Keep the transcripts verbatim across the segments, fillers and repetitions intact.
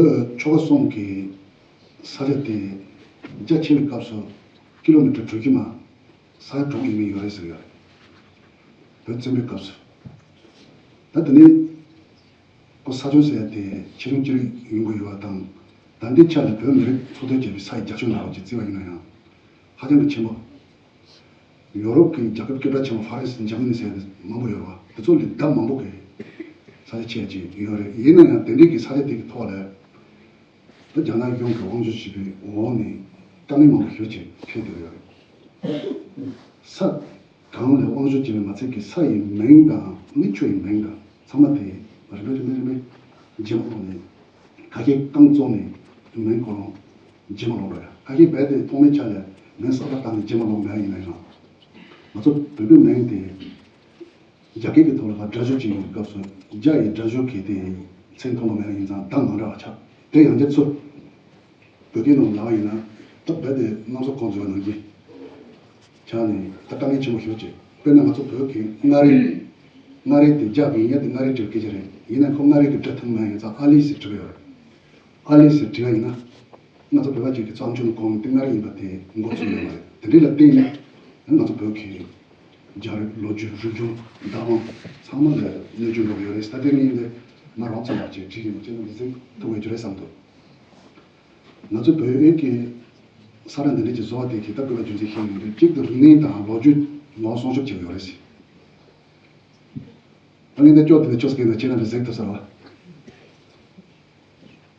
བོད་ཆོལ་ཁ་གསུམ་གྱི་ས་ཆ་དེ་རྒྱ་ཆེ་བའི་སྐབས་སུ་ཀི་ལོ་མི་ཊར་དྲུག་ཅུ་མ་ས་ཡ་དྲུག་ཡས་མས་ཡོད་རེད་ཟེར་ཡོད་རེད། བོད་བཙན་པོའི་སྐབས་སུ། ད་དེ་ནས་ཁོ་ས་ཆུང་ཟེར་ཡ་དེ་ཆེ་ཆུང་གཅིག་ཡོང་གི་ཡོད་པ་དང་། ད་ལྟའི་ཆ་ལ་བོད་མི་རིགས་འཚོ་སྡོད་བྱེད་པའི་ས་ཡི་རྒྱ་ཁྱོན་འདྲ་བ་ཅིག་བརྩིས་པ་ཡིན་ན་ཡང་ཧ་ཅང་གི་ཆེན་པོ། ཡོ་རོབ་ཀྱི་རྒྱལ་ཁབ་སྐད་གྲགས་ཆེན་པོ་ཧྥ་རན་སི་འཇར་མ་ནི་ཟེར་ཡ་དེ་མང་པོ་ཡོད་རེད་བ། དེ་ཚོ་ལས་ལྡབ་མང་པོ་གི་ས་ཆ་ཆེ་ཅིག་ཡོད་རེད། ཡིན་ན་ཡང་དེ་འདྲའི་གི་ས་ཆ་དེ་གི་ཐོག་ལ། ད་རྒྱ་ནག་གཞུང་གི་དབང་བསྒྱུར་བྱས་པའི་འོག་ནས་དཀའ་ངལ་མང་པོ་ཞེ་པོ་ཅིག་འཕྲད་བསྡད་ཡོད་རེད། ས་གང་ལ་དབང་བསྒྱུར་བྱས་པའི་མ་ཚད་ཀྱི་ས་ཡི་མིང་དང་མི་ཆོས་ཡི་མིང་དང་ཚང་མ་དེ་རིམ་པས་རིམ་པས་རིམ་པས་རྗེས་མ་ལོག་ནས། ཁ་ཤས་རྐང་བཙུགས་ནས་མིང་ཁོ་རང་རྗེས་མ་ལོག་རེད། ཁ་ཤས་རྦད་དེ་ཐོག་མའི་ཆ་ལ་མིང་གསར་པ་བཏགས་ནས་རྗེས་མ་ལོག་མེད་ཡིན་ན་ཡང་། ང་ཚོ་བོད་པའི་མིང་དེ་རྒྱ་སྐད་ཀྱི་ཐོག་ལ་སྒྲ་སྒྱུར་བྱེད་ཡོང་བའི་སྐབས་སུ་རྒྱ་ཡི་སྒྲ་སྒྱུར་གྱི་དེ་མཚན་མཐོང་བ་མེད་པ་ཡིན་ཙང་གདངས་མ་འདྲ་བ་ཆགས། དེ་ཡང་བསྐྱར་ཚུར་བོད་སྐད་ནང་ལབ་པ་ཡིན་ན། ད་རྦད་དེ་རྣམ་གཞག་གོང་བརྗོད་ནང་བཞིན་ཆགས་ནས་ད་དཀའ་ངལ་ཆེན་པོ་ཞེ་པོ་ཅིག་དཔེར་ན་ང་ཚོ་བོད་ཀྱི་མངའ་རིས། མངའ་རིས་དེ་རྒྱ་གི་ཡིན་ཡ་དེ་མངའ་རིས་འབྲི་བའི་སྐད་ཆ་རེད། ཡིན་ན་ཁོ་མངའ་རིས་ཀྱི་སྒྲ་ཐོན་མ་ཡིན་ཙང་ཨ་ལི་ཟེར་བྲིས་པ་ཡོད་རེད། ཨ་ལི་ཟེར་བྲིས་པ་ཡིན་ན། ང་ཚོ་བོད་པ་ཅིག་གིས་བརྩམས་ཆོས་ནང་གོང་དེ་མངའ་རིས་ཡིན་པ་དེ་མགོ་ཚོས་ཡོད་མ་རེད། དེ་འདྲ་ལ་བརྟེན་ནས་ང་ཚོ་བོད་ཀྱི་རྒྱལ་རབས་ལོ་རྒྱུས་རིག་གཞུང་བདག་དབང་ཚང་མ་ལ་གནོད་སྐྱོན་འགྲོ་གི་ཡོད་རེད། ད་ལྟའི་ངས་འདི་མ་རོགས་ཚོ་ལ་ཅིག་བྲིས་ཡོད་ཅེས་ནས་འདི་ཚིག་ཐུག་ཡོད་རྒྱུ་རེད་བསམ་འདུག་ང་ཚོ་བོད་ཡུལ་གྱི་ས་ར་འདི་འདྲ་ཅིག་བཟོ་བ་དེ་གི་ད་དགོས་པ་རྒྱུ་མཚན་ཤེས་ཡོང་དུས་གཅིག་ཏུ་རིག་གནས་དང་ལོ་རྒྱུས་ངོ་སྲུང་སྐྱོབ་བྱེད་ཀྱི་ཡོད་རེད་ཟེར། ད་ངས་འདི་སྐྱོར་དེ་ནས་ཆོས་སྐད་ནང་ཁྱེད་རང་གི་གཟིགས་ཐུབ་ས་རེད་བ།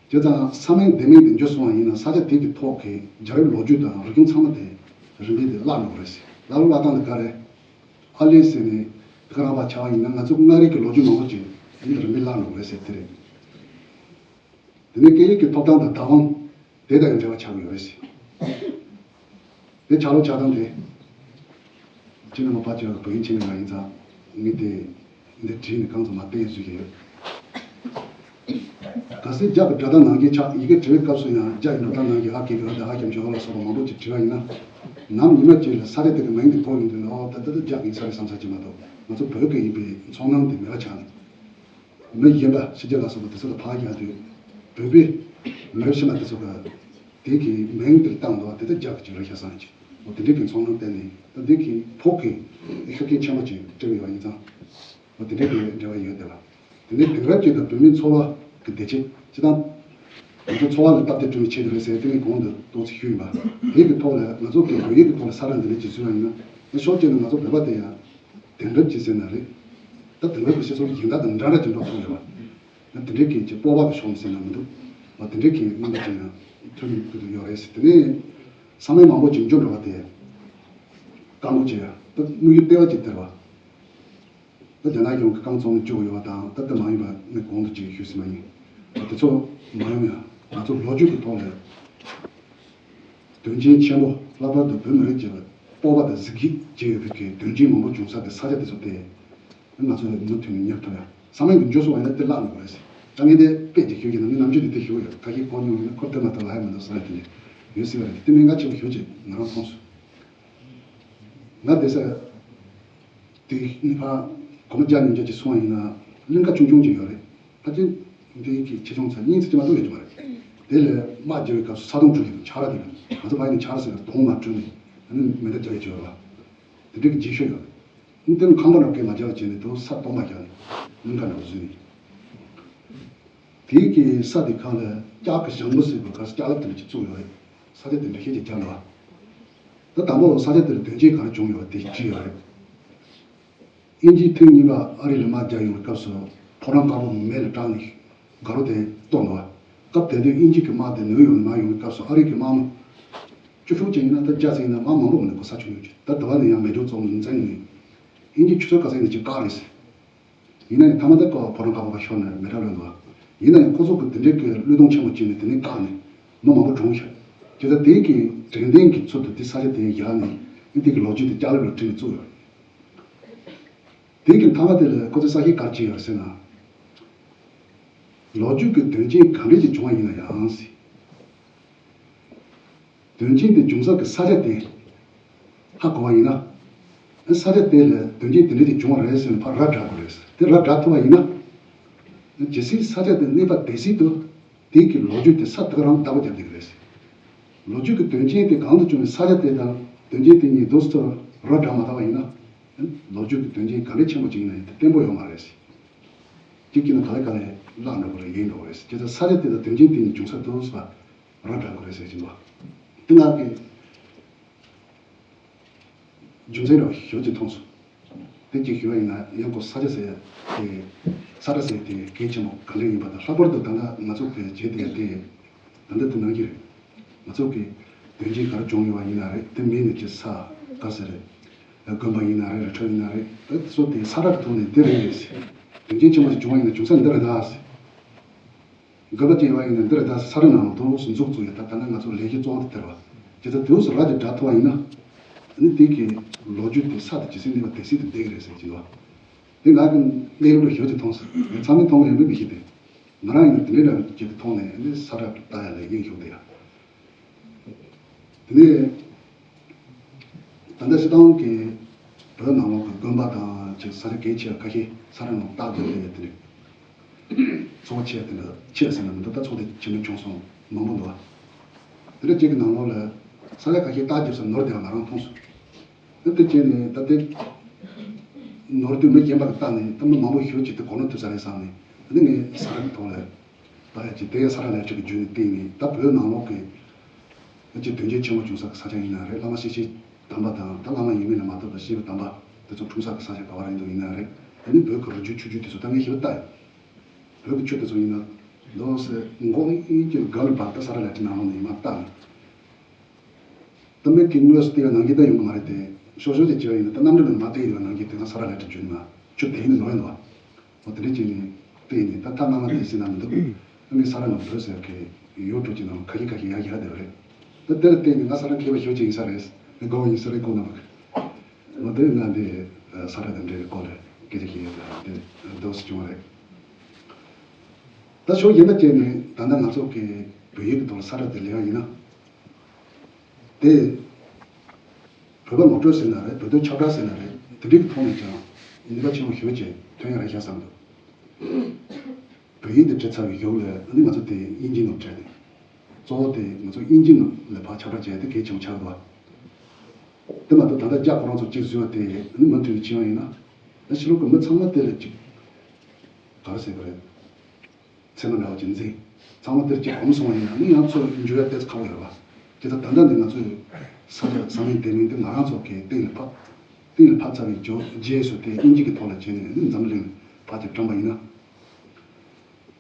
བྱས་ཙང་ས་མིང་སྡེ་མིང་དེ་འཇོག་སོང་བ་ཡིན་ན་ས་ཆ་དེ་གི་ཐོག་གི་རྒྱལ་རབས་ལོ་རྒྱུས་དང་རིག་གཞུང་ཚང་མ་དེ་རིམ་པས་དེ་བརླག་འགྲོ་གི་རེད་ཟེར། བརླག་ལུགས་བརླག་སྟངས་དེ་ག་རེ། ཨ་ལེ་ཟེར་ནས་དེ་ག་རང་བ་ཆགས་པ་ཡིན་ན་ང་ཚོ་མངའ་རིས་ཀྱི་ལོ་རྒྱུས་མང་པོ་ཅིག་དེ་རིམ་པས་བརླག་འགྲོ་གི་རེད་ཟེར་དེ་རེད། དེ་ནས་སྐད་ཡིག་གི་ཐོབ་ཐང་དང་བདག་དབང་དེ་དང་ཡང་འབྲེལ་བ་ཆགས་ཀྱི་ཡོད་རེད་ཟེར། དེ་ཆགས་ལུགས་ཆགས་སྟངས་དེ། ཁྱེད་རྣམ་པ་ཕལ་ཆེར་བོད་ཡིག་མཁྱེན་མཁན་མ་ཡིན་ཙང་ངས་དེ་འདི་བྲིས་ནས་གང་ཙམ་མ་བསྟན་བཟོས་ཀྱི་ཡོད། གལ་སྲིད་རྒྱ་གི་སྒྲ་གདངས་ནང་བཞིན་ཆགས། ཡི་གེ་འབྲི་བའི་སྐབས་སུ་ཡང་རྒྱ་ཡི་འགྲོ་སྟངས་ནང་བཞིན་ཨ་གི་གི་ཨ་དང་ཨ་ཞབས་ཀྱུ་ཨ་ལ་སོགས་པ་མང་པོ་ཅིག་བྲིས་པ་ཡིན་ན། ནམ་ཉི་མ་ཅིག་ལ་ས་ཆ་དེ་གི་མིང་དེ་ཐོགས་ཡོང་དུས་ཨོ་ད་ལྟ་ད་རྒྱ་གི་ས་རེད་བསམ་ས་ཅིག་མ་གཏོགས་ང་ཚོ་བོད་ཀྱི་ཡིན་པའི་ཚོར་སྣང་དེ་མེད་པ་ཆགས་ནས། མི་གཞན་པ་ཕྱི་རྒྱལ་ལ་སོགས་པ་དེ་ཚོ་ལ་ཕར་རྒྱག་དུས། བོད་པའི་མི་རབས་ཕྱི་མ་དེ་ཚོ་ག་དེ་གི་མིང་དེར་བཏང་འདུག་དེ་ལྟར་རྒྱག་གི་ཅིག་རེད་ཤག་བསམ་གྱི། འོ་དེ་འདྲའི་གི་ཚོར་སྣང་བསྟན་ནས་ད་འདི་གི་ཕོགས་ཀྱི་ཤུགས་རྐྱེན་ཆེན་པོ་ཅིག་སྤྲད་ཡོད་པ་ཡིན་ཙང་། འོ་དེ་འདྲའི་གི་འབྲེལ་བ་ཡོད་དེ་ལ། དེ་ནས་དེང་རབས་ཅན་དང་བོད་མིའི་འཚོ་བ་གི་བདེ་སྐྱིད་སྤྱི་དང་། ང་ཚོ་འཚོ་བ་ལ་སྟབས་བདེ་བསྐྲུན་པའི་ཆེད་དུ་རེད་ཟེར་དེ་ནས་གོང་དུ་ཏོག་ཙམ་ཞུས་ཡིན་པ། དེ་གི་ཐོག་ལ་ང་ཚོ་གི་བོད་ཡིག་གི་ཐོག་ལ་ས་ར་འདི་འདྲ་ཅིག་བཟོས་པ་ཡིན་ན། ཕྱོགས་གཅིག་ནས་ང་ཚོ་བོད་པ་དེ་ཡང་། དེང་རབས་ཅན་ཟེར་ན་རེད། ད་དེང་རབས་ཀྱི་སྤྱི་ཚོགས་གཞན་དག་དང་འདྲ་འདྲ་ཅིག་འགྲོ་ཐུབ་ཡོད་པ། ད་དེ་འདྲའི་གི་ཅིག་སྤོབས་པ་གི་ཕྱོགས་ནས་ཟེར་ན་མི་འདུག་ཨ་དེ་འདྲའི་གི་རྣམ་པ་ཅིག་ཡང་ཐོན་ཐུབ་ཡོད་རེད་ཟེར། དེ་ནས་ས་མིང་མང་པོ་ཅིག་འབྱོར་འགྲོ་བ་དེ། དཀའ་མོ་ཅིག་ཡ་ད་དམིགས་ཡུལ་ལྟེ་བ་ཅིག་སྟེར་བ། ད་རྒྱ་ནག་གཞུང་གི་རྐང་བཙུགས་ནས་བཅུག་ཡོད་པ་དང་ད་ལྟ་མ་ཡིན་པ་ངས་གོང་དུ་ཅིག་ཞུས་ཟིན་པ་ཡིན། ད་དེ་ཚོ་མ་ཡོང་ཡ་ང་ཚོ་ལོ་རྒྱུས་ཀྱི་ཐོག་ལ། དོན་ཆེན་ཆེན་པོ་ལྷག་པར་དུ་བོད་མི་རིགས་ཀྱི་སྤོབས་པ་དང་གཟི་བརྗིད་བྱེད་ཡོད་པའི་གི་དོན་ཆེན་མང་པོ་བྱུང་ས་གི་ས་ཆ་དེ་ཚོ་སྟེ། ང་ཚོ་མུ་མཐུད་ནས་གཉེར་ཐུབ་ཡ། ས་མིང་གི་འཇོག་སོང་བ་ཡིན་ན་དེ་བརླག་འགྲོ་གི་རེད་ཟེར། ད་ངས་དེ་དཔེ་ཅིག་ཞུ་གི་ན་ངས་ནམ་རྒྱུན་དེ་དེ་ཞུ་གི་ཡོད། ཁ་ཤས་གོ་མྱོང་ཡོད་ན་ཁོ་དེ་མ་གཏོགས་ལ་ཡ་མི་འདུག་ས་རེད། དེ་འདྲ་ཡོད་སྲིད་པ་རེད། དེ་གནད་འགག་ཆེན་པོ་ཞེ་པོ་ཅིག་ང་རང་མཐོང་སོང་། ང་དེ་ས་དེ་ནི་ཕ་གོ་མ་རྒྱ་ཉིན་རྒྱ་ཅིག་སོང་བ་ཡིན་ན་གླིང་ག་ཆུང་ཆུང་ཅིག་ཡོད་རེད། ཕལ་ཆེར་འདི་གི་ཆེ་ཆུང་ཚ་གཉིས་ཚེ་ཅིག་མ་གཏོགས་ཡོད་ཀྱི་མ་རེད། དེ་ལས་དམག་རྒྱག་པའི་སྐབས་སུ་ས་དོང་བྲུས་ནས་ཆར་ར་དེ་ལ་ང་ཚོ་ཕ་ཡི་ནས་ཆར་ཟེར་ན་དོང་མ་བྲུས་ནས་ཨ་ནི་མེ་མདའ་རྒྱག་ཡ་ཅིག་ཡོད་རེད་བ། དེ་འདྲའི་གི་རྗེས་ཤུལ་ཡོད་རེད། ཨ་ནི་དེ་ནི་ཁང་པ་འདྲ་བོ་སྐད་མ་རྒྱག་བྱས་ནས་དོ་ས་སྟོང་མ་རྒྱག་ནས་གླིང་ག་འདྲ་བོ་བཟོས་ནས། དེའི་གི་ས་དེ་གང་ལ་ལྕགས་ཀྱི་ཞང་པོ་ཟེར་བའི་ག་ས་ལྕགས་ལབ་དེ་འདྲ་ཅིག་བཙུགས་ཡོད་རེད། ས་ཆ་དེ་འདྲ་ཤེས་ཀྱི་རྒྱབ་ལ་བ། ད་དང་པོ་ས་ཆ་དེ་ལ་དོན་རྐྱེན་ག་རེ་བྱུང་ཡོད་པ་དེ་བྲིས་ཡོད་རེད། དབྱིན་ཇིའི་ཐེངས་གཉིས་པ་ཨ་རི་ལ་དམག་རྒྱག་ཡོང་བའི་སྐབས་སུ་ཕོ་བྲང་དཀར་པོ་མེ་ལ་སྐྲག་ནས་དགའ་རོ་དེ་གཏོར་འདུག་སྐབས་དེ་དུས་དབྱིན་ཇི་གི་དམག་དེ་ནུབ་ཡོང་ནས་མར་ཡོང་བའི་སྐབས་སུ་ཨ་རི་གི་དམག་མི་བཅུ་དྲུག་ཅན་ཡིན་ན་ད་བརྒྱ་ཙམ་ཡིན་ན་དམག་མང་པོ་མི་འདུག་གོ་ས་ཆུང་ཆུང་ཅིག་ད་དེ་བ་ནས་ཡང་མེ་སྒྱོགས་བཙོག་ནས་འཛིང་ནས་དབྱིན་ཇི་ཆུ་ཚོད་ག་ཚོད་ཡིན་ན་ཅིག་བཀག་རེད་ཟེར། ཡིན་ན་ཡང་མཐའ་མ་ད་ཁོ་ཕོ་བྲང་དཀར་པོ་ཕར་ཤོར་ནས་མེ་སྲེག་ལོས་འདུག་ཡིན་ན་ཡང་ཁོ་ཚོ་གི་དེ་འདྲའི་གི་བློས་གཏོང་ཆེན་པོ་བྱས་ནས་དེ་ནས་བཀག་ནས་མི་མང་པོ་གྲོངས་ཤག་བྱས་ཙང་དེའི་གི་དྲན་རྟེན་གྱི་ཚུལ་དུ་དེ་ས་ཆ་དེ་བཞག་ནས་ཨ་ནི་དེ་གི་ལོ་རྒྱུས་དེ་ལྕགས་ལེབ་ལ་བྲིས་ནས་བཙུགས་ཡོད། དེ་གི་མཐའ་མ་དེ་ལ་ཁོ་ཚོས་གསལ་བཤད་ག་རེ་བྱས་ཡོད་ཟེར་ན། ལོ་རྒྱུས་ཀྱི་དོན་རྐྱེན་ག་འདྲས་ཀྱི་བྱུང་བ་ཡིན་ན་ཡང་ཟེར། དོན་རྐྱེན་དེ་བྱུང་ས་གི་ས་ཆ་དེ་ཧ་གོ་བ་ཡིན་ན། ས་ཆ་དེ་ལ་དོན་རྐྱེན་དེ་འདྲས་ཀྱི་བྱུང་བ་རེད་ཟེར་ནས་ཕར་ར་བསྒྲགས་དགོས་རེད་ཟེར། དེ་ར་བསྒྲགས་ཐུབ་པ་ཡིན་ན། ཇི་སྲིད་ས་ཆ་དེ་གནས་པ་དེ་སྲིད་དུ། དེ་གི་ལོ་རྒྱུས་དེ་ས་དེ་ག་རང་ལྟ་བ་རྒྱབ་བསྡད་ཀྱི་རེད། ལོ་རྒྱུས་ཀྱི་དོན་རྐྱེན་དེ་གང་དུ་བྱུང་ནས་ས་ཆ་དེ་དང་དོན་རྐྱེན་དེ་གཉིས་རྡོག་རྩ་ར་འདྲ་མ་བཏང་བ་ཡིན་ན། ལོ་རྒྱུས་ཀྱི་དོན་རྐྱེན་ག་འདྲ་ཆེན་པོ་ཅིག་ཡིན་ན་ཡང་དེ་བརྟན་པོ་ཡོད་མ་རེད། གཅིག་གིས་ན་ག་ལེ་ག་ལེ་བརླག་འགྲོ་གི་རེད། ཡིན་འགྲོ་གི་རེད། བྱས་ཙང་ས་ཆ་དེ་དང་དོན་རྐྱེན་དེ་གཉིས་བྱུང་ས་རྡོག་རྩ་ར་འདྲ་གི་རེད་ཟེར་གྱི་འདུག་དེ་ང་གི་རྒྱུ་མཚན་རང་ཞེ་པོ་ཅིག་མཐོང་སོང་། དེ་གཅིག་ཞུ་བ་ཡིན་ན་ཡང་ཁོ་ས་ཆ་ཟེར་དེ། ས་ཆ་ཟེར་དེ་གལ་ཆེན་པོ་ག་འདྲ་ཡིན་པ་དང་། ལྷག་པར་དུ་ད་ལྟ་ང་ཚོ་གི་བྱེད་དེ་དེ་ད་ལྟ་དེ་ནང་གི་རེད། ང་ཚོ་གི་དོན་རྐྱེན་ག་རེ་བྱུང་ཡོད་པ་ཡིན་ན་རེད། དེ་མིན་ནས་ཅི་ས་ག་ཟེར་རེད། དགོན་པ་ཡིན་ན་རེད། རི་ཁྲོད་ཡིན་ན་རེད། དེ་ཚོ་དེ་ས་ཆ་གི་ཐོག་ནས་འདི་རེད་ཟེར། དོན་རྐྱེན་ཆེན་པོ་ཞིག་བྱུང་བ་ཡིན་ན་བྱུང་ས་འདི་རེད་ད་ཟེར། དགོན་པ་ཅན་ཡོད་པ་ཡིན་ན་འདི་རེད་ད་ས་ར་ནང་ལ་དུ་འཛུགས་བཙུགས་ཡོད། ད་ད་ནི་ང་ཚོ་ལས་གཞི་གཙོ་བོ་དེ་དེ་རེད་བ། ཇི་ལྟར་དུས་སུ་ར་ཅིག་འདྲ་ཐུབ་པ་ཡིན་ན། ཨ་ནི་དེ་གི་ལོ་རྒྱུས་དེ་ས་དེ་ཇི་སྲིད་གནས་པ་དེ་སྲིད་དུ་བསྡད་ཀྱི་རེད་ཟེར་གྱི་འདུག་དེ་ང་གི་གནས་ལུགས་ལ་ཞེ་པོ་ཅིག་མཐོང་སོང་། ངས་ཚང་མས་མཐོང་གི་ཡོད་མེད་མི་ཤེས་ཏེ། ང་རང་ཡིན་ན་དེ་འདྲའི་འདྲ་བའི་ཅིག་གི་ཐོག་ནས་ཨ་ནི་ས་ར་ལྟ་ཡ་ལ་གཡེང་བཞུགས་བསྡད་ཡ། དེ་ནས་ད་ལྟ་སྤྱིར་བཏང་གི་བོད་ནང་ལོགས་ཀྱི་དགོན་པ་དང་ཅིག་ས་ཆ་གལ་ཆེ་བ་ཁ་ཤས་ས་ར་ནང་བཏགས་བསྡད་ཡོད་དེ་རེད། ཚོགས་ཆེ་དེ་འདྲ་ཆེ་ཟེར་ན་མི་འདུག་ད་ཚོགས་དེ་ཆེ་མོ་བྱུང་སོང་མང་པོ་འདུག་དེ་འདྲ་གཅིག་གི་ནང་ལོགས་ལ་ས་ཆ་ཁ་ཤས་བཏགས་རྒྱབ་ས་ནོར་དེ་ང་རང་མཐོང་སོང་། དེ་དེ་བྱས་ནས་ད་དེ་ནོར་དུས་མི་གཞན་པ་གི་བཏགས་ནས་ད་མི་མང་པོ་ཞེ་པོ་ཅིག་དེ་གོ་ནོར་ཐེབས་ས་རེད་བསམ་ནས། དེ་ནས་ངས་ས་ར་གི་ཐོག་ལ། ད་ཡ་ཅིག་དེ་ས་ར་ལས་ཁྲི་གི་བརྒྱུད་ནས་བལྟས་ནས། ད་བོད་ནང་ལོགས་ཀྱི་ཅིག་དོན་རྐྱེན་ཆེན་པོ་བྱུང་ས་གི་ས་ཆ་ཡིན་ན་རེད། བླ་མ་ཤེས་བྱའི་དམ་པ་དང་། ད་བླ་མ་ཡིན་མིན་ལ་མ་ལྟོས་པར་ཤེས་པའི་དམ་པ་དེ་ཚོ་འཁྲུངས་ས་གི་ས་ཆ་ག་བ་རེད་འདུག་ཡིན་ན་རེད། དེ་ནི་བོད་ཀྱི་རི་རྒྱུད་ཆུ་རྒྱུད་དེ་ཚོ་ད་ངས་ཞིབ་ལྟ་ཡོད། བོད་ཀྱི་ཆུ་དེ་ཚོ་ཡིན་ན་ལོ་སེ་མགོ་ནས་ཀྱི་སྒང་ལ་བར་ད་ས་ར་ལས་ཁྲི་ནང་ལོགས་ནས་ཡིན་མ་བལྟ་ནས། ད་མི་གི་དངོས་སུ་བལྟས་པའི་ནང་རྐྱེན་ད་ཡོང་གི་མ་རེད་དེ། ཤོག་ཤོག་ཅིག་བྱས་པ་ཡིན་ན་ད་གནམ་གྲུ་ནང་མ་བལྟས་ཡོད་པའི་ནང་རྐྱེན་དེ་ན་ས་ར་ལས་ཁྲི་བརྒྱུད་ནས་ཆུ་དེ་ཡིན་ནོར་ཡིན་ནོ། འོ་དེ་འདྲ་བྱས་ནས་བལྟས་ནས་ད་ཐ་མ་མ་དེ་སྲིད་ན་མི་འདུག་ཨ་ནི་ས་ར་ནང་བོད་ཟེར་གི་ཡོད་འགྲོ་གི་ནང་ཁ་ཤས་ཁ་ཤས་ཡར་ཡར་བསྡད་པ་རེད། ད་དེ་ལ་བལྟས་ནས་ང་ས་ར་མཁས་པ་ཞེ་པོ་ཅིག་ཡིན་ས་རེད། ཨ་དགོས་པ་ཡིན་ས་རེད་ཁོ་ན་མ་གི། འོ་དེ་ང་འདི་ས་ར་དང་འབྲེལ་བའི་སྐོར་ལ་སྐད་ཆ་ཞིག་ཡོད་ལ་དེ་འདུག་སེ་བྱུང་བ་རེད། ད་ཕྱོགས་གཞན་པ་བྱས་ནས་ད་ལྟ་ང་ཚོ་གི་བོད་ཡིག་གི་ཐོག་ལ་ས་ར་དེ་ལེན་ཡ་ཡིན་ན། དེ་བོད་པ་ངོ་སྤྲོད་ཟེར་ན་རེད། བོད་དོན་ཁྱབ་བསྒྲགས་ཟེར་ན་རེད། དེ་འདྲའི་གི་ཐོག་ནས་ཀྱང་ནུས་པ་ཆེན་པོ་ཞེ་པོ་ཅིག་ཐོན་ཡ་རེད་ཤག་བསམ་འདུག་བོད་ཡིག་དེ་བྲིས་ཚར་བའི་གཞུག་ལ་ཨ་ནི་ང་ཚོ་དེ་དབྱིན་ཇི་ནང་བྲིས་ནས། གཙོ་བོ་དེ་ང་ཚོ་དབྱིན་ཇི་ནང་ལ་ཕར་ཁྱབ་བསྒྲགས་བྱས་དེ་གལ་ཆེན་པོ་ཆགས་འདུག་དེ་མ་གཏོགས་ད་ལྟ་རྒྱ་ཁོ་རང་ཚོ་གཅིག་བཟོས་པ་དེ་ཨ་ནི་མུ་མཐུད་ནས་ཕྱིན་པ་ཡིན་ན། ད་ཕྱི་ལོགས་ཀྱི་མི་ཚང་མ་དེ་ལ་གཅིག་ག་རེ་ཟེར་དགོས་རེད། ཚད་མ་འདྲ་བ་ཅིག་འཛིན། ཚང་མ་དེར་གཅིག་གོམས་སོང་བ་ཡིན་ན་ནི་ཡང་ཚུར་འགྱུར་ཡ་ཏོག་ཙམ་ཁག་པོ་ཡོད་རེད་བ། དེ་ལྟར་ད་ལྟ་ནི་ང་ཚོས་ས་ཆ་ས་མིང་དེ་མིང་དེ་ང་རང་ཚོ་གི་གཏན་ལ་ཕབ། གཏན་ལ་ཕབ་ཚར་བའི་རྗེས་རྗེས་སུ་དེ་དབྱིན་ཇི་གི་ཐོག་ལ་བྱས་ནས་ནི་འཛམ་གླིང་ཕར་ཅིག་བཀྲམ་པ་ཡིན་ན།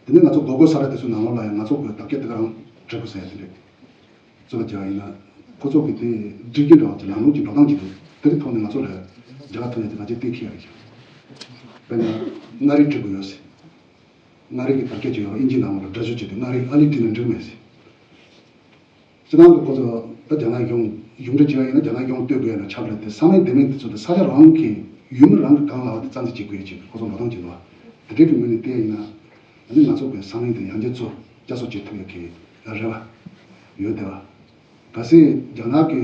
དེ་ནས་ང་ཚོ་སྒོར་སྒོར་ས་ར་དེ་ཚོའི་ནང་ལོགས་ལ་ཡང་ང་ཚོ་གི་དར་རྒྱས་དེ་ག་རང་འབྲི་དགོས་ཟེར་ཡ་དེ་རེད། རྩོད་པ་བྱས་པ་ཡིན་ན། ཁོ་ཚོ་གི་དེ་སྒྲིག་གི་འདྲ་བ་ཅིག་ལམ་ལུགས་ཀྱི་འགྲོ་སྟངས་ཅིག་འདུག་དེ་གི་ཐོག་ནས་ང་ཚོ་ལ་རྒྱལ་ཁ་ཐོབ་ཡ་དེ་ང་ཚོས་གཏན་འཁེལ་ཡ་རེད་ཤག་དཔེར་ན། མངའ་རིས་འབྲི་དགོས་ཡོད་ཟེར། མངའ་རིས་ཀྱི་དར་རྒྱས་ཅིག་ཡོད། དབྱིན་ཇི་ནང་ལ་སྒྲ་སྒྱུར་བྱས་ཏེ་མངའ་རིས་ཨ་ལི་བྲིས་ན་འགྲིག་མེད་ཟེར། སྤྱིར་བཏང་གི་ཁོ་ཚོ་ད་རྒྱ་ནག་གཞུང་གཞུང་འབྲེལ་བྱས་པ་ཡིན་ན་རྒྱ་ནག་གཞུང་གཏོད་དགོས་ཡ་འདྲ་ཆགས་པ་རེད་དེ། ས་མིང་དེ་མིང་དེ་ཚོ་དེ་ས་ཆ་རང་གི་ཡུལ་མི་རང་གི་སྒང་ལ་བ་དེ་རྩ་འཛིན་བྱེད་དགོས་ཡ་ཅིག་ཁོ་ཚོ་འགྲོ་སྟངས་ཅིག་འདུག་བ། དེ་འདྲའི་གི་ངོས་ནས་བལྟས་ཡ་ཡིན་ན། ཨ་ནི་ང་ཚོ་གི་ས་མིང་དེ་ཡང་བསྐྱར་ཚུར་བསྐྱར་གསོ་བྱེད་ཐུབ་ཡ་གི་རེ་བ་ཡོད་དེ་བ། གལ་སྲིད་རྒྱ་ནག་གི་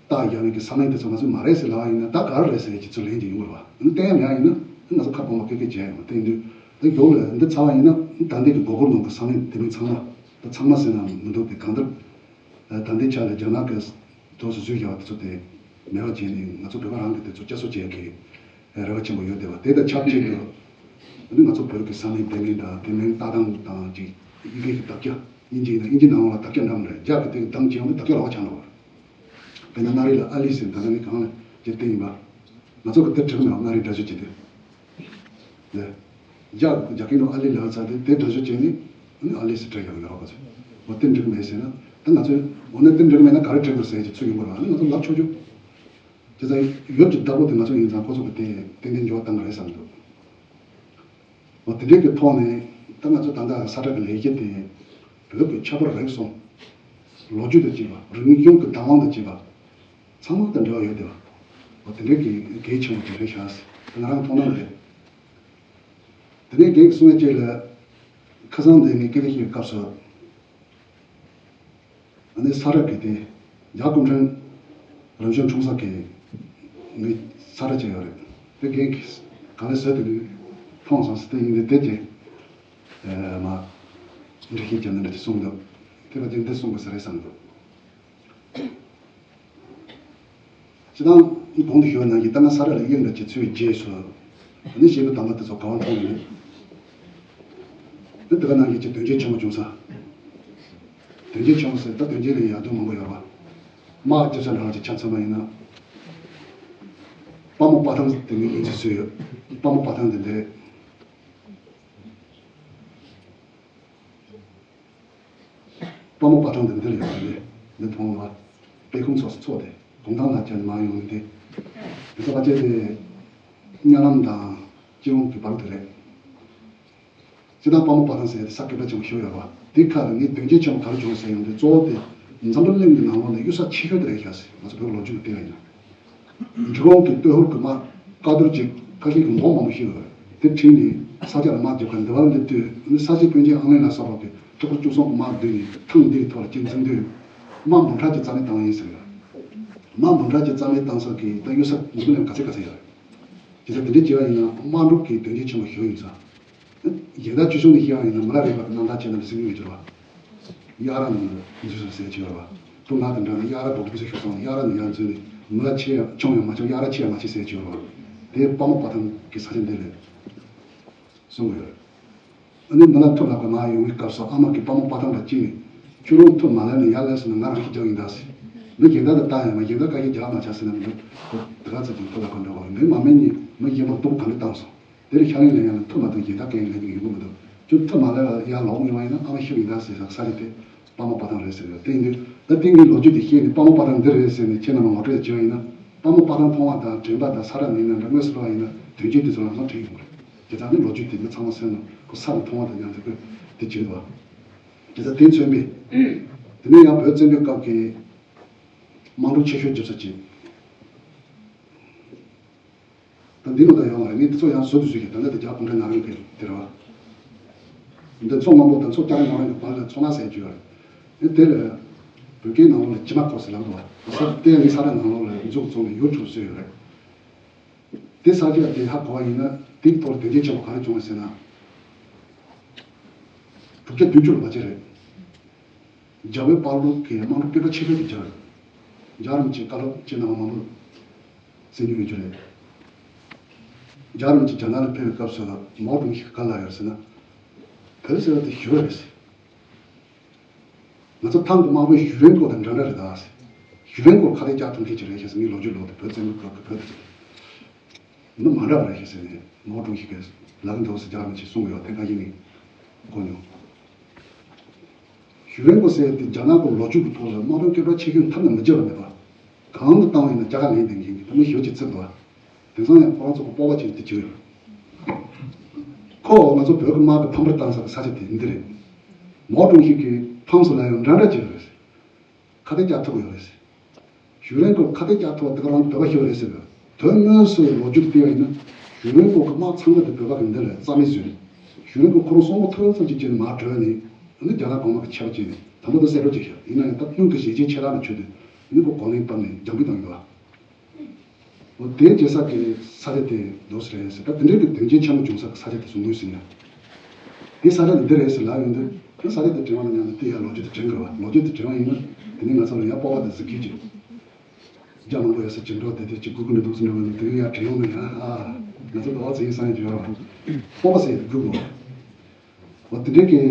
རྟགས་རྒྱག་མཁན་གྱི་ས་མིང་དེ་ཚོ་ང་ཚོས་མ་རེད་ཟེར་ལབ་པ་ཡིན་ན། ད་ག་རེ་རེད་ཟེར་ཡ་ཅིག་ཚུར་ལན་ཅིག་ཡོང་གི་རེད་བ། ཨ་ནི་བསྟན་ཡ་མེད་ཡ་ཡིན་ན། ཨ་ནི་ང་ཚོ་ཁ་སྐོམ་པ་སྐད་སྐད་བྱས་ཡོང་བ་དེ་ཡིན་དུས། ད་ཡོག་ལ་འདི་ཚར་བ་ཡིན་ན། ཨ་ནི་ད་ལྟའི་གི་སྒོར་སྒོར་ནང་གི་ས་མིང་དེ་མིང་ཚང་མ། ད་ཚང་མ་ཟེར་ན་མི་འདུག་དེ་གང་ལྟར། ད་ལྟའི་ཆ་ལ་རྒྱ་ནག་གི་དུས་སུ་བཟོས་བཞག་པ་དེ་ཚོ་དེ་མེད་པ་བྱས་ནས། ང་ཚོ་བོད་པ་རང་གི་དེ་ཚོ་བསྐྱར་གསོ་བྱེད་ཡ་གི་རེ་བ་ཆེན་པོ་ཡོད་དེ་བ། དེ་དང་ཆབས་ཅིག་ཏུ་ཨ་ནི་ང་ཚོ་བོད་ཀྱི་ས་མིང་དེ་མིང་དང་དེ་མིང་བཏགས་སྟངས་དང་ཅིག་ཡི་གེ་གི་དག་ཆ། དབྱིན་ཇི་ཡིན་ན་དབྱིན་ཇི་ནང་ལ་དག་ཆ་འདྲ་མི་འདྲ། རྒྱ་གི་དེ་གི་གདངས་ཅིག་ཡོང་དུས་དག་ཆ་ལོགས་ཆགས་འགྲོ་བ། དཔེར་ན་མངའ་རིས་ལ་ཨ་ལི་ཟེར། ད་ལྟ་ནི་གང་ལ་ཅིག་བསྟན་ཡིན་པ། ང་ཚོ་གི་དེ་བྲིས་མེད་པ། མངའ་རིས་སྒྲ་སྒྱུར་བྱེད་དུས། རྒྱ་རྒྱ་སྐད་ནང་ཨ་ལི་ལབ་ཚར་དུས་དེ་སྒྲ་སྒྱུར་བྱས་ནས་ཨ་ལི་ཟེར་བྲིས་ཡག་ཡོད་རེད་པ་ཚོ། འོ་དེ་འགྲིག་མེད་ཟེར་ན། ད་ང་ཚོས་འོ་ན་དེ་འགྲིག་མེད་ན་ག་རེ་བྲིས་དགོས་ཟེར་གྱི་ཚུལ་ཡོང་གི་རེད་པ། ཨ་ནི་ང་ཚོ་ལབ་ཆོག་ཆོག་བྱས་ཙང་ཡོད་ཀྱི་བདག་པོ་དེ་ང་ཚོ་ཡིན་ཙང་ཁོ་ཚོ་གི་དེ་ཏན་ཏན་འགྱུར་བ་གཏང་གི་རེད་བསམ་འདུག་འོ་དེ་འདྲའི་གི་ཐོག་ནས་ད་ང་ཚོ་ད་ལྟ་ས་ཁྲ་གི་ལས་གཞི་དེ་བོད་ཀྱི་ཆབ་དཔལ་རིག་གསུམ། ལོ་རྒྱུས་དང་བཅས་པ། རིག་གཞུང་གི་བདག་དབང་དང་བཅས་པ། ཚང་མ་དང་འབྲེལ་བ་ཡོད་དེ་བ། འོ་དེ་འདྲའི་གི་གལ་ཆེན་པོ་ཅིག་རེད་ཤག་ཟེར། ང་རང་མཐོང་སྣང་རེད། དེ་ནས་རྒན་གྱིས་གསུངས་པ་ཅིག་ལ། ཁ་སང་འདི་ངས་སྐད་ཆ་བཤད་པའི་སྐབས་སུ། ཨ་ནི་ས་ར་གི་དེ་རྒྱ་གུང་ཁྲན་རིམ་བྱོན་འཁྲུངས་ས་གི་ངའི་ས་ར་ཅིག་ཡོད་རེད། དེ་རྒན་གྱིས་ག་ལེར་ཟེར་དུས་མཐོང་སོང་ཟེར། དེ་ཡིན་དུས་དེ་ཅིག་ཨ་མ་ འགྲེལ་བཤད་བརྒྱབ་ན་འདྲ་ཅིག་གསུངས་འདུག་དེ་བ་ཅན་འདི་གསུངས་པ་ཟེར་རེད་བསམ་འདུག་སྤྱི་བཏང་གོང་དུ་ཞུས་པ་ནང་བཞིན་ལྟ་ན་ས་ར་ལ་དབྱིངས་འདྲ་ཅིག་ཚུལ་རྗེས་སུ། ད་ནི་ཤེས་པའི་དམ་པ་དེ་ཚོ་ག་བ་མཐོང་ཡོད། འདི་དེ་ག་ནང་བཞིན་གྱི་དོན་རྐྱེན་ཆེན་པོ་བྱུང་ས། དོན་རྐྱེན་ཆེན་པོ་ཟེར་ད་དོན་རྐྱེན་ལ་ཡང་དོན་མང་པོ་ཡོད་པ། དམག་རྒྱབ་ས་འདྲ་བ་ཅིག་ཆ་མཚོན་པ་ཡིན་ན། དཔའ་མོ་དཔའ་ཐང་དེ་ནི་ཡིན་ཚུལ་བཟོས་ཡོད། དཔའ་མོ་དཔའ་ཐང་དེ་འདྲའི། དཔའ་མོ་དཔའ་ཐང་དེ་འདིར་ཡོད་པ་རེད། མི་མཐོང་བ། པད་ཁུང་ཚོགས་སུ་ཚོགས་ཏེ་གུང་ཐང་ལ་ཅན་མ་ཡོང་སྟེ། དེ་ཚོ་ཕལ་ཆེར་དེ་གཉའ་ལམ་དང་སྤྱི་ཡོངས་ཀྱི་བར་དུ་རེད། སྤྱི་བཏང་དཔའ་མོ་དཔའ་ཐང་ཟེར་ཡ་དེ་ས་སྐད་གྲགས་ཆེན་པོ་ཞིག་ཡོད་རེད་བ། དེ་ཁ་ལ་ངས་དོན་རྐྱེན་ཆེན་པོ་ག་རེ་བྱུང་ཟེར་ཡོང་དུས་གཙོ་བོ་དེ་འཛམ་བུ་གླིང་གི་ནང་ལོགས་ནས་གཡུལ་ས་ཆེ་ཤོས་དེ་རེད་ཤག་ཟེར། ང་ཚོ་བོད་ཀྱི་ལོ་རྒྱུས་ཀྱི་སྟེང་ལ་ཡིན་ན། འབྲི་གུང་གི་སྟོད་ཧུར་གྱི་དམག་བཀའ་བསྡུར་གྱི་ཁ་ཤས་ཀྱི་མགོ་མང་པོ་ཞིག་ཡོད་རེད། དེ་ཁྲིད་ནས་ས་སྐྱ་ལ་དམག་རྒྱབ་ཁར་འདི་བར་སླེབས་དུས་ནི་ས་སྐྱའི་དཔོན་ཆེན་ཨང་ལེ་ལ་སོགས་པ་གི་ཐུགས་ཁུར་བཅུ་གསུམ་གྱི་དམག་བསྡུས་ནས་ཐང་འདིའི་ཐོག་ལ་ཅིག་འཛིང་དུས། དམག་འབུམ་ཕྲག་གཅིག་རྩ་མེད་བཏང་བ་ཡིན་ཟེར་ཡོད། དམག་འབུམ་ཕྲག་གཅིག་རྩ་མེད་བཏང་ས་གི་ད་གཡུལ་ས་འཛམ་བུ་གླིང་ག་ཚད་ག་ཚད་ཡོད་རེད། དེ་ཚོ་དེ་འདྲའི་བྱས་པ་ཡིན་ན་དམག་འཁྲུག་གི་དོན་རྐྱེན་ཆེན་པོ་ཞིག་ཡིན་ས། གཞན་དག་ཆོས་སྐྱོང་ནས་བཤད་པ་ཡིན་ན་མི་ལ་རས་པ་གི་རྣམ་ཐར་བྱས་ན་འདི་སེང་གེ་ཡོད་ཀྱི་རེད་བ། གཡག་ར་ནང་ལ་འཛུལ་སོང་ཟེར་གྱི་ཡོད་རེད་བ། དུ་ང་དང་འདྲ་ན་གཡག་ར་སྦུག་སྦུག་ཟེར་ཤོག་སོང་ལ་གཡག་ར་ནང་ཡར་འཛུལ་ནས་མི་ལ་ཆེ་ཡང་ཆུང་ཡང་མ་ཆུང་གཡག་ར་ཆེ་ཡང་མ་ཆེ་ཟེར་གྱི་ཡོད་རེད་བ། དེ་དཔའ་མོ་དཔའ་ཐང་གི་ས་ཆ་འདི་རེད། གསུང་གི་ཡོད་རེད། ཨ་ནི་མི་ལ་མཐུ་ལག་པ་ནང་ཡོང་བའི་སྐབས་སུ་ཨ་མ་གིས་དཔའ་མོ་དཔའ་ཐང་ལ་གཅིག་ནས་ཁྱོད་རང་མཐུ་མ་ལེན་ནས་ཡར་སླེབས་སོང་ན་ང་རང་གིས་རྒྱག་ཡིན་ད་ཟེར། མི་གཞན་དག་ལ་བཏང་ཡང་མ་གཞན་དག་བཀའ་བཞིན་རྒྱག་མ་བྱ་ཟེར་ན་མི་འདུག་དེ་ག་ཚོད་ཀྱིས་མཐུ་ལག་པ་འགྲོ་བ་རེད། མི་མ་མེད་ནི་མི་གཞན་པ་སྡུག་ག་འདྲ་བཏང་སོང་། དེར་ཤ་ལེན་ལེན་ཡང་ན་མཐུ་མ་གཏོགས་གཞན་དག་གང་ཡང་ལེན་རྒྱུ་ཡོང་གི་མི་འདུག་ཁྱོད་མཐུ་མ་ལེན་ལ་ཡར་ལོག་མྱོང་བ་ཡིན་ན་ཨ་མ་ཤི་གི་ཡིན་ད་ཟེར་ས་ས་རེད་དེ། དཔའ་མོ་དཔའ་ཐང་རེད་ཟེར་ཡོད། དེ་ཡིན་དུས་ད་ཏིང་གི་ལོ་རྒྱུས་དེ་ཤེས་ནས་དཔའ་མོ་དཔའ་ཐང་འདི་རེད་ཟེར་ནས་ཁྱེད་རྣམས་ལ་ངོ་སྤྲོད་བྱས་པ་ཡིན་ན། དཔའ་མོ་དཔའ་ཐང་མཐོང་བ་དང་དྲན་པ་དང་ས་ར་མིན་ན་འདྲ་དངོས་སུ་ལོ་བ་ཡིན་ན་དོན་རྐྱེན་དེ་ཚོ་ལམ་སང་དྲན་ཡོང་གི་རེད། དེ་ཙང་ནི་ལོ་རྒྱུས་དེ་མི་ཚང་མ་སེམས་ནང་ཁོ་ས་ནས་མཐོང་བ་དང་མཉམ་དུ་ཁོས་དེ་བྱེད་དོ། དེ་ཚ་དེ་མཚོན་པས། དེ་ནས་ཡང་བོད་བཙན་པོའི་སྐབས་ཀྱི་དམག་འཁྲུག་ཆེ་ཤོས་བརྒྱབ་ས་ཅིག་ད་འདི་མ་གཏོགས་ཡོང་བ་རེད། ངས་འདི་ཚོ་ཡང་ཟུར་དུ་ཞུས་ཀྱི། ད་ལྟ་དེ་རྒྱ་གུང་ཁྲན་ནང་རང་གི་དེ་རེད་བ། འདི་མཚོ་སྔོན་པོ་དང་མཚོ་སྐྱ་རེངས་ནང་རང་གི་བར་ལ་མཚོ་སྣ་ཟེར་རྒྱུ་ཡོད་རེད། ཨེ་དེ་ལ་བོད་སྐད་ནང་ལོགས་ལ་སྐྱི་མ་ཀོ་ཟེར་ལབ་འདུག་བ། ས་དེ་ངའི་ས་ར་ནང་ལོགས་ལ་འཛུགས་བཙུགས་ནས་ཡུལ་གྲུ་བཟོས་ཡོད་རེད། དེ་ས་ཆ་དེ་ཧ་གོ་བ་ཡིན་ན་དེའི་ཐོག་དོན་རྐྱེན་ཆེན་པོ་ག་རེ་བྱུང་བ་ཟེར་ན། དྲུག་བརྒྱ་བདུན་ཅུ་ལོ་ཕལ་ཆེར་རེད། རྒྱ་བོད་བར་ལུགས་ཀྱི་དམག་འཁྲུག་སྐད་གྲགས་ཆེ་ཤོས་དེ་རྒྱ་རེད། རྒྱ་རིན་པོ་ཆེ་བཀའ་སློབ་ཅན་དང་མང་པོ་གསན་རྒྱུ་ཡོད་རྒྱུ་རེད། རྒྱ་རིན་པོ་ཆེ་རྒྱ་ནག་ལ་ཕེབས་པའི་སྐབས་སུ་ལ་མའོ་ཀྲུང་ཧྲི་ག་ལ་ཡོད་ཟེར་ན། བོད་ཟེར་བ་དེ་ཞུ་བ་རེད་ཟེར། ང་ཚོ་ཐང་གི་དམག་དཔོན་ཞུ་རན་ཀོ་དང་འདྲ་འདྲ་རེད་ད་ཟེར། ཞུ་རན་ཀོ་ཁ་གཏད་བཅག་ཐུབ་མཁན་ཅིག་རེད་ཤག་ཟེར། ངའི་ལོ་རྒྱུས་ལོག་དེ་བོད་བཙན་པོའི་སྐབས་ཀྱི་བོད་དེ་ཚོ། མི་མ་འདྲ་བ་རེད་ཤག་ཟེར་ནས་མའོ་ཀྲུང་ཧྲི་གིས་ལབ་ཀྱི་འདུག་ཟེར་རྒྱ་མི་ཆེ་གསུང་གི་ཡོད། དེ་ཁ་ཤས་ནས་གོ་མྱོང་། ཞུ་རན་ཀོ་ཟེར་དེ་རྒྱ་ནག་གི་ལོ་རྒྱུས་ཀྱི་ཐོག་ལ་དམག་དོན་སྐད་གྲགས་ཆེ་ཤོས་ཐབས་ལ་མི་འཇལ་བ་མེད་པ། གང་དུ་བཏང་བ་ཡིན་ན་རྒྱ་གར་ལན་འདེབས་མཁན་གྱི་ད་མི་ཞེ་པོ་ཅིག་བརྩིགས་འདུག་དེང་སང་ཡང་ཁོ་རང་ཚོ་གི་སྤོབས་པ་ཅན་དེ་ཅིག་ཡོད། ཁོ་ང་ཚོ་བོད་ཀྱི་དམག་གི་ཕམ་པར་བཏང་ས་གི་ས་ཆ་དེ་འདི་རེད། མའོ་ཀྲུང་ཧྲི་གིས་ཕམ་སུ་ལ་ཡང་འདྲ་འདྲ་བྱས་ཡོད་རེད། ཁ་གཏད་བཅག་ཐུབ་ཡོད་རེད། ཞུ་རན་ཀོ་ཁ་གཏད་བཅག་ཐུབ་པ་དེ་ག་རང་བོད་པ་ཞིག་རེད་ཟེར་བས། དོན་དངོས་སུ་ལོ་རྒྱུས་བལྟས་པ་ཡིན་ན། ཞུ་རན་ཀོ་གི་དམག་ཚང་མ་དེ་བོད་པ་གི་འདི་ལ་རྩ་མེད་བཟོས་ནས། ཞུ་རན་ཀོ་ཁོ་རང་སྲུང་མ་ཐོབ་ཙམ་ཅིག་བྱས་ནས་མར་བྲོས་ནས། ཨ་ནི་རྒྱ་ནག་གོང་མ་གི་ཆད་པ་བཅད་ནས་དང་པོ་དེ་གསལ་སྒྲོག་བྱས་ཤག་ཡིན་ན་ཡང་ད་སྔོན་གྱི་ཞལ་ཆད་ཆད་ལག་ནས་ཆོད་དུས། ཨ་ནི་ཁོ་གོ་ལེན་བཏབ་ནས་རྒྱང་འབུད་བཏང་ཡོད་པ། འོ་དེའི་རྗེས་ས་གི་ས་ཆ་དེ་འདུག་སེ་རེད་ཟེར། ད་དེ་འདྲའི་གི་དོན་རྐྱེན་ཆེན་པོ་བྱུང་ས་གི་ས་ཆ་དེ་ཚོ་ངོས་ཟིན་ཡ། དེ་ས་ཆ་དེ་འདི་རེད་ཟེར་ལབ་ཡོང་དུས། ད་ས་ཆ་དེ་དྲན་པ་ལ་མཉམ་དུ་དེ་ཡ་ལོ་རྒྱུས་དེ་དྲན་དགོས་པ། ལོ་རྒྱུས་དེ་དྲན་པ་ཡིན་ན་དེ་ནས་ང་ཚོ་ལ་ཡ་སྤོབས་པ་དང་གཟི་བརྗིད་ཅིག་རྒྱ་མང་པོ་ཡོད་ས་ཅིག་འགྲོ་དེ་དེ་ཅིག་སྒུག་གི་འདུག་ཟེར་འདྲ་བ་ནི་དེ་ཡ་དྲན་ཡོང་ནས་ཡ། ཨ། ང་ཚོ་ད་བ་ཚེ་ཡིན་སང་ཡིན་གྱི་ཡོད་ར། སྤོབས་པ་ཟེར་ཡ་དེ་སྒུག་དགོས། འོ་དེ་འདྲའི་གི།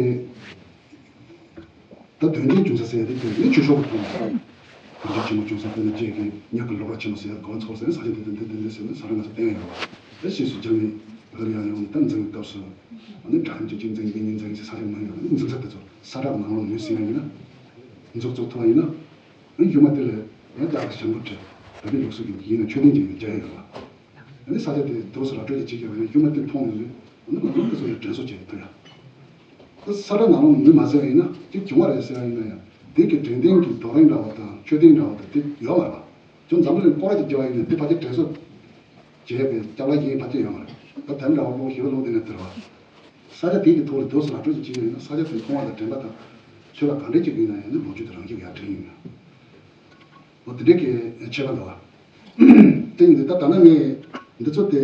ད་དོན་རྐྱེན་བྱུང་ས་ཟེར་ཡ་དེ་དོན་ནི་ཆོས་ཕྱོགས་ཀྱི་དོན་དང་། དོན་རྐྱེན་ཆེན་མོ་བྱུང་ས་དཔེར་ན་རྗེས་ཀྱི་ཉག་གི་ལོག་ར་ཆེན་མོ་ཟེར་ཡ་གོ་ཚོར་ཟེར་ས་ཆ་དེ་དེ་འདི་འདི་འདི་ཟེར་ནས་ས་ར་ང་ཚོ་བསྟན་ཡོད་པ། དེ་ཕྱིས་སུ་རྒྱ་མི་བོད་ལ་ཡང་ཡོང་ནས་ད་འཛིང་བའི་སྐབས་སུ། ཨ་ནི་དྲག་ཉམས་ཅན་གྱི་འཛིང་མི་ཉིན་འཛིང་ཟེར་ས་ཆ་མ་ཡོང་ཨ་ནི་འཛིང་ས་དེ་ཚོ་ས་ར་ནང་ལོགས་ནུས་ཟིན་ཡ་ཡིན་ན། འཛུགས་བཙུགས་ཐུབ་པ་ཡིན་ན། ཨ་ནི་གཞུག་མ་དེ་ལ་ཡང་རྒྱ་གར་ཞང་བོད་ཀྱི་བོད་མི་ལུགས་སྲོལ་གྱི་ཡིན་ན་ཆོས་ལྡན་གྱི་རྒྱ་ཡོད་པ། ཨ་ནི་ས་ཆ་དེ་དུས་སུ་ར་སྤྲོད་ཀྱི་བྱེད་ཀྱི་བ་ཡང་གཞུག་མ་དེ་མཐོང་ཡོང་དུས། ཨ་ནི་ང་ཚོ་དེ་ཚོ་ཡང་དྲན་གསོ་བྱེད་ཐུབ་ཡ། ད་ས་ར་ནང་ལོགས་མི་མ་ཟེར་བ་ཡིན་ན་གཅིག་བྱུང་བ་རེད་ཟེར་བ་ཡིན་ན་ཡང་དེ་གི་དྲན་རྟེན་གྱི་རྡོ་རིང་འདྲ་བ་དང་མཆོད་རྟེན་འདྲ་བ་དང་དེ་ཡོད་མ་རེད་པ། ཁྱོད་འཛམ་བུ་གླིང་སྐོར་ར་ཅིག་བརྒྱབ་པ་ཡིན་ན་དེ་ཕལ་ཆེར་དྲན་གསོ་བྱེད་པའི་སྐྱབས་ལ་ཡིན་ཕལ་ཆེར་ཡོད་མ་རེད། ད་དེ་འདྲ་བ་ལོག་ཞེ་པོ་ལོག་དེ་ནས་དེ་རེད་བ། ས་ཆ་དེ་གི་ཐོག་ལ་དུས་སུ་ར་སྤྲོད་ཅིག་བྱེད་ཀྱི་ཡིན་ན་ས་ཆ་དེ་མཐོང་བ་དང་དྲན་པ་དང་ཆོས་ལ་ག་འདྲ་ཅིག་ཡིན་ན་ཡང་ནི་ལོ་རྒྱུས་དེ་རང་བཞིན་ཡར་དྲན་ཡོང་ཡ། འོ་དེ་འདྲའི་གི་ཆེ་བ་འདུག་བ། དེ་ཡིན་དུས་ད་ད་ནི་ངས་འདི་ཚོ་དེ་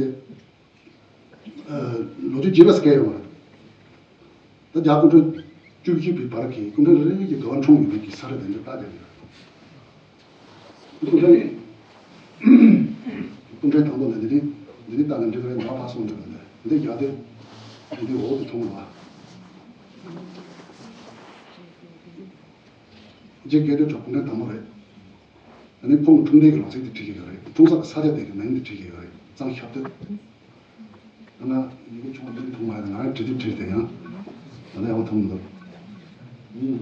ལོ་རྒྱུས་རྗེས་ལ་སྐད་ཡོང་བ་རེད། ད་རྒྱ་གུང་ཁྲན་ བཅུ་གཅིག་པའི་བར་གྱི་སྐུ་ཕྲེང་རེ་རེ་གི་འདོན་འཁྲུངས་ཡོད་པའི་གི་ས་ར་དེ་འདྲ་བཏགས་ཀྱང་ཡོད། སྐུ་ཕྲེང་སྐུ་ཕྲེང་དང་པོ་ནས་འདི་འདྲའི་འདི་འདྲའི་བཏགས་ནས་འབྲི་བའི་ནང་ཕར་སོང་འདྲ་འདི་འདི་ཡག་དེ་འདི་འོག་ཏུ་མཐོང་བ། རྗེ་དགེ་འདུན་གྲུབ་སྐུ་ཕྲེང་དང་པོ་རེད། ཨ་ནི་ཁོང་འཁྲུངས་འདས་ཀྱི་ལོ་ཚིགས་དེ་བྲིས་ཀྱི་ཡོད་རེད། འཁྲུངས་ས་ས་ཆ་དེ་གི་མིང་དེ་བྲིས་ཀྱི་ཡོད་རེད། གཙང་ཤར་སྟོད། ད་ང་ཡི་གེ་ཆུང་བ་འདི་མཐོང་མ་ཡོད། ང་རང་བྲིས་དེ་བྲིས་དེ་ཡང་ད་ལྟ་ཡག་པོ་མཐོང་མི་འདུག་ཨུམ།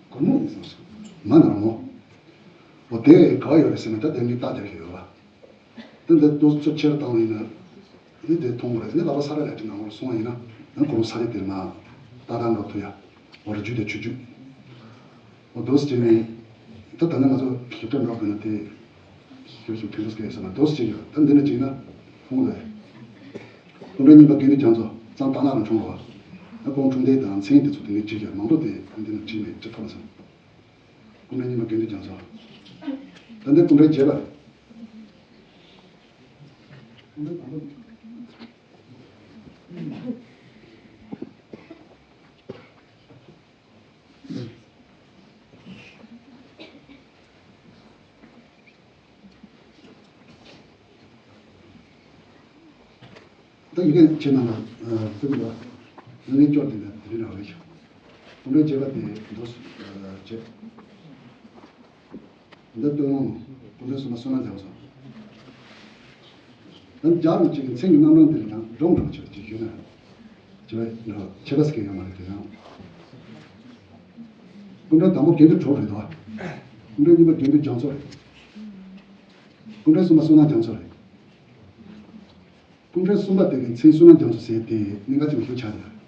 སྒོར་མོ་ཡིན་བསམ་སོང་། མ་ནར་མོ། འོ་དེ་ག་བ་ཡོད་རེད་ཟེར་ན་ད་དེ་འདི་ལྟ་རྒྱག་གི་ཡོད་པ། དེ་འདི་ཏོག་ཙམ་ཆེར་བཏང་བ་ཡིན་ན། འདི་དེ་མཐོང་བ་རེད། འདི་ལག་པ་ས་ར་ལས་དེ་ནང་བར་སོང་བ་ཡིན་ན། ཡང་ཁོ་རང་ས་ཆ་དེར་མ་ལྟ་སྟངས་འགྲོ་ཐུབ་ཡ། འོ་ར་རྒྱུད་དེ་ཆུ་རྒྱུད། འོ་དོ་སི་ཅེ་ནི། ད་ད་ནི་ང་ཚོ་ཞིབ་ཕྲ་འགྲོ་དགོས་ན་དེ། ཞིབ་ཞིབ་ཕྲན་ཚོགས་སྐད་ཟེར་ན་དོ་སི་ཅེ་ཡོད། ད་འདི་ནི་ཅིག་ན། ཁོང་ལ། སྐུ་ཕྲེང་གཉིས་པ་དགེ་འདུན་རྒྱ་མཚོ་གཙང་རྟ་ནག་རུ་འཁྲུངས་པ། ད་ཁོང་འཁྲུངས་འདས་དང་མཚན་དེ་ཚོ་དེ་ནས་བྲིས་ཀྱང་མང་པོ་དེ་འདི་ན་བྲིས་མེད་ཅི་ཐོག་ལ་སོང་། སྐུ་ཕྲེང་གཉིས་པ་དགེ་འདུན་རྒྱ་མཚོ། ད་འདི་སྐུ་ཕྲེང་བརྒྱད་པ། ད་ཡི་གེ་ཆེ་ན་ལ་ཙིག་ལ་ངའི་སྐྱོར་དེ་ལ་དེ་རིང་རག་རེད་ཤག་སྐུ་ཕྲེང་བརྒྱད་པ་དེ་འདུག་བྱེད། འདི་སྟོད་ལུང་སྐུ་ཕྲེང་གསུམ་པ་བསོད་ནམས་རྒྱ་མཚོ། ད་རྒྱ་རུ་གཅིག་གི་མཚན་གྱི་རྣམ་གྲངས་འདི་ལ་ཡང་སྒྲོམ་དང་ཆེ་བ་ཅིག་ཞུས་ན། བྱེད་པ་འདྲ་ཆེ་བ་ཟེར་མཁན་ཡོད་མ་རེད་དེ་ཡང་། སྐུ་ཕྲེང་དང་པོ་དགེ་འདུན་གྲུབ་རེད་དོ། སྐུ་ཕྲེང་གཉིས་པ་དགེ་འདུན་རྒྱ་མཚོ་རེད། སྐུ་ཕྲེང་གསུམ་པ་བསོད་ནམས་རྒྱ་མཚོ་རེད། སྐུ་ཕྲེང་གསུམ་པ་དེ་གི་མཚན་བསོད་ནམས་རྒྱ་མཚོ་ཟེར་ཏེ་གནད་འགག་ཆེན་པོ་ཞིག་ཆགས་ཡོད།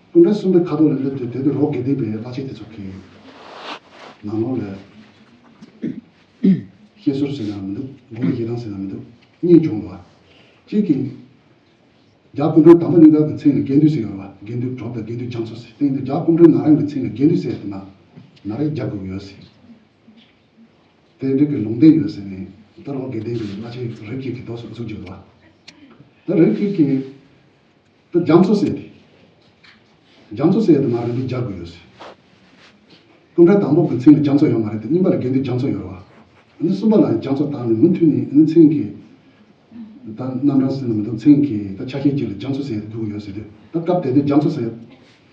སྐུ་ཕྲེང་གསུམ་པའི་ཁ་ཐོག་ལ་སླེབས་ཏེ་དེ་དུས་རོགས་དགེ་ལྡན་པའི་བླ་ཆེན་དེ་ཚོ་གི་ནང་ལོགས་ལ་བཤད་སྲོལ་ཟེར་ན་མི་འདུག་སྒོམ་པའི་ཞེ་སྡང་ཟེར་ན་མི་འདུག་གཉིས་བྱུང་བ། གཅིག་གིས་རྒྱ་སྐུ་ཕྲེང་དང་པོ་གཉིས་ཀ་གི་མཚན་ལ་དགེ་འདུན་ཟེར་ཡོད་རེད་བ། དགེ་འདུན་གྲུབ་དང་དགེ་འདུན་རྒྱ་མཚོ་ཟེར། དེ་ཡིན་དུས་རྒྱ་སྐུ་ཕྲེང་ནང་རང་གི་མཚན་ལ་དགེ་འདུན་ཟེར་ཡོད་དེ་ན་ན་རེ་རྒྱག་དགོས་ཡོད་ཟེར། དེ་འདྲ་གི་ལུང་བསྟན་ཡོད་ཟེར་ནས་ད་རང་དགེ་ལྡན་གྱི་བླ་ཆེན་རིགས་ཀྱི་གི་ཐོག་སུ་ཚུགས་རྒྱུ་རེད་བ། ད་རིགས་ཀྱི་གི་ད་རྒྱ་མཚོ་ཟེར་ཏེ། རྒྱ་མཚོ་ཟེར་ཡ་དེ་མ་རེད་འདི་རྒྱག་དགོས་ཡོད་ཟེར། སྐུ་ཕྲེང་དང་པོ་གི་མཚན་ལ་རྒྱ་མཚོ་ཡོད་མ་རེད་དེ་གཉིས་པ་ལ་དགེ་འདུན་རྒྱ་མཚོ་ཡོད་རེད་བ། ཨ་ནི་གསུམ་པ་ལ་རྒྱ་མཚོ་བཏགས་ནས་མུ་མཐུད་ནས་ཨ་ནི་མཚན་གྱི་ད་རྣམ་གྲངས་ཟེར་ན་མི་འདུག་མཚན་གྱི་ད་ཆ་ཤས་གཅིག་ལ་རྒྱ་མཚོ་ཟེར་དགོས་ཡོད་ཟེར་དུས་ད་སྐབས་དེ་དུས་རྒྱ་མཚོ་ཟེར་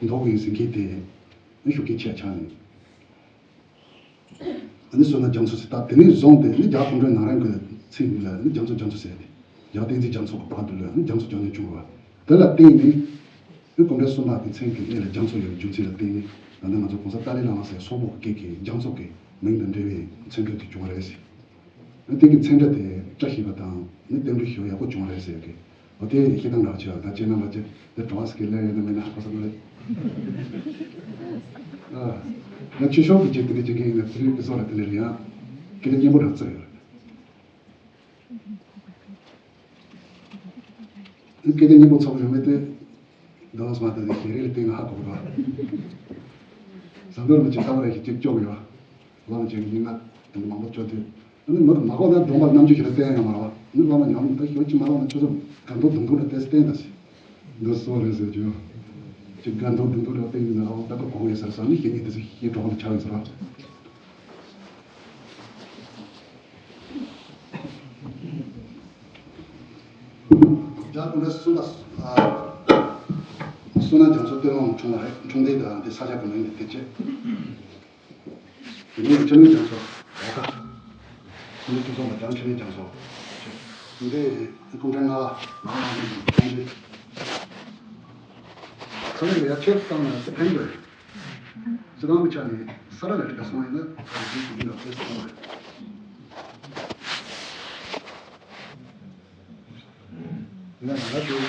འདོགས་དགོས་ཡིན་ཟེར་མཁན་དེ་ཨ་ནི་ཤུགས་རྐྱེན་ཆེ་ཆགས་ནས། ཨ་ནི་བསོད་ནམས་རྒྱ་མཚོ་ཟེར། ད་དེ་ནས་བཟུང་སྟེ་ནི་རྒྱ་སྐུ་ཕྲེང་ནང་རང་གི་ཚིག་ལ་ནི་རྒྱ་མཚོ་རྒྱ་མཚོ་ཟེར་ཏེ། རྒྱ་བསྟན་འཛིན་རྒྱ་མཚོ་གི་བར་དུ་ལ་ནི་རྒྱ་མཚོ་རྒྱ་མཚོ་བྱུང་བ། དེ་ལ་བརྟེན་ནས་ནི་སྐུ་ཕྲེང་གསུམ་པ་གི་མཚན་གྱི་སྔོན་ལ་རྒྱ་མཚོ་ཡོད་པའི་རྒྱུ་མཚན་ལ་བརྟེན་ནས་ད་ནི་ང་ཚོ་གོང་ས་ཏཱ་ལའི་བླ་མ་ཟེར་སོག་པོ་སྐད་ཀྱི་རྒྱ་མཚོ་གི་མིང་དང་འབྲེལ་བའི་མཚན་འབྲེལ་དེ་བྱུང་བ་རེད་ཟེར། ཨ་ནི་དེ་གི་མཚན་འབྲེལ་དེ་བཀྲ་ཤིས་པ་དང་ནི་རྟེན་འབྲེལ་ཞུ་ཡག་པོ་བྱུང་བ་རེད་ཟེར་གི། འོ་དེ་ཡི་ཤེས་སྟངས་འདྲ་བ་ཆེ་བ་ད་ཁྱེད་རྣམ་པ་ཅིག་དེ་གྲོགས་སྐད་ལས་ཡོད་ན་མེད་ན་ཧ་གོ་ས་མ་རེད། ཨ། ང་ཆོས་ཕྱོགས་ཀྱི་ཅིག་དེ་འདྲ་ཅིག་ཡིན་ན་དེ་རིང་དེ་ཚོ་ལ་དེ་ལས་རེད་ཡང་། སྐད་ཆ་སྙན་པོ་འདྲ་བརྩི་ཡོད་རེད། སྐད་ཆ་སྙན་པོ་ཚོགས་ཡོད་མེད་དེ། འདི་ལ་སོང་བ་དེ་ནི་ཞལ་རས་ལ་བལྟས་ན་ཧ་གོ་གི་རེད། ཟམ་པ་རིན་པོ་ཆེ་ལྟ་བ་རེ་ཞིག་ཅིག་སྐྱོ་གི་ཡོད། བླ་མ་ཅིག་ཡིན་ན་དེ་འདྲ་མང་པོ་སྐྱོ་དུས། ཨ་ནི་མི་མ་གོ་ན་གདོང་པར་རྣམ་འགྱུར་ཞིག་ལ་བསྟན་ཡོང་མ་རེད་བ། ཨ་ནི་བླ་མ་ཉམས་ད་ཞོ་ཅི་མ་བླ་མ་ཁྱོད་ཚོ་དགའ་མདོག་གདོང་ཐུག་ལ་བལྟས་བསྟན་ད་ཟེར། འདི་སོ་རེད་ཟེར་རྒྱུ། ཅིག་དགའ་མདོག་གདོང་ཐུག་ལ་བསྟན་གྱི་ན་ཨ་བ་ད་ག་གོ་ཡོད་ཟེར་ས་ནི་ཞེ་ཉིད་དེ་ཚོ་ཞེ་གྲོགས་ལ་ཆགས་ཡོད་ཟེར་བ། རྒྱ་སྐུ་ཕྲེང་གསུམ་པ། ཨ། བསོད་ནམས་རྒྱ་མཚོ་སྟོད་ལུང་འཁྲུངས་པ་རེད། འཁྲུངས་འདས་དང་དེ་ས་ཆ་གི་མིང་ནི་དེ་བྱས། དེ་ནས་འཕྲིན་ལས་རྒྱ་མཚོ་རྒྱ་ཁ། ཆུ་ཚོད་བཅུ་གསུམ་པ་རྒྱ་འཕྲིན་ལས་རྒྱ་མཚོ། འདི་སྐུ་ཕྲེང་ལྔ་པ་ནང་ལ་ཡོད་པའི་ཁོང་ཚོས། ཚང་མས་ཡར་ཆེར་བཏང་ན་སི་ཕན་དགོས། སྤྱི་བཏང་གི་ཆ་ནས་ས་ར་ལ་རིག་པ་སོང་ཡིན་ན་ད་རེས་དུས་ཀྱི་ལ་དཔེ་སོང་རེད། ང་ང་ཚོའི་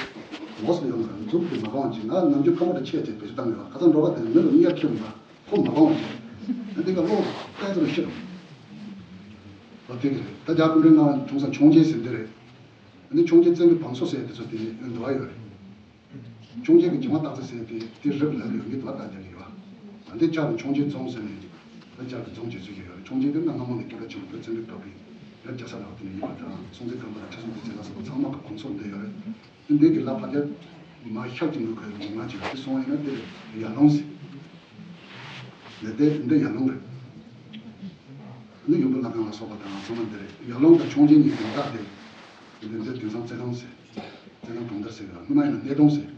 ལོགས་སུ་ཡོང་ན་མཛུབ་ཀྱིས་མ་གང་ཅིག་ང་ནམ་རྒྱུན་ཁ་མོ་དང་ཆེ་ཆེ་བེད་སྤྱོད་བཏང་ཡོད། ཁ་སང་འགྲོ་བ་དེ་མི་ལ་མི་ཡར་ཁྱེར་ཡོང་ན་ཁོ་མ་གང་ཅིག་ང་འདི་ག་ལོག་ཏོག་ཙམ་ཤི་རུང་། ཨ་དེ་གི་རེད། ད་རྒྱ་སྐུ་ཕྲེང་ལྔ་བྱུང་ས་འཕྱོངས་རྒྱས་ཟེར་འདི་རེད། ཨ་ནི་འཕྱོངས་རྒྱས་བཙན་པོའི་བང་སོ་ཟེར་དེ་ཚོ་དེ་འདུལ་བ་ཡོད་རེད། འཕྱོངས་རྒྱས་ཀྱི་འགྱིང་བ་སྟག་རྩེ་ཟེར་དེ་དེ་རི་ལ་ཡོད་མི་འདུལ་བ་སྟག་རྒྱལ་གྱི་ཡོད། ཨ་འདི་ཆ་ནས་འཕྱོངས་རྒྱས་རྫོང་ཟེར་ནས་ད་རྒྱ་གི་རྫོང་རྗེས་ཚུལ་གྱི་ཡོད་རེད། འཕྱོངས་རྒྱས་དེ་ན་སྔ་མོ་ནས་སྐད་གྲགས་ཆེན་པོ་བོད་བཙན་པོའི་སྐབས་ཀྱི་ཡར་རྒྱ་ས་ལ་དེ་ནས་ཡིན་པ་དང་སྲོང་བཙན་སྒམ་པོ་དང་ཁྲི་སྲོང་ལྡེ་བཙན་ལ་སོགས་པ་ཚང་མ་གི་གོང་ཚོགས་འདི་ཡོད་རེད། ཨ་འདི་གི་ལ་ཕར་རྒྱ། མ་ཤག་གི་འདུག་ག་མཇུག་མ་ཅིག་དེ་སོང་བ་ཡིན་ན་དེ་ཡར་ཀླུང་ཟེར། འདི་དེ་འདི་ཡར་ཀླུང་རེད། ནི་ཡུམ་བུ་བླ་སྒང་ལ་སོགས་པ་དང་ཚང་མ་འདི་རེད། ཡར་ཀླུང་དང་ཁྱུང་ཆེན་གཉིས་དེ་དག་དེ། འདི་འདི་དེང་སང་རྩེ་ལུང་ཟེར། རྩེ་ལུང་གྲོང་རྡལ་ཟེར་གི་ལ་སྔོན་མ་ཡིན་ན་སྣེ་གདོང་ཟེར།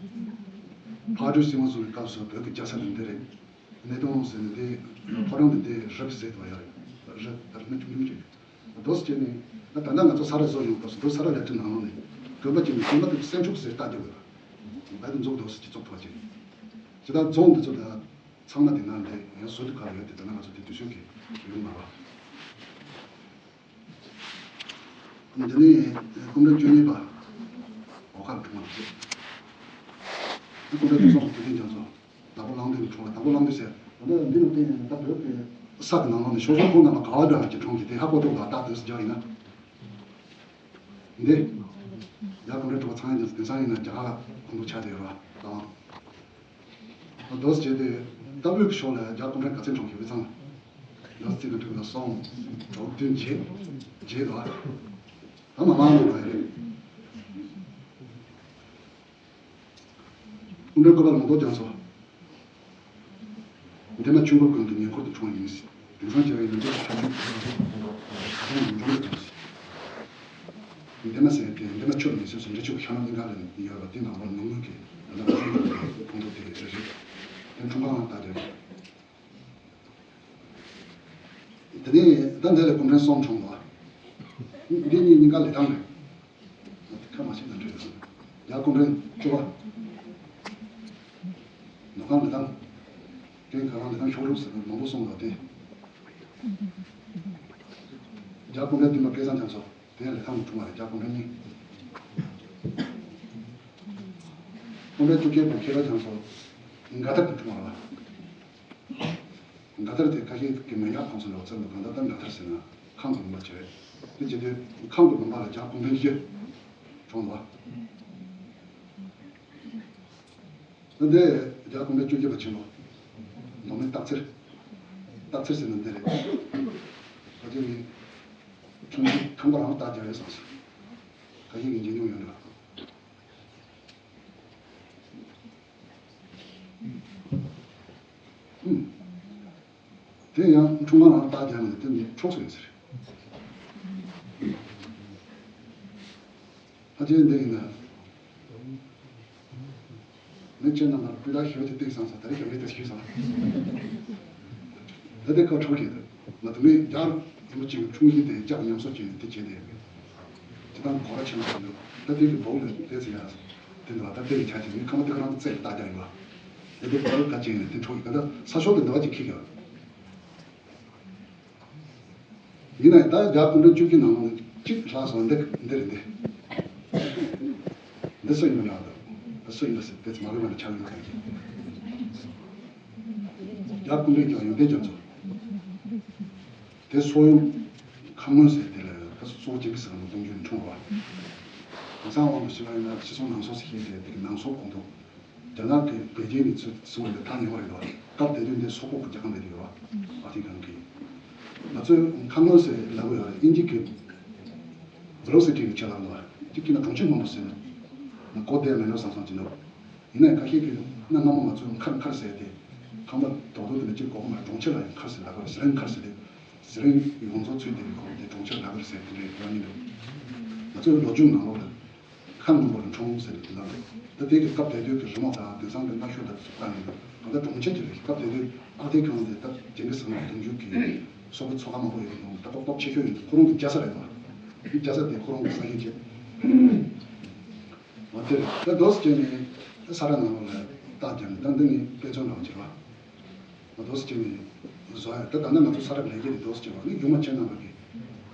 ཕག་གྲུ་སྲིད་དབང་བཟུང་བའི་སྐབས་སུ་བོད་ཀྱི་རྒྱལ་ས་དེ་འདི་རེད། སྣེ་གདོང་ཟེར་ནས་འདི་ཕོ་བྲང་དེ་འདི་རི་ཟེར་དུ་ཡ་རེད། རི་ལྟར་སྣེ་ཆུང་ཆུང་ཅིག་རྡོ་སྐྱེས་ནས་ད་ད་ལྟ་ང་ཚོ་ས་ར་བཟོ་ཡོང་སྐབས་སུ་རྡོ་ས་ར་ལས་ཁྲི་ནང་ལོགས་ནས་དགོན་པ་ཅིག་ནས་དགོན་པ་དེ་སེང་ཕྲུག་ཟེར་བཏགས་རྒྱུ་ཡོད། བལ་དུ་མཛོག་རྡོ་སུ་ཅིག་བཙུགས་ཐུབ་པ་ཅིག་ཇི་ལྟར་རྫོང་འདི་ཚོ་ད་ཚང་མ་དེ་ནང་འདི་ཡང་བཟོ་དུ་ག་ལ་ཡོད་དེ་ད་ལྟ་ང་ཚོ་དེ་དུས་ཚོད་ཀྱི་ཡོང་མ་རེད། འདི་ནི་སྐུ་ཕྲེང་བཅུ་གཉིས་པ་འོ་ཁ་འཁྲུངས་པ་རེད། སྐུ་ཕྲེང་བཅུ་གསུམ་དགེ་ལྡན་རྒྱ་མཚོ། དྭགས་པོ་གླང་མདུན་འཁྲུངས་ལ་དྭགས་པོ་གླང་མདུན་ཟེར། ད་ལྟ་འདི་ནི་དེ་ད་བོད་ཀྱི་ས་གི་ནང་ལོགས་ནས་ཤོག་ཤོག་ཁོང་རྣམ་པ་ག་བ་འདྲ་གི་འཁྲུངས་ཀྱི་དེ་ཧ་གོ་ཐུབ་ལ་རྟགས་དེ་སུ་རྒྱག་ཡིན་ན། འདི། རྒྱ་གུང་ཁྲན་གྲུབ་པ་ཚང་ཡིན་དེང་སང་ཡིན་ན་རྒྱ་གར་ཁོང་ཁྲོ་ཆགས་བསྡད་ཡོད་ར་ལའང་། རྡོ་སྐྱེས་དེ་ལྟ་བུའི་ཕྱོགས་ལ་རྒྱ་གུང་ཁྲན་ག་ཚད་འཁྲུངས་ཀྱི་བའི་ཚང་། རྡོ་རྩིས་ཀྱི་འཁྲུངས་ལ་སོང་། གྲོགས་བདུན་བརྒྱད། བརྒྱད་ལ། ད་མ་མང་ལ་རེད། སྐུ་ཕྲེང་བཀོད་པ་ལུང་རྟོགས་རྒྱ་མཚོ། འདན་མ་ཆུ་འགོ་ཀུན་ཏུ་ཉེ་འཁོར་དུ་འཁྲུངས་ཡིན། དེང་སང་རྒྱལ་བའི་ཡོན་ཏན་ཁྱབ་ཆུང་ཁ་སང་ཡོངས་འབྱོར་དུ་འདན་མ་ཟེར་ཏེ་འདན་མ་ཆུ་ལ་ཉེ་སོན་སུ་འདྲ་ཆུ་ཤ་ན་གླིང་ག་ལ་ཡོད་པ་དེ་ནང་ལོ་ནུབ་ངོས་ཀྱི་འདན་མ་ཆུ་འགོ་ཀུན་ཏུ་ཕུང་ཐོག་དེ་རེ་རེ་དེ་འཁྲུངས་ཁང་ལ་བཏགས་ཏེ། དེ་ནས་ད་འདི་ལས་གུང་ཁྲན་གསུམ་བྱུང་ལ། འདི་གཉིས་གཉིས་ཀ་ལས་ཐང་རེད། ཁ་མ་ཤེས་ན་འདྲི་རེད། ཡར་གུང་ཁྲན་བཅུ་པ། ནུབ་ཁང་ལས་ཐང་། ཀན་ཁ་རང་ལས་ཐང་ཤོག་སྒྲུབ་ཟེར་ན་མང་པོ་གསུངས་ལ་དེ། ཡར་གུང་ཁྲན་བདུན་པ་སྐལ་བཟང་རྒྱ་མཚོ་དེ་ལས་ཐང་དུ་འཁྲུངས་པ་རེད། ཡར་གུང་ཁྲན་གཉིས། གུང་ཁྲན་བཅུ་བརྒྱད་པ་མཁས་པ་རྒྱ་མཚོ་མགར་ཐར་དུ་འཁྲུངས་པ་རེད། མགར་ཐར་དེ་ཁ་ཤས་ཀྱི་མེ་ཡག་ཁོངས་སུ་ལོག་ཚར་འདུག་གང་ལྟར་ད་མགར་ཐར་ཟེར་ན་ཁམས་ཀྱི་མི་མ་བྱས། དེ་བྱས་དུས་ཁམས་ཀྱི་མི་མ་ལ་རྒྱ་གུང་ཁྲན་བཞི་བྱུང་འདུག་ད་འདི་རྒྱ་གུང་ཁྲན་བཅུ་བརྒྱད་པ་ཆེན་པོ་མདོ་སྨད་སྟག་འཚེར། སྟག་འཚེར་ཟེར་ན་འདི་རེད། ཁ་ཅིག་ནི་ཁྲིམས་ཁང་པ་རང་སྟག་རྒྱ་རེད་བསམ་སོང་། ཁ་ཤས་ཀྱི་འཇིགས་མྱོང་ཡོད་འདུག་ཨུམ། དེ་ཡང་འཁྲུངས་སྐར་རང་རྟགས་རྒྱག་ནས་དེ་ནི་འཕྲོག་སོང་ཟེར། ཕལ་ཆེར་འདི་ཡིན་ན། མི་ཁྱེད་རྣམ་པར་སྤུས་དག་ཞུ་དེ་བཏིང་སང་ས་ད་རེས་ཞབས་རེ་དེ་ཞུས་སང་། ད་དེ་ཁ་འཕྲོག་གི་འདུག་ང་དུ་མི་རྒྱལ་ཡིན་པ་ཅིག་འཁྲུངས་གཞི་དེ་ལྕགས་ཉམས་གསོ་བྱས་ནས་དེ་བྱས་ཏེ་ཡོད་པས། ཇི་ལྟར་གོ་ར་ཆེན་པོ་ཞིག་འདུག་ད་དེ་གི་བོག་ལས་དེ་ཚེ་ཡ། དེ་འདུག་ད་དེ་གི་ཆ་ཅིག་མི་ཁ་མ་དེ་ཁ་རང་རྩེ་ལ་རྟགས་རྒྱག་ཡོད་པ། དེ་དེ་བོག་ལས་ད་བྱས་ནས་དེ་འཕྲོག་གི་ད་ལྟ་ས་ཕྱོགས་དེ་འདི་བ་ཅིག་ཁེགས་ཡོད། ཡིན་ནའི་ད་རྒྱ་གུང་ཁྲན་བཅུ་བཞི་ནང་ནས་གཅིག་ལྷག་སོང་འདི་འདི་རེད་འདི། འདི་སུ་ཡིན་པ་ན་འདི་སུ་ཡིན་པ་ཟེར་དེ་ཚོ་མ་རེད་པ་ན་ཆགས་ཡོད་གང་གི། རྒྱ་གུང་ཁྲན་གྱི་ཡོན་ཏན་རྒྱ་མཚོ། དེ་སོག་ཡུམ་ཁམས་སྔོན་ཟེར་དེ་ལ་ད་སོག་ཅིང་གི་སི་ཁན་གདུང་རྒྱུད་ནས་འཁྲུངས་པ། དེང་སང་དབང་དུ་བྱས་པ་ཡིན་ན་ཤི་སོང་ནང་སོག་ཟེར་མཁན་དེ་དེ་གི་ནང་སོག་གོང་དུ། རྒྱ་ནག་གི་པེ་ཅིན་ནས་ཚུར་བཟུང་བའི་ཐག་ཉེ་བ་རེད་འདུག་སྐབས་དེ་དུས་འདི་སོག་པོ་གི་རྒྱལ་ཁམས་རེད་འདུག་ཨ་ཐི་གང་གི། ང་ཚོས་ཁ་ངོ་ཟེར་ལབ་ཡོད་རེད། ཨིན་ཇི་གི་velocity གི་ཆེད་ལ་འདུག་ཅིག་གི་ན་གྲོང་ཁྱེར་མང་པོ་ཟེར་ན་གོ་བདེ་མེད་ནོ་བསམ་བསམ་གྱི་འདུག་ཡིན་ནའི་ཁ་ཤས་ཀྱིས་གནའ་སྔ་མོ་ང་ཚོས་མཁར་མཁར་ཟེར་ཏེ་ཁང་པ་རྡོག་རྡོག་དེ་ལ་གཅིག་གོ་གི་མ་རེད། གྲོང་ཁྱེར་ལ་ཡང་མཁར་ཟེར་ལབ་ཡོད་རེད། ཟི་ལིང་མཁར་ཟེར་ཏེ་ཟི་ལིང་ཡོངས་རྫོགས་ཚུད་དེ་གོ་དེ་གྲོང་ཁྱེར་ལབ་ཡོད་རེད་ཟེར་དེ་འདྲའི་ཡོད་ནི་འདུག་ང་ཚོའི་ལོ་རྒྱུས་ནང་ལོགས་ལ། ཁམས་ནང་པར་འཁྲུངས་ཟེར་ལ། ད་དེ་གི་སྐབས་དེ་དུས་ཀྱི་རི་མོ་དང་དེང་སང་གི་གནའ་ཤུལ་དང་ཚུགས་པ་ནི་ད་ལྟ་གྲོང་ཁྱེར་གྱི་རེད། སྐབས་དེ་དུས་ཨ་ཏི་ཁང་དེ་ད་ཇིང་གི་སི་ཁན་གདུང་རྒྱུད་ཀྱི་སོག་པོའི་ཚོ་ཁག་མང་པོ་ཡོད་འདུག་ད་སྟོབས་སྟོབས་ཆེ་ཤོས་ཡིན་ཁོ་རང་གི་རྒྱལ་ས་རེད་པ། རྒྱལ་ས་དེ་ཁོ་རང་གི་ས་ཆེན་བྱས། འོ་དེ་རེད། ད་རྡོ་སི་ཅན་ནི་ས་ར་ནང་ལོགས་ལ་རྟགས་རྒྱག་ནས་ད་འདི་ནི་དཔེ་མཚོན་འདྲ་བོ་བྱེད་པ། འོ་རྡོ་སི་ཅན་ནི་བཟོ་ཡ་ད་ད་ནི་ང་ཚོ་ས་ར་ལས་ཀྱི་རྡོ་སི་ཅན་བ་ནི་ཡུལ་མ་ཁྱེད་རྣམ་པ་གི་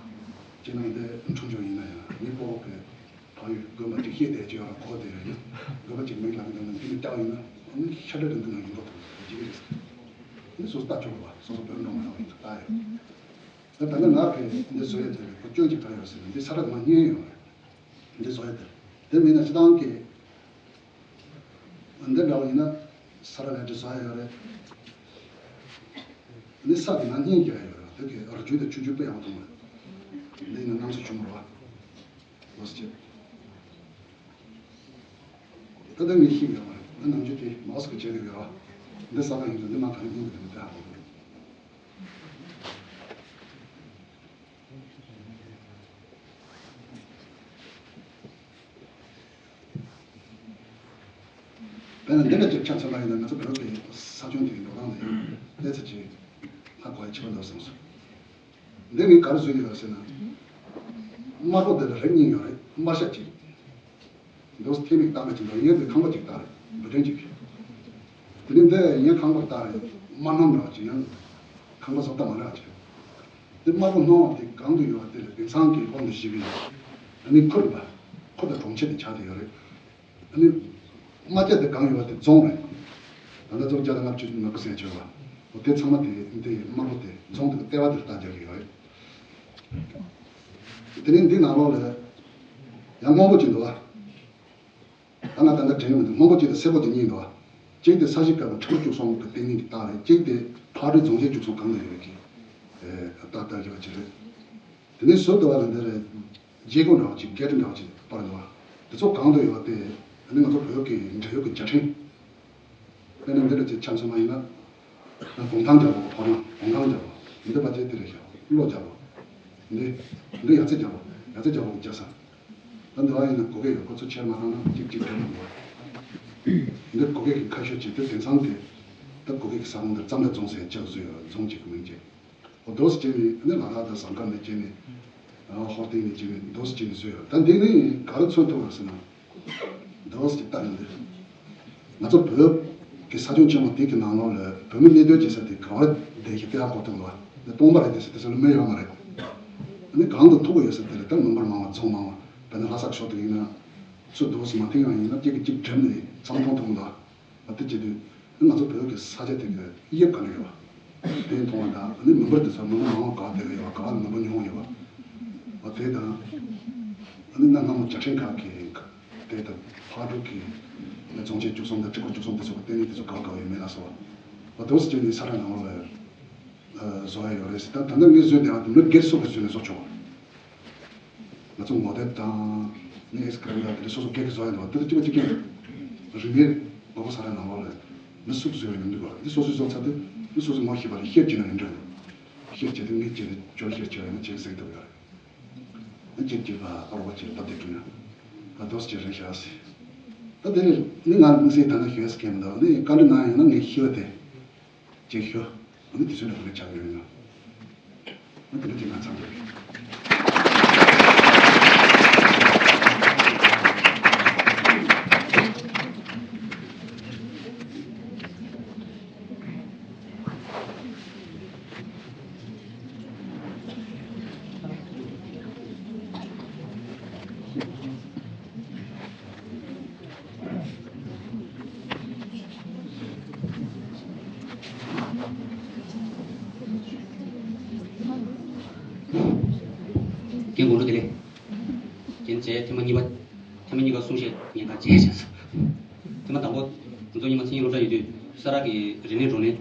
ཁྱེད་རྣམ་པ་འདི་འཁྲུངས་ཆོག་ཡིན་ན་ཡང་མི་སྤོ་བོ་གི་བག་ཡོད་དགོན་པ་ཅིག་ཤེས་བསྡད་ཀྱི་ཡོད་ལ་གོ་བསྡད་ཡོད་ཡིན། དགོན་པ་ཅིག་མིང་ལ་མི་འདོན་ན་འདི་ནི་བཏགས་ཡིན་ན་ཨ་ནི་ཤ་ཁྲག་རིང་པོ་ནང་ཡིན་པ་དང་ཇི་གི་རེད་ཟེར། འདི་སོ་སོ་ལྟ་ཆོག་གི་བ་སོ་སོ་བོད་འགྲོ་མ་ཐག་ཡིན་ལྟ་ཡོད། ད་ད་ནི་ང་གི་འདི་བཟོ་ཡས་དེ་རེད་ཁོ་སྐྱོན་ཅིག་ག་རེ་ཡོད་ཟེར་ན་འདི་ས་ར་མ་རྙེད་ཡོད་རེད། འདི་བཟོ་ཡས་དེ་རེད། དེ་མིན་ན་སྤྱི་བཏང་གི་འདི་འདྲ་བ་ཡིན་ན་ས་ར་ལས་འདི་བཟོ་ཡས་ཡོད་རེད། འདི་ས་གི་ནང་རྙེད་རྒྱག་ཡས་ཡོད་རེད། དེ་གི་རི་རྒྱུད་དེ་ཆུ་རྒྱུད་དཔེ་ཡག་པོ་མཐོང་རེད། འདི་ཡིན་ན་གནམ་ས་ཆུ་མོ་རེད་བ། ལོ་སི་ཅེ། ད་ལྟ་ངས་ཤེས་ཡོད་མ་རེད། ད་ནམ་རྒྱུན་དེ་མོ་སི་ཀོ་བྱས་ཡོད་ར། འདི་ས་ཁང་ཡིན་ཙང་འདི་མ་ག་ནས་ཡིན་པ་དེ་འདི་ཧ་གོ་གི་རེད། དཔེར་ན་འདི་འདྲ་ཅིག་ཆ་མཚོན་པ་ཡིན་ན། ང་ཚོ་བོད་ཀྱི་ས་ཁྱོན་དེའི་འགྲོ་སྟངས་དེ་ལས་ཚོད་ཅིག་ཧ་གོ་ཡ་ཆེ་བ་འདུག་བསམ་སོང་། འདི་ངས་ག་རེ་བཟོས་ཡོད་ཟེར་ན། དམར་པོ་འདི་ལ་རིགས་གཉིས་ཡོད་རེད། དམར་ཤ་གཅིག་འདུག་ཐེ་མིག་བཏང་བ་ཅིག་འདུག་ངས་འདི་ཁང་པ་ཅིག་བཏགས་རེད། འབུ་ཕྲན་ཅིག་དེ་ནས་འདི་ངས་ཁང་པ་བཏགས་རེད། དམར་སྣོམ་འདྲ་བ་ཅིག་ཡང་ཁང་པ་བཟོ་ལྟ་མ་འདྲ་བ་ཅིག་འདི་དམར་པོ་སྣོམ་པ་དེ་གང་དུ་ཡོད་པ་དེ་ལ་དེང་སང་གི་ཧོན་དུ་ཞིག་གི་ཡོད། ཨ་ནི་ཁུར་པ་ཁུར་དང་གྲོང་ཁྱེར་དེ་ཆགས་བསྡད་ཡོད་རེད། ཨ་ནི་དམར་སྐྱ་དེ་གང་ཡོད་པ་དེ་རྫོང་རེད། ད་ལྟ་ཚོ་བརྒྱ་དང་ལྔ་བཅུ་ང་དགུ་ཟེར་བྱས་པ། འོ་དེ་ཚང་མ་དེ་འདི་དམར་པོ་དེ་རྫོང་དེ་གི་ལྟེ་བ་དེར་བཏགས་རྒྱག་གི་ཡོད་རེད། དེ་ནས་འདི་ནང་ལོགས་ལ་ཡང་སྔོན་པོ་ཅིག་འདུག་ཨ། ད་ང་ད་ལྟ་དྲན་མི་འདུག་སྔོན་པོ་གཅིག་དང་སེར་པོ་གཅིག་གཉིས་འདུག་ཨ། གཅིག་དེ་ས་གཞི་དཀར་པོ་ཁྲི་ཕྲག་བཅུ་གསུམ་གྱི་སྟེང་ནས་ཀྱི་རྟགས་རེད། གཅིག་དེ་ཕག་གྲུའི་རྫོང་ཆེན་བཅུ་གསུམ་སྒང་ལ་ཡོད་པའི་གི་རྟགས་བཏགས་ཡོད་པ་ཅིག་རེད། དེ་ནས་ཟུར་དུ་བ་ལ་འདི་རེད། རྗེ་སྒོ་འདྲ་བ་ཅིག་གེ་ཊི་འདྲ་བ་ཅིག་པར་འདུག་བ། དེ་ཚོ་གང་དུ་ཡོད་དེ། ཨ་ནི་ང་ཚོ་བོད་ཀྱི་འབྲེལ་ཡོད་ཀྱི་རྒྱལ་ཕྲན། དཔེར་ན་འདི་འདྲ་ཅིག་ཆ་མཚོན་པ་ཡིན་ན། གུང་ཐང་རྒྱལ་པོ་གི་ཕོ་བྲང་། གུང་ཐང་རྒྱལ་པོ། འདི་པ་ཅིག་དེ་རེད་ཤག་བློ་རྒྱལ་པོ། འདི་འདི་ཡ་རྩེ་རྒྱལ་པོ། ཡ་རྩེ་རྒྱལ་པོ་གི་རྒྱལ་ས། ད་འདི་བ་ཡིན་ན་གོ་གེ་ཡོད། ཁོ་ཚོ་ཆེར་མ་བཏང་ན་གཅིག་གཅིག་དྲན་མི་འདུག་འདི་གོ་གེ་གི་ཁ་ཤོ་ཅིག་དེ་དེང་སང་དེ། ད་གོ་གེ་གི་ས་ཁོངས་དེར་ཙམ་ལ་རྫོང་ཟེར་ཅིག་བཟོས་ཡོད། རྫོང་གཅིག་གི་མིང་ཅིག་འོ་དོ་སི་ཅེ་ནི་ནི་ལ་དྭགས་དང་ཟམ་ཁ་ནས་ཅེ་ནི། ཧོར་སྟེང་ནས་ཅེ་ནི་དོ་སི་ཅེ་ནི་བཟོས་ཡོད། ད་འདི་ནི་ག་རེ་མཚོན་ཐུབ་པ་ཟེར་ན། དོ་སི་ཅེ་ལྟ་ནི་འདི། ང་ཚོ་བོད་ཀྱི་ས་ཁྱོན་ཆེན་མོ་དེ་གི་ནང་ལོགས་ལ་བོད་མི་གནས་སྡོད་བྱེད་ས་དེ་ག་བ་བསྡད་ཤི་དེ་ཧ་གོ་ཐུབ་འདུག་བ། འདི་སྟོང་པ་རེད། དེ་ཟེར་དེ་ཚོ་ལ་མི་ཡོད་མ་རེད། ནི་གང་དུ་ཐུག་གི་ཡོད་ཟེར་དེ་ལ་ད་མི་འབོར་མང་བ་ཚང་མང་བ། དཔེར་ན་ལྷ་ས་ཕྱོགས་དེ་ཡིན་ན། ཚུར་དོ་སི་མ་ཐེངས་ཡང་ཡིན་ན་གཅིག་གི་གཅིག་འགྲིམ་ནས་མཚམས་མཐོང་ཐུབ་འདུག་བ། ཨ་དེ་བྱེད་དུས་ང་ཚོ་བོད་ཀྱི་ས་ཆ་དེ་གའི་དབྱིབས་ག་འདྲ་ཡོད་པ། དེ་མཐོང་བ་དང་། ཨ་ནི་མི་འབོར་དེ་ཚོ་མི་འབོར་མང་བ་ག་བ་བསྡད་ཀྱི་ཡོད་པ། ག་བ་ལ་མི་འབོར་ཉུང་བ་ཡོད་པ། ཨ་དེ་དང་། ཨ་ནི་གནའ་སྔ་མོ་རྒྱལ་ཕྲན་ཁག་གི་དེ་དང་ཕག་གྲུ་གི་རྫོང་ཆེན་བཅུ་གསུམ་དང་ཁྲི་ཀོ་བཅུ་གསུམ་དེ་ཚོ་གི་ལྟེ་གནས་དེ་ཚོ་ག་བ་ག་བ་ཡོད་མེད་ལ་སོགས་པ། ཨ་དོ་སི་ཅེ་ནི་ས་ར་ནང་ལོགས་ལ་བཟོ་ཡ་ཡོད་རེད་ཟེར། ད་ད་ལྟ་ངས་བཟོས་བསྡད་པ་དེ་མི་སྒེར་སོ་སོ་གིས་བཟོས་ནས་བཟོ་ཆོག་ང་ཚོ་ངོ་དེབ་དང་། ནི་ཨེ་སི་ཀ་རེམ་དང་དེ་འདྲ་སོ་སོ་སྒེར་གྱིས་བཟོ་ཡ་འདུག་དེ་ལ་གཅིག་པ་གཅིག་རྐྱང་རེད། རིག་གནས་དགོས་པ་ས་ར་ནང་ལོགས་ལ་མི་སུ་བཟོས་ཡོད་མི་འདུག་ག་འདི་སོ་སོས་བཟོ་ཚར་དུས་མི་སོ་སོའི་ངོ་ཤེས་པ་རེད། ཤེར་བྱས་ན་ཡིན་འགྲོ་ཡིན། ཤེར་བྱས་དུས་ངས་བྱས་ཏེ་ཁྱོད་ཤེར་བྱས་ཡོད་ན་བྱས་ཟེར་གྱི་འདུག་ཡ་རེད། ནི་གཅིག་གཅིག་པ་ཨ་རོགས་བྱས་ལབ་དེ་འགྲོ་ཡ། ད་དོ་སི་ཅེ་རེད་ཤག་ཟེར། ད་དེ་ནས་ནི་ང་དམིགས་བསལ་ད་ནི་ཞུ་ཡ་ཟེར་མཁན་མི་འདུག་ནི་བཀའ་འདྲི་གནང་ཡོང་ན་ངས་ཤེས་པ་དེ། ཅེས་ཞུ། ཨ་ནི་དེ་ཚོའི་ནང་ནས་ཆགས་ཡོད་ན། ཨ་དེ་ནི་དེ་ང་ཚང་གི་རེད། རྒན་དགོང་དྲོ་བདེ་ལེགས། རྒན་བྱས་ཐེངས་མ་གཉིས་པ། ཐེངས་མ་གཉིས་པ་གསུང་བཤད་ཉན་ཁ་བྱས་བྱས་སོང་། ཐེངས་མ་དང་པོ་ང་ཚོ་ཉི་མ་མཚན་ཉིན་སློབ་གྲྭ་ཡོད་དུས་ས་ར་གི་རིག་གནས་བགྲོ་གླེང་།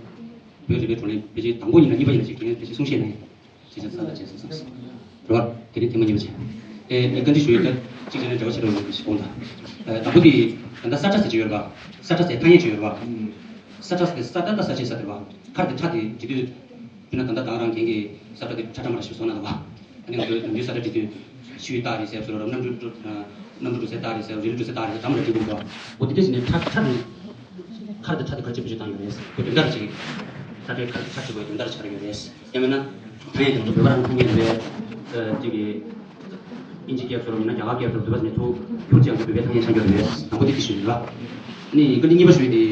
བོད་རིག་པའི་བགྲོ་གླེང་ཕལ་ཆེར་དང་པོ་ཡིན་ན་གཉིས་པ་ཡིན་ན་ཞིག་རྒན་ཕལ་ཆེར་གསུང་བཤད་གནང་ཡོད། ཅེས་བྱ་ས་ལ་བྱས་སོང་བསམ་སོང་། རེད་བ། དེ་ནི་ཐེངས་མ་གཉིས་པ་བྱས། ཨེ་ངས་བཀའ་འདྲི་ཞུ་ཡས་ད་གཅིག་བྱས་ན་འབྲེལ་བ་ཆེ་རུ་ཡོང་གི་ཞིག་དགོངས་དག་ཨེ་དང་པོ་དེ་ད་ལྟ་ས་ཁྲ་ཟེར་གྱི་ཡོད་རེད་བ། ས་ཁྲ་ཟེར་ཐ་སྙད་ཅིག་ཡོད་རེད་བ། ས་ཁྲ་ཟེར་ས་ད་ལྟ་ས་ཆའི་ས་དེ་རེད་བ། ཁ་དེ་ཁྲ་དེ་འབྲི་དུས། དཔེར་ན་ད་ལྟ་ད་ག་རང་རྒན་གྱིས་ས་ཁྲ་དེ་ཁྲ་ཁྲ་མ་འདྲ་ཞིག་བཟོ་གནང་འདུག་བ། ཨ་ནི་ང་ཚོའི་ནམ་རྒྱུན་ས་ཁྲ་འབྲི་དུས། ཆུའི་རྟགས་རེད་ཟེར་བཟོ་ར། གནམ་གྲུ་གནམ་གྲུ་འགྲོ་སའི་རྟགས་རེད་ཟེར། རི་ལི་འགྲོ་སའི་རྟགས་རེད་ཟེར། གྲམ་ར་འབྲི་དགོས་འདུག་བ། འོ་དེ་འདྲ་ཟེར་ནས་ཁྲ་ཁྲ་དེ། ཁར་དེ་ཁྲ་དེ་ཁར་ཆེ་བུ་ཞིག་བཏང་ཡོད་རེད། ཁོ་དོན་དག་ཅིག་ཁ་བྲལ་ཁར་ཁར་ཆེ་བུ་དོན་དག་ཆགས་ཡོད་རེད། ཡང་མིན་ན། ཐ་སྙད་དེ་ང་ཚོ་བོད་པ་རང་ཐ་སྙད་རེད་པས། ཅིག་གི་ཨིན་ཇི་སྐད་ཚོར་མིན་ན་རྒྱ་གར་སྐད་ཚོར་བོད་པ་ནས་ཚུར་བསྒྱུར་ཅིག་ང་ཚོ་བོད་པའི་ཐ་སྙད་ཆགས་ཡོད་རེད། དང་པོ་དེ་དེ་ཞུ་ཡིན་ལ། ནི་བཀའ་འདྲི་གཉིས་པ་ཞུས་ཏེ།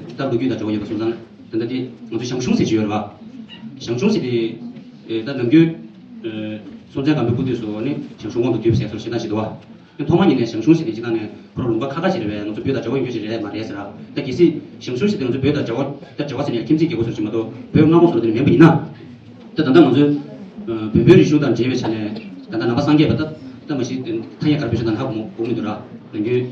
ད་ལོ་རྒྱུས་དང་འབྲེལ་བ་ཡོད་པ་སོང་ཙང་། ད་ལྟ་དེ་ང་ཚོ་ཞང་ཞུང་ཟེར་གྱི་ཡོད་རེད་པ། ཞང་ཞུང་ཟེར་དེ། ད་ནམ་རྒྱུན། སྲོང་བཙན་སྒམ་པོའི་སྐུ་དུས་སུ་ནི་ཞང་ཞུང་དབང་དུ་བསྡུས་པ་ཟེར་སོར་བཤད་སྟངས་ཤིག་འདུག་བ། ཐོག་མ་ཉིད་ནས་ཞང་ཞུང་ཟེར་དེ་སྤྱིར་བཏང་ནས་ཁོ་རང་ལུང་པ་ཁ་ཁ་ཅིག་རེད་པས། ང་ཚོ་བོད་དང་འབྲེལ་བ་ཡོད་རྒྱུ་ཅིག་རེད་མ་རེད་ཟེར་ར། ད་གལ་སྲིད་ཞང་ཞུང་ཟེར་དེ་ང་ཚོ་བོད་དང་འབྲེལ་བ་ད་འབྲེལ་བ་ཟེར་ནས་ཁྱིམ་མཚེས་རྒྱལ་ཁབ་ཚོ་ཅིག་མ་གཏོགས་བོད་མངའ་ཁོངས་སུ་དེ་ནས་མེད་པ་ཡིན་ན། ད་ད་ལྟ་ང་ཚོའི་བོན་པོའི་རིག་གཞུང་དང་འབྲེལ་བའི་ཆ་ནས་ད་ལྟ་ནང་པ་སངས་རྒྱས་པ་ད་ད་མ་གཞི་ཐ་སྙད་ག་རེ་བེད་སྤྱོད་བཏང་ཧ་གོ་མི་འདུག་ར། ནམ་རྒྱུན་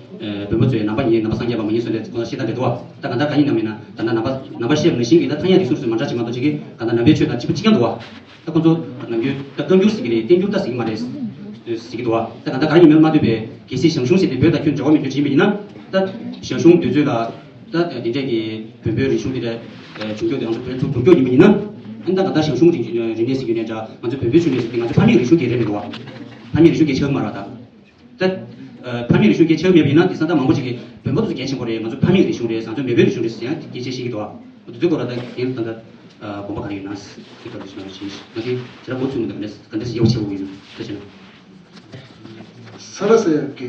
བོན་པོ་ཚོས་ནང་པ་ཡིན། ནང་པ་སངས་རྒྱས་པ་མ་ཡིན་ཟེར་ནས་ཁོ་ཚོ་བཤད་སྟངས་འདྲ་འདུག་བ། ད་གང་ལྟར་གང་ཡིན་ནམ་ཡིན་ན་ད་ལྟ་ནང་པ་ནང་པ་བཤད་པ་ནང་བཞིན་གྱི་ད་ཐ་སྙད་དེ་སུ་རུ་སུ་མ་འདྲ་ཅིག་མ་གཏོགས་ཅིག་གིས་གང་ལྟར་ནང་པའི་ཆོས་དང་གཅིག་པ་གཅིག་རྐྱང་འདུག་བ། ད་ཁོ་ཚོ་ནམ་རྒྱུན་ད་བཀའ་འགྱུར་ཟེར་གྱི་རེད། བསྟན་འགྱུར་ད་ཟེར་གྱི་མ་རེད། ཟེར་གྱི་འདུག་བ། ད་གང་ལྟར་ག་རེ་ཡིན་མིན་མ་ལྟོས་པའི་གལ་སྲིད་ཞང་ཞུང་ཟེར་དེ་བོད་དང་ཁྱོན་འབྲེལ་བ་མེད་རྒྱུ་ཅིག་ཡིན་པ་ཡིན་ན། ད་ཞང་ཞུང་འདོད་ཚུལ་ལ། ད་དེ་འདྲས་ཀྱི་བོན་པོའི་རིག་གཞུང་དེ་འདྲ་འབྱུང་འགྱུར་དེ་ང་ཚོ་བོད་ཐུག་འགྲོ་རྒྱུ་ཡིན་པ་ཡིན་ན། ཨ་ནི་ད་གང་ལྟར་ཞང་ཞུང་རིག་རིག་གནས་ཟེར་རྒྱུ་ནས་འདྲ་ང་ཚོ་བོན་པོའི་རིག་གནས་ཟེར་དེ་ང་ཚོ་ཕ་མེས་རིག་གཞུང་གི་རེད་མི་འདུག་བ། ཕ་མེས་རིག་གཞུང་གི་ཆགས་མ་རེད་ད། ད། ཨ། ཕ་མེས་རིག་གཞུང་གི་ཆགས་མེད་པ་ཡིན་ན་དེང་སང་ད་མང་པོ་ཅིག་གིས་བོན་པོ་ཚོ་གལ་ཆེན་པོ་རེད། ང་ཚོ་ཕ་མེས་རིག་གཞུང་རེད། ང་ཚོ་མེས་པོའི་རིག་གཞུང་རེད་ཟེར་ཡང་སྐད་ཆ་བཤད་ཀྱི་འདུག་བ། དེ་ཚོའི་སྐོར་ལ་ད་རྒན་ད་ལྟ་དགོངས་པ་ག་རེ་ཡོད་ན་ཟེར་གྱི་ད་ལྟ་ཞུ་ན་ཞེས་ང་ཚོས་དེ་ལ་འགོ་ཚུགས་མི་འདུག་ནས་ག་འདྲ་ཞིག་ཡག་པོ་བྱེད་དགོས་ཡིན་ད་བྱས་ན། ས་ར་ཟེར་གྱི་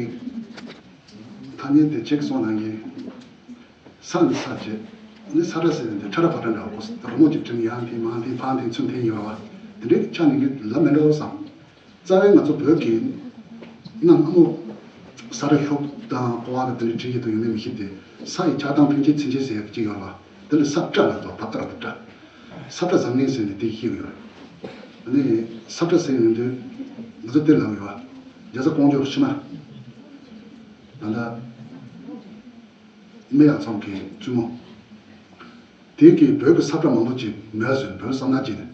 ཐ་སྙད་དེ་ཅིག་གསུངས་གནང་གི། ས་ནི་ས་བྱས། ནི་ས་ར་ཟེར་ནས་ཁྲ་ར་བ་ར་འདྲ་བོ་རི་མོ་ཅིག་བྲིས་ནས་ཡར་འཐེན་མར་འཐེན་ཕར་འཐེན་ཚུར་འཐེན་ཡོད་པ། དེ་འདྲའི་ཆ་ནས་ཀྱི་ལབ་མི་འགྲོ་བསམ། རྩ་བའི་ང་ཚོ་བོད་ཀྱི་གནའ་སྔ་མོ་ས་ར་ཤུག་དང་ཀོ་བ་དང་དེ་འདྲའི་བྲིས་ཀྱི་འདུག་ཡོད་མེད་མི་ཤེས་ཏེ། ས་ཡི་ཆགས་སྟངས་འཕེན་བྱེད་ཚུན་ཆད་ཟེར་ཡག་ཅིག་ཡོད་པ། དེ་ལ་ས་ཁྲ་ལབ་འདུག་བ། བ་ཀ་ར་བཏགས་ཁྲ། ས་ཁྲ་བཟང་ངན་ཟེར་ནས་དེ་ཤེས་ཀྱི་ཡོད་རེད། ཨ་ནི་ས་ཁྲ་ཟེར་ཡོང་དུས་ང་ཚོ་དེ་ལབ་ཡོད་པ། རྒྱལ་ས་ཀོང་ཇོ་ཕྱི་མ། ད་ལྟ། སྨན་ཡག་ཚང་གི་བཙུན་མོ། དེ་གིས་བོད་ཀྱི་ས་ཁྲ་མང་པོ་ཅིག་མེད་ཟེར། བོད་བསམ་ན་ཅིག་ནས་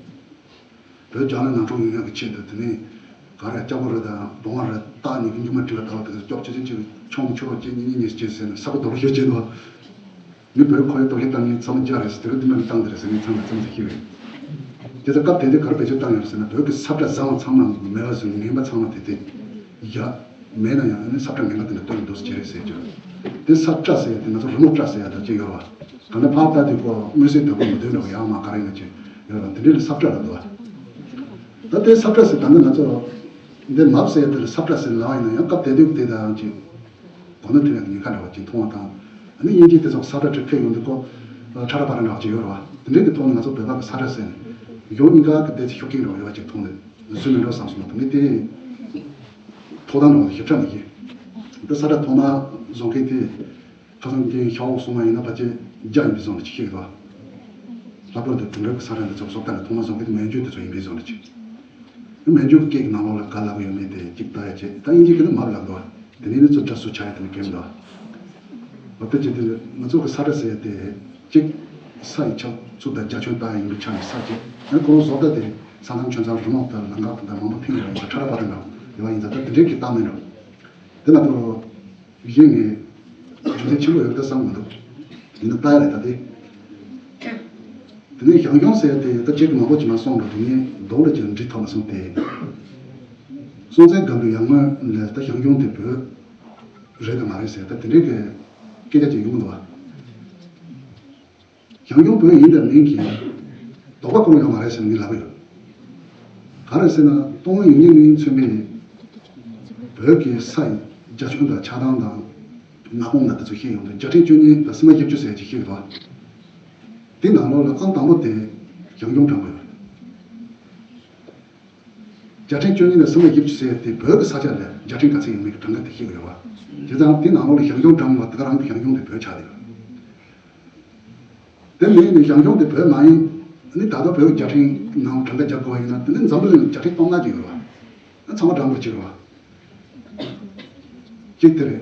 བོད་རྒྱ་ནག་ནང་འཁྲུག་ཡོང་ཡག་གི་ཆེད་དུ། དེ་ནས་ག་རེ་སྐྱ་བོ་རེ་དང་བུ་མོ་རེ་སྟག་གཉིས་ཀྱི་མཇུག་མ་བྲིས་པ་ལྟ་བུ་དེ་ཚོ་སྐྱོབ་བྱེད་ཅིག་ཅིག་ཆུང་ཆུང་ཅིག་གཉིས་གཉིས་གཉིས་ཅིག་ཟེར་ནས་ས་ཁུ་རྡོ་ལ་ཤོད་ཅེས་དང་། ངས་བོད་ཁོ་ཡི་རྡོ་ཤོད་བཏང་མཁན་ཚང་མ་རྒྱ་རེད་ཟེར། དེ་རིང་འདི་མ་ནས་བཏང་དེ་རེད་ཟེར། ངས་ཚང་མ་ཚང་མ་ཤེས་རེད། དེ་ཚོ་སྐབས་དེ་དུས་ག་རེ་བེད་སྤྱོད་བཏང་ཡོད་ཟེར་ན། བོད་ཀྱི་ས་ཁྲ་བཟང་བ་ཚང་མ་མེད་པ་ཟེར། ངན་པ་ཚང་མ་དེ་དེ་ཡ། མེད་ན་ཡང་ཨ་ནི་ས་ཁྲ་ངན་པ་དེ་འདྲ་སྟོན་འདུག་ཟེར་རེད་ཟེར་གྱི་རེད། དེ་ས་ཁྲ་ཟེར་ཡ་དེ་ང་ཚོ་རི་མོ་ཁྲ་ཟེར་ཡ་དང་གཅིག་ཡོད་པ། གང་ལྟར་ཕར་ལྟ་དུས་ཁོ་མངོན་གསལ་དོད་པོ་མི་འདུག་འགྲོ་གི། ཡང་མ་ག་རེ་ཡིན་ན་ཅིག་ཡོད་པ། དེ་འདྲ་ལ་ས་ཁྲ་ལབ་འདུག་བ། ད་དེ་ས་ཁྲ་ཟེར། ད་ནི་ང་ཚོ་འདི་མབ་ཟེར་ཡ་དེ་ལ་ས་ཁྲ་ཟེར་ལབ་པ་ཡིན་ན་ཡང་སྐབས་དེ་དུས་དེ་དང་ཅིག་གོ་ནོར་ཐེབས་ཡ་ཉེན་ཁ་འདྲ་བ་ཅིག་མཐོང་བ་དང་། ཨ་ནི་དབྱིན་ཇི་དེ་ཚོ་ས་ཁྲ་བྲིས་ཕེབས་ཡོང་དུས་ཁོ་ཁྲ་ར་པ་ར་འདྲ་བ་ཅིག་ཡོད་རེད་བ། དེ་འདྲའི་གི་ཐོག་ནས་ང་ཚོ་བོད་པ་གི་ས་ཁྲ་ཟེར་ནས་གཞུང་གཉིས་ཀ་གི་དེ་ཚོ་ཤུགས་རྐྱེན་འདྲ་བ་ཡོད་པ་ཅིག་མཐོང་ནས། བཟོས་མིན་འགྲོ་བསམ་སོང་། ད་ངས་དེ་ཐོག་མཐའ་འགྲོ་བ་ཞིབ་ཕྲ་མི་ཤེས། འདི་ས་ཁྲ་ཐོག་མ་བཟོ་མཁན་དེ་ཁ་སང་དེ་ཤ་འོག་སོང་བ་ཡིན་ན་ཕལ་ཆེར་རྒྱ་ཡིན་པའི་བཟོ་འདྲ་ཅིག་ཤེས་ཀྱི་འདུག་ལྷག་པར་དུ་དེང་རབས་ཀྱི་ས་ཁྲ་འདི་ཚོ་བཟོ་ལྟ་ནས་ཐོག་མ་བཟོ་མཁན་དེ་མན་ཇུ་དེ་ཚོ་ཡིན་པའི་བཟོ་འདྲ་ཅིག་མན་ཇུ་གི་སྐད་ཀྱི་ནང་ལོགས་ལ་ག་ལབ་ཡོད་མེད་དེ་གཅིག་ལྟ་ཡ་བྱེད། ད་དབྱིན་ཇི་སྐད་ནི་མབ་ལབ་འདུག་དེ་ནས་ནི་ཚུར་སྒྲ་སུ་ཆགས་ཡ་དེ་ནི་གལ་མི་འདུག་འོ་དེ་བྱེད་དུས་ང་ཚོ་གི་ས་ཁྲ་ཟེར་ཡ་དེ་གཅིག་ས་ཡི་ཆགས་ཚུལ་དང་རྒྱ་ཁྱོན་ལྟ་ཡ་ཡིན་པའི་ཆ་ནས་ས་བྱེད། ཡང་ཁོ་རང་བཟོ་ལྟ་དེ་ས་ཐམ་ཁྱོད་ཚང་རི་མོ་དང་ལམ་ཁ་དང་མང་པོ་ཐེངས་ཡོད་པ་ཡིན་ཙང་ཁྲ་ར་པ་ར་འདྲ་ཡོད་པ་ཡིན་ཙང་། ད་དེ་འདྲའི་གི་རྟགས་མིན་འགྲོ། དེ་ན་དུ་གཞན་ངས་རྒྱུ་མཚན་ཆེན་པོ་ཡོད་ད་བསམ་མི་འདུག་ཡིན་ན་ལྟ་ཡ་རེད་ད་དེ། དེ་ནས་ཞང་ཞུང་ཟེར་ཏེ་ད་ཅིག་མང་པོ་ཅིག་མ་གསུངས་རོགས། དེ་ངས་མདོ་ལ་ཅིག་འབྲི་ཐུབ་མ་སོང་སྟེ། སྲོང་བཙན་སྒམ་པོའི་ཡར་སྔོན་ལ་ད་ཞང་ཞུང་དེ་བོད་རེད་དམ་མ་རེད་ཟེར་ད་དེ་འདྲའི་གི་སྐད་ཆ་ཅིག་ཡོང་གི་འདུག་བ། ཞང་ཞུང་བོད་ཡིན་དང་མིན་གྱི་དོགས་པ་སྐོང་ཡོད་མ་རེད་ཟེར་ངས་ལབ་ཡོད། ག་རེ་ཟེར་ན་ཏོང་ཧྥང་ཡུན་ནན་མཚོན་པའི་བོད་ཀྱི་ས་ཡི་རྒྱ་ཁྱོན་དང་ཆགས་སྟངས་དང་མངའ་ཁོངས་དང་དེ་ཚོ་བཤད་ཡོང་དུས་རྒྱ་ཕྲན་བཅུ་གཉིས་དང་སིལ་མ་བཞི་བཅུ་ཟེར་ཅིག་བཤད་ཡོད་པ། དེ་ནང་ལོགས་ལ་ཨང་དང་པོ་དེ་ཞང་ཞུང་བགྲངས་པ་ཡོད་རེད། རྒྱ་ཕྲན་བཅུ་གཉིས་ནས་སིལ་མ་བཞི་བཅུ་ཟེར་དེ་བོད་ཀྱི་ས་ཆ་ལ་རྒྱ་ཕྲན་ག་ཚད་ཡོད་མེད་ཀྱི་གྲངས་ཀ་དེ་བཤད་ཀྱི་ཡོད་པ། བྱས་ཙང་དེ་ནང་ལོགས་ལ་ཞང་ཞུང་བགྲངས་པ་དེ་ག་རང་གི་ཞང་ཞུང་དེ་བོད་ཆགས་ཡོད། དེ་མིན་ནི་ཞང་ཞུང་དེ་བོད་མ་ཡིན། ནི་ད་ལྟ་བོད་ཀྱི་རྒྱ་ཕྲན་ནང་གྲངས་ཀ་རྒྱབ་དགོས་པ་ཡིན་ན་དེ་ནི་འཛམ་བུ་གླིང་རྒྱ་ཕྲན་སྟོང་ལྔ་ཅིག་ཡོད་རེད་བ། ཚང་མ་བགྲངས་པ་ཅིག་རེད་བ། གཅིག་དེ་རེད།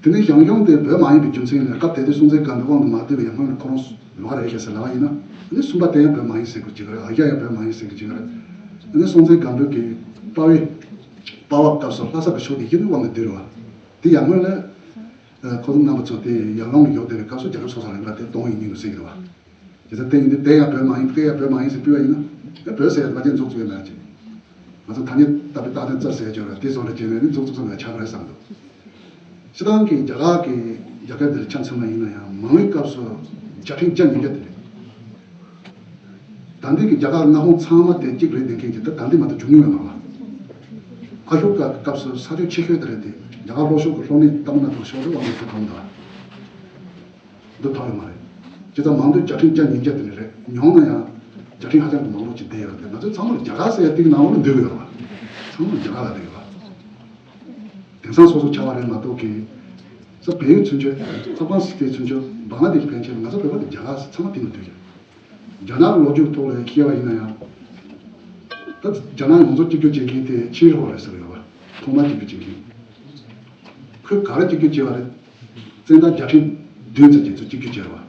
དེ་ནས་ཞང་ཞུང་དེ་བོད་མ་ཡིན་པའི་རྒྱུ་མཚན་ལ་སྐབས་དེ་དུས་སྲོང་བཙན་སྒམ་པོའི་དབང་དུ་མ་བསྡུས་པའི་ཡར་སྔོན་ལ་ཁོ་རང་ལོགས་ཀ་རེད་ཤག་ཟེར་ལབ་པ་ཡིན་ན། ཨ་ནི་གསུམ་པ་དེ་ཡང་བོད་མ་ཡིན་ཟེར་དགོས་ཅིག་རེད། ཨ་ཡ་ཡང་བོད་མ་ཡིན་ཟེར་དགོས་ཅིག་རེད། ཨ་ནི་སྲོང་བཙན་སྒམ་པོའི་གི་དཔའ་བོའི་དཔའ་བ་སྐབས་སུ་ལྷ་ས་གི་ཕྱོགས་དེ་ཡིན་དབང་དུ་བསྡུས་རེད་བ། དེ་ཡར་སྔོན་ལ་ཁོ་ཚོ་རྣམ་པ་ཚོ་དེ་ཡར་ལུང་ལ་ཡོད་བསྡད་པའི་སྐབས་སུ་རྒྱལ་ཁབ་སོ་སོ་རང་ག་དེ་སྟོང་ཡིན་མིན་དུ་ཟེར་གི་རེད་བ། དེ་ཚོ་དེ་ཡིན་དུས་དེ་ཡང་བོད་མ་ཡིན་དེ་ཡང་བོད་མ་ཡིན་ཟེར་ཕུལ་བ་ཡིན་ན། ཨེ་བོད་ཟེར་ཡ་ཕལ་ཆེར་འཛུགས་བཅུག་ཡོད་མེད་ཅིག་ང་ཚོ་ཐ་སྙད་ལྟ་བུའི་རྟགས་ཐན་རྩ་ཟེར་ཡ་ཅིག་ཡོད་རེད། དེ་བཟོ་འདྲ་བྱས་ནས་ནི་འཛུགས་བཅུག་ས་མེད་ཆགས་པ་རེད་བསམ་འདུག་སྤྱིར་བཏང་གི་རྒྱ་གར་གྱི་རྒྱ་གར་དེར་ཆ་མཚོན་པ་ཡིན་ན་ཡང་མང་བའི་སྐབས་སུ་རྒྱ་ཕྲན་བརྒྱ་ཉིས་བརྒྱ་དེ་རེད། ད་ལྟའི་གི་རྒྱ་གར་མངའ་ཁོངས་ཚང་མ་དེ་གཅིག་རེད་བསྡད་མཁན་གྱི་ད་ད་ལྟའི་མ་གཏོགས་འབྱུང་མྱོང་ཡོད་མ་རེད་བ། ཨ་ཤོ་ཀ་གི་སྐབས་སུ་ས་ཁྱོན་ཆེ་ཤོས་དེ་རེད་དེ། རྒྱ་གར་ལྷོ་ཕྱོགས་ཀྱི་ལྷོ་ནས་ཏཱ་མིལ་ནཱ་ཌུ་ཕྱོགས་རེད་བ། མི་ཚོ་གང་འདྲ་འདི་ཐོག་ཡོད་མ་རེད། བྱས་ཙང་མང་དུ་རྒྱ་ཕྲན་བརྒྱ་ཉིས་བརྒྱ་དེ་ནས་རེད། ཉུང་ན་ཡང་རྒྱ་ཕྲན་ཧ་ཅང་གི་མང་པོ་ཅིག་བསྡད་ཡོད་རེད་དེ། ང་ཚོས་ཚང་མ་ལ་རྒྱ་གར་ཟེར་ཡ་དེ་གི་ནང་ལོགས་ལ་འདུས་ཡོད་རེད་བ། ཚང་མ་རྒྱ་གར་ལ་འདུས་ཡོད་བ། དེང་སང་སོ་སོ་ཆགས་པ་རེད་མ་གཏོགས་ཀྱི། ས་བལ་ཡུལ་ཚུན་ཆོད། ས་པན་སི་ཏན་ཚུན་ཆོད། བང་ལ་དེ་ཤི་ཕན་ཆད་ང་ཚོ་བོད་པ་དེ་རྒྱ་གར་ཟེར་ཚང་མ་དེ་ནས་འདུས་ཡོད། རྒྱ་ནག་གི་ལོ་རྒྱུས་ཐོག་ལ་བཤད་པ་ཡིན་ན་ཡང་། ད་རྒྱ་ནག་ཡོངས་རྫོགས་གཅིག་གྱུར་བྱེད་མཁན་དེ་ཆིན་ཧྲི་ཧྭ་རེད་ཟེར་ཡོད་པ། ཐོག་མར་གཅིག་གྱུར་བྱེད་མཁན། ཁོས་ག་རེ་གཅིག་གྱུར་བྱས་པ་རེད། བཙན་དང་རྒྱ་ཕྲན་བདུན་ཙམ་གྱིས་ཚུར་གཅིག་གྱུར་བྱས་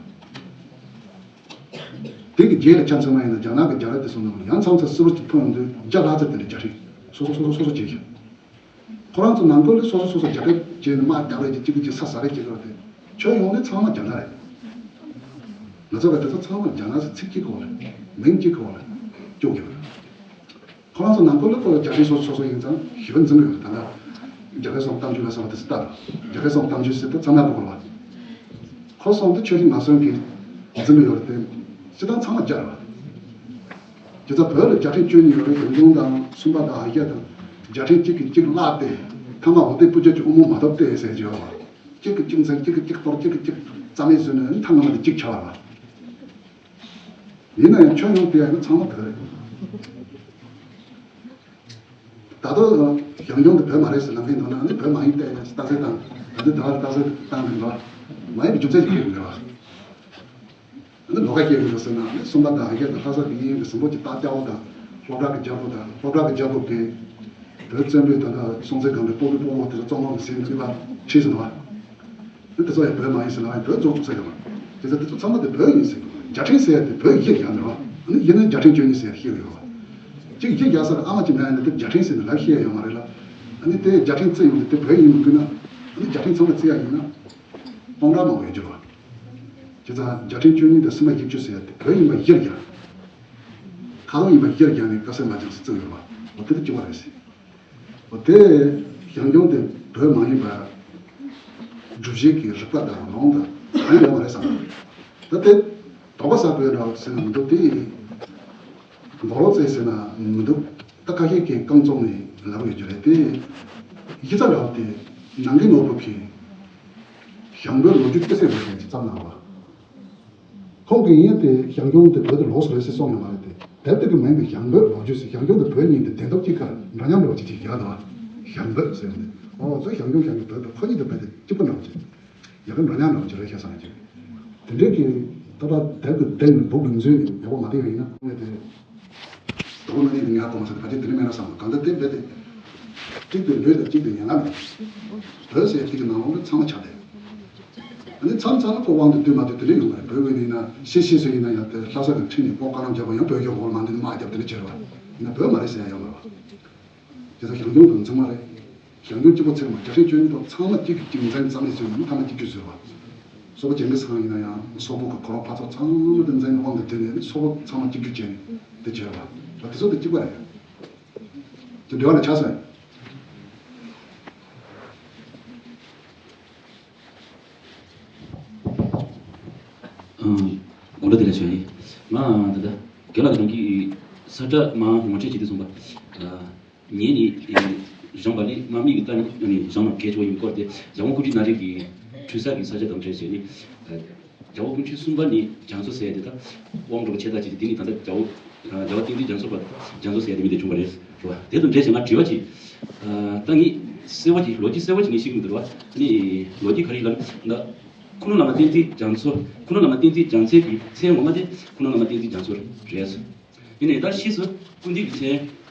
པ། དེ་གི་རྗེས་ལ་ཆ་མཚོན་པ་ཡིན་ན་རྒྱ་ནག་གི་རྒྱ་ར་དེ་ཚོ་ནང་ལ་ཡང་མཚམས་མཚམས་སིལ་བུར་གྱི་ཕོན་ཡོང་དུས་བརྒྱ་ལྷག་ཙམ་དེ་འདྲ་རྒྱ་ཕྲན་སོ་སོ་སོ་སོ་སོ་སོ་བྱས་ཤག་ཁོ་རང་ཚོ་ནང་ཁུལ་ལ་སོ་སོ་སོ་སོ་རྒྱ་སྐད་བྱས་ནས་དམག་རྒྱག་རེས་ཀྱི་གཅིག་གིས་གཅིག་ས་ཟ་རེས་བྱེད་ཀྱི་རེད་དེ། ཁྱོན་ཡོངས་ནས་ཚང་མ་རྒྱ་ནག་རེད། ང་ཚོ་ག་དེ་ཚོ་ཚང་མ་རྒྱ་ནག་ཚོ་ཚིག་གཅིག་གི་འོག་ལ། མིང་གཅིག་གི་འོག་ལ་སྐྱོ་གི་རེད། ཁོ་རང་ཚོ་ནང་ཁུལ་ལ་ཁོ་རྒྱ་སྐད་སོ་སོ་སོ་ཡིན་ཙང་ཞི་བ་འཛིན་གི་ཡོད་རེད། ད་ལྟ་རྒྱ་སྐད་སོགས་གཏམ་རྒྱུད་ལ་སོགས་པ་དེ་ཚོ་ལྟ་རྒྱ་སྐད་སོགས་གཏམ་རྒྱུད་ཟེར་ཏེ་ཚང་མ་གོ་གི་རེད་བ། ཁོ་སོང་དུ་ཆོས་ཤིག་མ་སོན་གྱི་འཛིན་པ་ཡོད་རེད་དེ། སྤྱི་བཏང་ཚང་མ་རྒྱ་རེད་བ། དེ་ཚ་བོད་ལ་རྒྱ་ཕྲན་བཅུ་གཉིས་ཡོད་རེད། ཡང་ལྗོངས་དང་སུམ་པ་དང་ཧ་ཡ་དང་རྒྱ་ཕྲན་གཅིག་གིས་གཅིག་བརླགས་ཏེ་ཐ་མ་འོ་དེ་སྤུ་རྒྱལ་གྱི་དབུ་མོ་མ་ཐོབ་སྟེ་ཟེར་གྱི་ཡོད་བ། གཅིག་གིས་གཅིག་འཛིན་གཅིག་གིས་གཅིག་གཏོར་གཅིག་གིས་གཅིག་རྩ་མེད་བཟོས་ནས་ཐ་ན་མ་དེ་གཅིག་ཆགས་བ། ཡིན་ན་ཡང་ཁྱོན་ཡོངས་དེ་ཡང་ཚང་མ་བོད་རེད། ད་དུང་ཞང་ཞུང་དེ་བོད་མ་རེད་ཟེར་ལབ་མཁན་འདུག་ན་ནི་བོད་མ་ཡིན་ཏེ་རྟགས་གསལ་བཏང་། ད་ལྟ་ད་བར་རྟགས་གསལ་བཏང་གི་འདུག་མ་ཡིན་པའི་རྒྱུ་མཚན་ཞིག་ཁེལ་གི་འདུག་ཨ་ནི་ལོགས་ཀ་སྐྱེལ་གི་འདུག་ཟེར་ན་ནི་སུམ་པ་དང་ཧ་ག་དང་ལྷ་ས་དེ་གཉིས་ཀྱི་གཟིམ་པོ་གྱི་སྟག་སྐྱ་བོ་དང་སློབ་གྲྭ་གི་རྒྱལ་པོ་དང་སློབ་གྲྭ་གི་རྒྱལ་པོ་དེ་བོད་བཙན་པོས་ད་ལྟ་སྲོང་བཙན་སྒམ་པོའི་སྤོ་བོའི་སྤོ་བོ་དེ་ཚོ་བཙོང་བ་མི་ཟིན་ནི་ལ་ཁྲིད་ཟིན་པ། ནི་དེ་ཚོ་ཡང་བོད་མ་ཡིན་ཟེར་ན་ཡང་བོད་རྫོགས་ཚུགས་ས་ཡོད་མ་རེད། དེ་ཚོ་དེ་ཚོ་ཚང་མ་དེ་བོད་ཡིན་ཟེར་གྱི་རྒྱ་ཕྲན་ཟེར་ཡ་དེ་བོད་ཡིག་ཡག་ཡོད་རེད་བ། ཨ་ནི་ཡིན་ན་རྒྱ་ཕྲན་བཅུ་གཉིས་ཟེར་ཡ་ཤེས་ཡོད་རེད་བ། གཅིག་ཡིག་ཡག་ས་ལ་ཨ་མ་གཅིག་མེད་ཡ་ནི་དེ་རྒྱ་ཕྲན་ཟེར་ནས་ལབ་ཤེས་ཡ་ཡོད་མ་རེད་ལ། ཨ་ནི་དེ་རྒྱ་ཕྲན་བརྩི་ཡོང་དུས་དེ་བོད་ཡིན་མི་དགོས་ན། ཨ་ནི་རྒྱ་ཕྲན་ཚང་མ་བརྩི་ཡ་ཡིན་ན། སྟོང་ཕྲག་མང་པོ་ཡོད་རྒྱུ་རེད་བ། བྱས་ཙང་རྒྱ་ཕྲན་བཅུ་གཉིས་དང་སུམ་པ་ཡིག་བཅུ་ཟེར་ཡ་དེ་བོད་ཡིན་པ་ཡིག་ཡག་ཁ་ལོ་ཡིན་པ་ཡིག་ཡག་ནས་དཀའ་སེམས་མ་སྦྱངས་སུ་བརྩི་ཡོད་རེད་བ། འོ་དེ་དེ་གཅིག་པ་རེད་ཟེར། འོ་དེ་ཞང་ཞུང་དེ་བོད་མ་ཡིན་པ། སྒྲུབ་བྱེད་ཀྱི་རིགས་པ་དང་ལུང་དང་གང་ཡང་ཡོད་མ་རེད་བསམ། ད་དེ་དོགས་པ་ཟ་དགོས་འདྲ་བ་ཟེར་ན་མི་འདུག་དེ་མགོ་ལོག་རྩེད་ཟེར་ན་མི་འདུག་ད་ཁ་ཤས་ཀྱིས་རྐང་བཙུགས་ནས་ལབ་ཡོད་རྒྱུ་རེད་དེ། གཞི་རྩ་འདྲ་བ་དེ་ནང་གི་ནོར་བུ་གིས་ཞང་བོད་ལོ་རྒྱུས་དཔེ་གསལ་པོ་ཞིག་བརྩམས་གནང་བ། ཁོང་གིས་ཡིན་ཏེ་ཞང་ཞུང་དེ་བོད་དུ་ལོགས་སུ་རེད་ཟེར་གསུངས་ཡོད་མ་རེད་དེ། དེབ་དེ་གི་མིང་དེ་ཞང་བོད་ལོ་རྒྱུས་ཟེར། ཞང་ཞུང་དེ་བོད་གཉིས་དེ་བདེན་སྟོབས་གཅིག་ཁར་འདྲ་མཉམ་འདྲ་བོ་གཅིག་གཅིག་ཡོད་དོ། ཞང་བོད་ཟེར་ནས་ཨོ་ཙི་ཞང་ཞུང་ཞང་ཞུང་བོད་དེ་ཁོ་གཉིས་དེ་བོད་དེ་གཅིག་པ་འདྲ་བོ་གཅིག་ཡག་པོ་འདྲ་མཉམ་འདྲ་བོ་གཅིག་རེད་ཤག་བསམ་གྱི། དེ་འདྲའི་གི་ད་ལྟ་དེབ་ཀྱི་སྟེང་ནས་སྦུག་གི་མཛོད་ཡག་པོ་མ་བལྟས་པ་ཡིན་ན་ངས་དེ། དོ་ནི་ནི་ངས་གོ་མ་ཚོད་ཕལ་ཆེར་དེ་ནི་མེད་ན་བསམ། གང་ལྟར་དེ་རྦད་དེ། གཅིག་ཏུ་ལུས་དང་གཅིག་ཏུ་ཡན་ལག་མེད། བོད་ཟེར་དེ་གི་ནང་ལོགས་ལ་ཚང་མ་ཆགས་ཏེ། ཨ་ནི་མཚམས་མཚམས་ལ་ཁོ་དབང་དུ་འདུས་མ་འདུས་དེ་འདྲ་ཡོང་གི་རེད། བོད་དབུས་ནས་ཡིན་ན་སི་སི་སུ་ཡིན་ན་ཡང་དེ་ལྷ་ས་གི་ཁྲིད་ནས་ཕོ་བཀའ་ལམ་རྒྱབ་པ་ཡང་བོད་ཀྱི་འོག་ལ་མ་འདུས་ནས་དམག་རྒྱབ་དེ་འདྲ་བྱས་རེད་བ། ཡིན་ན་བོད་མ་རེད་ཟེར་ཡ་ཡོད་མ་རེད་བ། དེ་ཚོ་ཞང་ཞུང་དང་ཚང་མ་རེད། ཞང་ཞུང་གཅིག་པོ་ཚེར་མ་རྒྱ་ཕྲན་བཅུ་གཉིས་དང་ཚང་མ་གཅིག་གི་གཅིག་འཛིན་རྩ་མེད་བཟོས་ནས་ཐ་མ་གཅིག་གྱུར་བཟོས་པ། སོག་པོ་ཇིང་གིས་ཁཱན་ཡིན་ན་ཡང་སོག་པོ་གི་གོ་རོགས་ཕར་ཚུར་ཚང་མ་དེ་འཛིན་དབང་དུ་བསྡུས་ནས་སོག་པོ་ཚང་མ་གཅིག་གྱུར་བྱས་ནས་དེ་བྱས་པ། ད་དེ་ཚོ་དེ་གཅིག་པ་རེད། དེ་འབྲེལ་བ་ལ་ཆགས་སོང་། ཨང་། དགོངས་དག་དེ་ལ་ཞུ་ཡིན། ང་ད་ལྟ་རྒན་ལགས་ཀྱི་ནང་གི་ས་བཀྲ་མ་ངོ་སྤྲོད་བྱེད་དུས་སོང་པ། ངས་ནི་ཨེ་ཞང་པ་ལི་དམག་མི་གི་ལྟ་ནི་ཞང་ནང་གལ་ཆེ་བ་ཡིན་སྐོར་དེ་རྒྱལ་དབང་སྐུ་ཕྲེང་ན་རེ་གི་འཁྲུལ་ས་གི་ས་ཆ་དང་འབྲེལ་བྱས་ནི། རྒྱལ་པོ་སྐུ་ཕྲེང་གསུམ་པ་ནི་རྒྱ་མཚོ་ཟེར་ཡ་དེ་ད་དབང་འགྲོ་ཆེ་ད་ཅིག་དེ་ནི་ད་ལྟ་རྒྱལ་པོ་རྒྱལ་བ་བསྟན་འཛིན་རྒྱ་མཚོ་པ་རྒྱ་མཚོ་ཟེར་ཡ་དེ་མི་དེ་བྱུང་བ་རེད་རེད་བ། དེ་དང་འབྲེལ་བྱས་ང་དྲི་བ་ཅིག་ད་ངས་གསལ་བོ་ཅིག་ལོ་རྒྱུས་གསལ་བོ་ཅིག་ངས་ཤེས་ཀྱི་མི་འདུག་རེད་བ། ཨ་ནི་ལོ་རྒྱུས་ག་རེ་ལབ་ན་ད་ཁུ་ནུ་བླ་མ་བསྟན་འཛིན་རྒྱ་མཚོ། ཁུ་ནུ་བླ་མ་བསྟན་འཛིན་རྒྱ་མཚོ་གི་མཚན་ངོ་མ་དེ་ཁུ་ནུ་བླ་མ་བསྟན་འཛིན་རྒྱ་མཚོ་རེད་ཟེར། ཡིན་ནའི་ད་ཕྱིས་སུ་སྐུ་མདུན་གྱི་མཚན།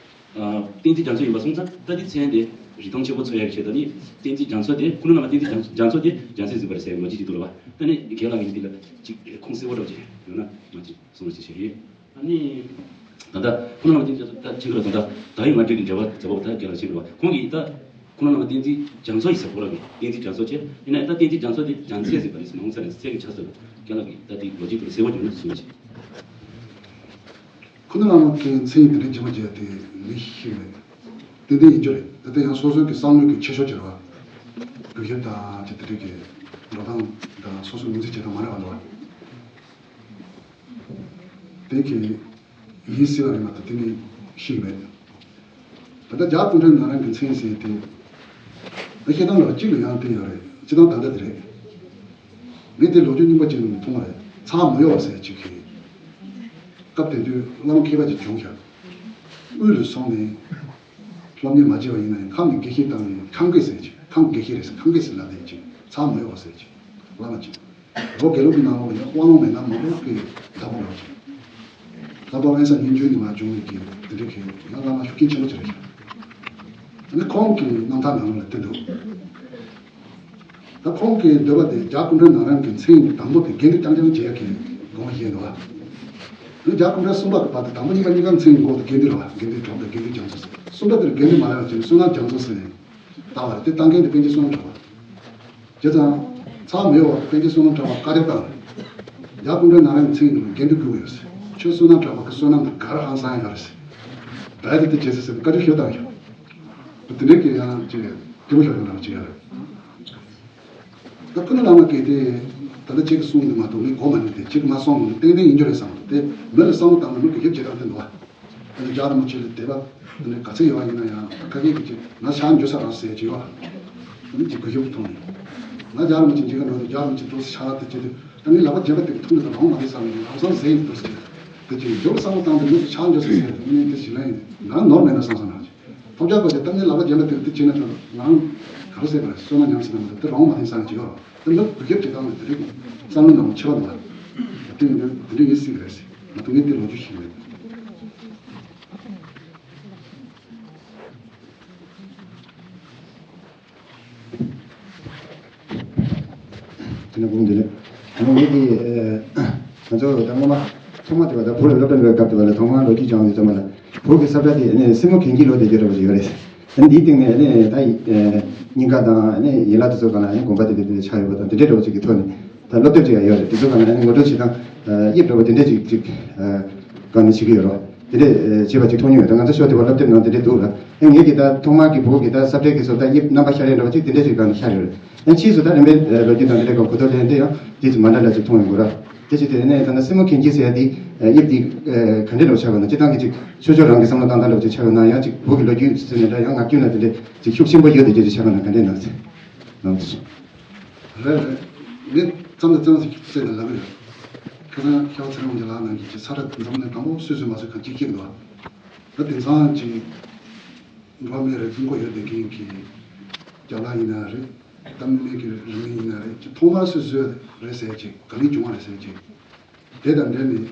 ཨ། བསྟན་འཛིན་རྒྱ་མཚོ་ཡིན་པ་སོང་ཙང་ད་འདི་མཚན་དེ་རིན་ཐང་ཆེན་པོ་ཚོར་ཡག་གི་ཆེད་དུ་ནི་བསྟན་འཛིན་རྒྱ་མཚོ་དེ་ཁུ་ནུ་བླ་མ་བསྟན་འཛིན་རྒྱ་མཚོ་དེ་རྒྱ་མཚན་ཟིན་པ་རེད་ཟེར་ཡག་ལོ་རྒྱུས་ཅིག་འདུག་རེད་བ། ད་ནི་རྒན་ལགས་ཀྱིས་འདི་ལ་ཅིག་ཁུངས་གསལ་བོ་འདྲ་བོ་ཅིག་ཡོད་ན་མ་ཅིག་གསུང་རོགས་ཅིག་ཞུ་གི་ཡིན། ཨ་ནི། ད་ལྟ་ཁུ་ནུ་བླ་མ་བསྟན་འཛིན་རྒྱ་མཚོ་ད་ཅིག་ལ་ད་ལྟ་ད་ཡོད་ང་འདྲི་གི་འབྲེལ་བ་མཛད་པ་ད་རྒན་ལགས་ཤེས་རེད་བ། ཁོང་གིས་ད་ཁུ་ནུ་བླ་མ་བསྟན་འཛིན་རྒྱ་མཚོ་ཡིན་ཟེར་ཁོ་རང་གིས་བསྟན་འཛིན་རྒྱ་མཚོ་བྱས་ཡིན་ན་ད་བསྟན་འཛིན་རྒྱ་མཚོ་དེ་རྒྱ་མཚན་ཟིན་པ་རེད་ཟེར་ན་འོང་ས་རེད་ཟེར་གྱི་ཆགས་སོང་། རྒན་ལགས་ཀྱིས་ད་འདི་ལོ་རྒྱུས་དེ་གསལ་བོ་བརྗོད་ན་གསུང་ཅིག་ཁུ་ནུ་བླ་མ་གི་མཚན་ཡིག་དེ་འདྲའི་རྗེས་མ་བརྒྱབ་དེ་མི་ཤེས་མེད། ཏན་ཏན་ཡིན་རྒྱུ་རེད། ད་ལྟ་ཡང་སོ་སོའི་གི་བསམ་བློའི་གི་ཆེ་ཤོས་ཀྱི་རེད་བ། སྒུལ་ཤུགས་དང་ཅི་དེ་འདྲའི་གི་འགྲོ་སྟངས་དང་སོ་སོའི་ངོས་འཛིན་བྱེད་སྟངས་མ་འདྲ་བ་འདུག་བ། དེ་གི་ཡིན་སྲིད་པ་རེད་མ་གཏོགས་དེ་ནི་ཤེས་མེད། ད་ལྟ་རྒྱ་སྐུ་ཕྲེང་ན་རང་གི་མཚན་ཟེར་དེ། ང་བཤད་སྟངས་ལ་གཅིག་ལ་ཡང་བསྟན་ཡོད་རེད། སྤྱིར་བཏང་ད་ལྟ་དེ་རེད། ངས་དེ་ལོ་རྒྱུས་རྙིང་པ་ཅིག་ནས་མཐོང་བ་རེད། ཚ་མོ་ཡོ་བ་ཟེར་ཅིག་གིས། སྐབས་དེ་དུས་བླ་མ་མཁས་པ་ཅིག་བྱུང་ཤག་དབུས་ལ་སོང་ནས། སློབ་གཉེར་མ་བྱས་པ་ཡིན་ན་ཡང་ཁམས་ནས་དགེ་བཤེས་བཏང་ནས་ཁམས་དགེ་ཟེར་ཅིག་ཁམས་དགེ་བཤེས་རེད་ཟེར། ཁམས་དགེ་ཟེར་ལབ་བསྡད་ཅིག་ཚ་མོ་ཡོ་བ་ཟེར་ཅིག་བླ་མ་ཅིག་རོ་དགེ་ལུགས་ཀྱི་ནང་ལོགས་ལ་ཡང་དབང་ལུང་མེད་ན་མང་པོ་ཞིག་བདག་པོ་ལོག་ཅིག་ལྷག་པར་དབེན་ས་སྙན་བརྒྱུད་ནས་མར་བྱུང་བའི་གི་དེ་འདྲའི་གི་ཡང་བླ་མ་ཤུགས་རྐྱེན་ཆེན་པོ་ཅིག་རེད་ཤག་ཨ་ནི་ཁོང་གི་རྣམ་ཐར་ནང་ལོགས་ལ་དེ་འདུག་ད་ཁོང་གི་འདོད་པ་དེ་རྒྱ་སྐུ་ཕྲེང་ན་རང་གི་མཚན་དང་པོ་དེ་དགེ་འདུན་རྐྱང་རྐྱང་བྱེད་ཡག་གི་དགོངས་པ་བཞེས་འདུག་བ། ཨ་ནི་རྒྱ་སྐུ་ཕྲེང་གསུམ་པ་གི་བར་དུ་དང་པོ་གཉིས་པ་གཉིས་ཀ་མཚན་གྱི་འགོ་དེ་དགེ་འདུན་རེད་བ། དགེ་འདུན་གྲོགས་དང་དགེ་འདུན་རྒྱ་མཚོ་ཟེར། གསུམ་པ་དེར་དགེ་འདུན་མ་ལ་བ་བྱས་ནས་བསོད་ནམས་རྒྱ་མཚོ་ཟེར་ནས། བཏང་བ་རེད། དེ་བཏང་མཁན་དེ་པཎ་ཆེན་བསོད་ནམས་གྲགས་པ། བྱས་ཙང་། ཚང་མ་ཡོད་པ་པཎ་ཆེན་བསོད་ནམས་གྲགས་པ་བཀའ་དྲིན་བཏང་རེད། རྒྱ་སྐུ་ཕྲེང་ན་རིམ་ཚིག་འདི་ལ་འགན་འདུ་དགོས་ཡོད་ཟེར། ཁྱོད་བསོད་ནམས་གྲགས་པ་གི་བསོད་ནམས་དེ་ག་རེ་ཧང་སང་ཡོད་རེད་ཟེར། བས་དེ་དེ་བྱས་ཟེར་ཟེར་བཀའ་དྲིན་ཞུ་བཏང་ཡོད། དེ་འདྲའི་གི་ཡང་ཅིག་སྐྱིད་པོ་ཞིག་ཡོང་རང་ཅིག་ཡོད་རེད། ད་ཀུན་སློང་བླ་མ་གིས་དེ་ད་ལྟ་ཅིག་གསུང་འདི་མ་གཏོགས་ངས་གོ་མ་ནི་དེ་ཅིག་མ་སོང་ནི་ཏན་ཏན་ཡིན་རྒྱུ་རེད་བསམ་འདུག་དེ་མི་ལ་བསམ་བློ་བཏང་ན་མི་གི་ཡིབ་བྱེད་སྟངས་དེ་འདུག་བ། ཨ་ནི་རྒྱ་རིན་པོ་ཆེ་ལ་དད་པ་ཨ་ནི་ག་ཚད་ཡོད་པ་ཡིན་ན་ཡང་ཁ་སྐད་ཀྱི་ཅིག་ང་ཕྱག་འཇུ་ས་རང་ཟེར་ཅིག་ཡོད། ཨ་ནི་ཅིག་གུས་ཞབས་མཐོང་ནས། ང་རྒྱ་རིན་པོ་ཆེ་མཇལ་ཁ་འགྲོ་དུས་རྒྱ་རིན་པོ་ཆེ་འདུག་སེ་ཕྱག་ལ་དེ་བྱེད་དུས་ད་ངའི་ལག་པ་རྗེན་པ་དེ་གི་ཐུག་ནས་ད་རང་མ་རེད་བསམ་ནས་ལམ་སང་ཟས་ཡིན་འདུག་སེ་དེ་ཅིག་འཇུ་བསམ་བློ་བཏང་དུས་མི་ཚོ་ཕྱག་འཇུ་ས་ཟེར་དུས་ངས་དེ་ཞིག་ལན་ཡིན་ང་ནོར་མེད་ན་བསམ་བསམ་རང་ཅིག་ཐོབ་རྒྱག་པ་དེ་གཏམ་ངན་ལབ་པ་རྒྱབ་ན་དེ་དེ་བྱེད་ན་ཐོན་ང་རང་ག་རེ་ཟེར་བ་རེད། བསོད་ནམས་ཉམས་སུ་ལེན་པ་དེ་རང་མ་ཐེན་ས་ཡང་བྱེད་ཡོད་རེད། དེ་ལབ་དགོས་རྒྱབ་ཀྱི་སྟངས་དེ་རིགས་བསམ་བློ་ནང་ཆེ་བ་འདུག་བ། དེ་ཡིན་དུས་དེ་འདྲ་ཡིན་སྲིད་ཀྱི་རེད་ཟེར་ང་ཐུག་ངས་དེ་ལོ་རྒྱུས་ཤིག་རེད། དེ་ནས་དགོངས་འདི་ལས། ང་ངེད་ཀྱི་ང་ཚོ་ད་སྔོན་མ་ཐོག་མ་དེ་བ་ད་བོད་ལ་སློབ་གྲྭ་འགྲོ་བའི་སྐབས་དེ་བ་ལ་ཐོག་མ་ལོ་རྒྱུས་སྦྱངས་ཡོད་ཙམ་པ་ལ་བོད་ཀྱི་ས་བཀྲ་དེ་ནས་སྲིན་མོ་གན་རྐྱལ་ལོ་དེ་རྒྱུ་འདྲ་བ་ཞིག་ཡོད་རེད། ཨ་ནི་འདིའི་སྟེང་ནས་ཨ་ནི་ད་ཡི་ཨེ་སྙིང་ག་དང་ཨ་ནི་ཡན་ལག་དེ་ཚོ་ག་ལ་ཨ་ནི་དགོན་པ་དེ་འདྲ་དེ་འདྲ་ཆགས་ཡོད་པ་དང་དེ་འདྲའི་འདྲ་བོ་ཅིག་གི་ཐོག་ནས་ད་སློབ་དེབ་ཅིག་ཡང་ཡོད་རེད། དེ་ཚོ་ག་ལ་ཨ་ནི་ངོ་སྤྲོད་བྱེད་སྟངས་ཨ་དབྱིབས་འདྲ་བོ་དེ་འདྲ་ཅིག་ཅིག་ཨ་ག་ནས་བྱེད་ཀྱི་ཡོད་རོགས་དེ་འདྲས་ཨ་བྱེད་པ་ཅིག་མཐོང་མྱོང་ཡོད། ད་ང་ཚོ་ཤོག་དེ་བ་སློབ་དེབ་ནང་དེ་འདྲས་འདུག་ལ། ཨ་ངེད་ཀྱིས་ད་ཐོག་མར་གྱི་བོད་ཀྱི་ད་ས་བཀྲ་གི་སོ་ད་དབྱིབས་རྣམ་པ་ཤར་ཡས་འདྲ་བོ་ཅིག་དེ་འདྲས་ཅིག་ག་ནས་ཤར་ཡོད་རེད། ཨ་ཕྱིས་སུ་ད་རིམ་པས་ཨ་ལོ་རྒྱུས་དང་དེ་འདྲས་ག་གོ་རྟོགས་ལྡན་འདྲ་ཡང་དེ་ཅིག་མ་འདྲ་འདྲ་ཅིག་མཐོང་ཡོང་གི་ར། དེ་ཅིག་དེ་ནས་ད་ལྟ་སྲིན་མོ་གན་རྐྱལ་ཟེར་ཡ་དེ་ཨ་དབྱིབས་དེ་ཨ་ག་འདྲས་འདྲ་བོ་ཆགས་པ་ན་སྤྱིར་བཏང་གི་ཅིག་ཆོས་ཕྱོགས་རང་གི་བསམ་བློ་བཏང་སྟངས་འདྲ་བོ་ཅིག་ཆགས་ཡོད་ན་ཡང་ཅིག་བོད་ཀྱི་ལོ་རྒྱུས་ཟེར་ནས་འདྲ་ཡང་ངག་རྒྱུན་ལ་དེ་འདྲས་ཅིག་ཤུགས་ཆེན་པོ་ཡོད་དེ་ཅིག་ཅིག་ཆགས་པ་ན་ག་འདྲས་ན་ཟེར་ལམ་དུ་སོང་། རེད་རེད། ངས་ཙམ་དང་ཙམ་ཞིག་བརྩད་ནས་ལབ་ཀྱི་ཡོད། ཁ་སང་ཤར་ཚེ་རིང་གི་ལག་ནང་གི་ཅིག་ས་ཁྲ་འཛམ་གླིང་དང་པོ་སུས་བཟོས་མ་བཟོས་གང་ཅིག་ཤེས་ཀྱི་འདུག་ད་དེང་སང་ཅིག་འགྲོ་བ་མིའི་རིགས་ཀྱི་མགོ་ཡོད་བསྡད་མཁན་གྱི་རྒྱ་ལག་ཡིན་ན་རེད། ད་མི་མེད་ཀྱི་རིགས་མི་ཡིན་ན་རེད། ཅིག་ཐོག་མར་སུས་བཟོས་རེད་ཟེར་ཅིག་ག་ལེར་བྱུང་བ་རེད་ཟེར་ཅིག་དེ་དང་འབྲེལ་ནས་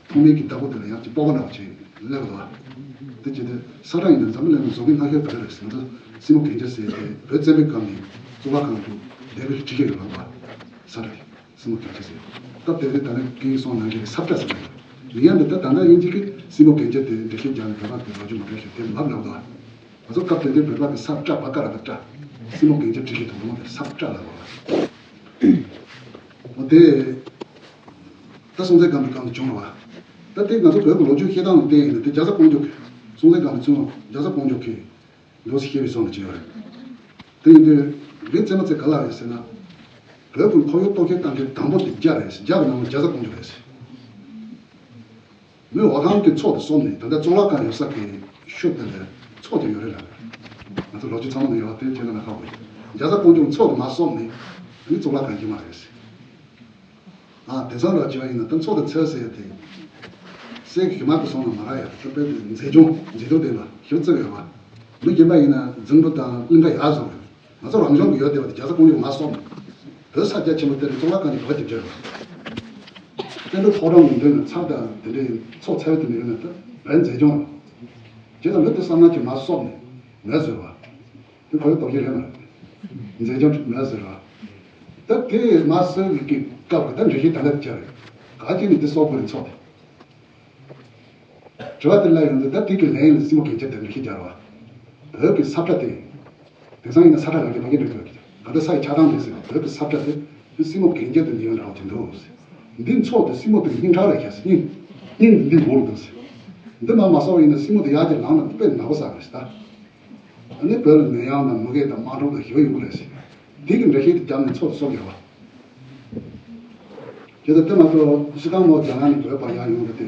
ཐོག་མའི་གི་བདག་པོ་དེ་ལ་ཡང་ཅིག་སྤོབས་པ་འདྲ་བོ་ཅིག་སླེབས་འདུག་དེ་ཅི་སྟེ་ས་ཁྲ་ཡིན་ན་འཛམ་བུ་གླིང་ལ་བཟོ་མཁན་སྣ་ཁའི་བར་རེད་ཟེར་ན་སྲིན་མོ་གན་རྐྱལ་ཟེར་ཏེ་བོད་བཙན་པོའི་སྐབས་ནས་གཙུག་ལག་ཁང་དུ་དེབ་བྲིས་ཀྱི་ཡོད་ལ་ས་ཁྲ་དེ་སྲིན་མོ་གན་རྐྱལ་ཟེར། སྐབས་དེ་དུས་ད་ནི་སྐད་ཡིག་སོང་ནང་གི་ས་བཀྲ་ཟེར་བ་ཡིན་ཡང་འདི་ལྟར་ད་ལྟ་དབྱིན་ཇི་གི་སྲིན་མོ་གན་རྐྱལ་དེ་འགྲེལ་བཤད་རྒྱག་ནས་བོད་པ་གི་ལོ་རྒྱུས་མ་འདྲ་ཞིག་དེ་ལབ་ལབ་འདུག་ང་ཚོ་སྐབས་དེ་དུས་བོད་པ་གི་ས་བཀྲ་བ་ཀ་ར་བཀྲ། སྲིན་མོ་གན་རྐྱལ་བྲིས་ཀྱི་དོ་དགོང་དེ་ས་བཀྲ་ལབ་པ། འོ་དེ། ད་སྲོང་བཙན་སྒམ་པོའི་སྐབས་ནས་བྱུང་བ། ད་དེ་ང་ཚོ་བོད་ཀྱི་ལོ་རྒྱུས་བཤད་སྟངས་ལ་བལྟས་ཡིན་ན་དེ་རྒྱ་བཟའ་ཀོང་ཇོ་གིས་སྲོང་བཙན་སྒམ་པོ་བཙུན་མོ་རྒྱ་བཟའ་ཀོང་ཇོ་གིས་འདུག་སེ་བཤད་པའི་བཟོ་འདྲ་ཅིག་ཡོད་རེད། དེ་ཡིན་དུས་ངའི་བཙན་པོ་ཚེ་ག་ལ་རེད་ཟེར་ན། བོད་ཀྱི་ཁོར་ཡུག་གཏོར་བཤིག་གཏོང་མཁན་དང་པོ་དེ་རྒྱ་རེད་ཟེར། རྒྱ་གི་ནང་ལ་རྒྱ་བཟའ་ཀོང་ཇོ་རེད་ཟེར། མོས་འོ་ཐང་གི་མཚོ་དེ་སོབ་ནས་ད་ལྟ་གཙུག་ལག་ཁང་ཡོད་ས་གི་ཤུབས་དེ་ལ་མཚོ་དེ་ཡོད་རེད་ལབ་རེད། ང་ཚོ་ལོ་རྒྱུས་ཚང་མ་ནས་ཡོད་པ་དེ་བྱས་ན་ན་ཁག་པོ་ཡིན། རྒྱ་བཟའ་ཀོང་ཇོ་མཚོ་དེ་མར་སོབ་ནས་ཨ་ནི་གཙུག་ལག་ཁང་ཡིན་མ་རེད་ཟེར། ཨ་དེང་སང་ར་བྱས་པ་ཡིན་ན་ད་མཚོ་དེ་འཚོལ་ཟེར་ཏེ། གསེར་གྱི་གཞུ་མ་དེ་སོང་ན་མ་རག་ཡ་ད་དཔེ་དེ་མཛེས་ལྗོངས་མཛེས་སྡུག་ལྡན་པ་ཞིག་བརྩི་ཡོད་པ། མི་རྒན་པ་ཡིན་ན་རྫིང་བུ་དང་གླིང་ག་ཡར་བཟོ་དགོས། ང་ཚོ་རང་བྱུང་གི་ཡོད་བསྡད་པ་དེ་རྒྱ་བཟའ་ཀོང་ཇོ་མར་སོབ་ནས་བོད་ས་རྒྱ་ཆེན་པོ་དེ་ལ་གཙུག་ལག་ཁང་གི་འདུ་ཁང་བརྒྱབ་བྱས་པ། བཙན་པོའི་ཕོ་བྲང་གི་མདུན་ལ་མཚར་དང་དེ་འདྲའི་མཚོ་འཚོལ་དེ་འདྲ་ཡོད་ན་ད་བོད་མཛེས་ལྗོངས་རེད། བྱས་ཙང་མི་དེ་བསམ་ན་ཅིག་མར་སོབ་ནས་མེ་བཟོས་པ། དེ་ཁོ་ཡི་སྟོབས་ཤུགས་རེད་མ་རེད། མཛེས་ལྗོངས་མེད་ཟེར་བ། ད་དེ་མ་ཟེར་གི་སྐབས་ཀྱི་ད་འགྲེལ་བཤད་ད་ལྟ་བྱ་རེད། ག་ཅིག་ནི་དེ་སོག་པོ་རེད་ཚོགས་དེ། དྲི་བ་དེ་ལ་ཡོང་དུས་ད་དེ་གི་ལན་ལ་སྲིན་མོ་གན་རྐྱལ་དེ་འགྲེལ་བཤད་རྒྱག་རོགས། བོད་ཀྱི་ས་བཀྲ་དེ། དེང་སང་ཡིན་ན་ས་བཀྲ་ལབ་ཀྱི་མ་གི་འགྲིག་གི་ད་ལྟ་ས་ཡི་ཆགས་སྟངས་དེ་ཟེར་བ་བོད་ཀྱི་ས་བཀྲ་དེ་དེ་སྲིན་མོ་གན་རྐྱལ་དེ་ཉེ་བའི་འདྲ་བ་ཅིག་འདུག་ཟེར། འདི་མཚོ་དེ་སྲིན་མོ་དེ་གི་སྙིང་ཁྲག་རེད་ཤག་ཟེར། སྙིང་སྙིང་འདི་འདི་འོར་འདུག་ཟེར། འདི་མ་མ་སོགས་ཡིན་ན་སྲིན་མོ་དེ་ཡར་གྱི་ལངས་ན་དཔེ་ནག་པོ་ཟ་གི་རེད་ད། ཨ་ནི་བོད་ལ་ནད་ཡམས་དང་མུ་གེ་དང་དམག་འཁྲུག་དང་ཞེ་པོ་ཡོང་གི་རེད་ཟེར། འདི་གི་འགྲེལ་བཤད་དེ་བརྒྱབ་ནས་ཚོགས་སུ་སོང་ཡོད་པ། དེ་ལྟར་དེ་མ་གཏོགས་ཤི་ཁང་མོ་རྒྱ་ནག་ནས་བོད་པ་ཡར་ཡོང་གི་དེ་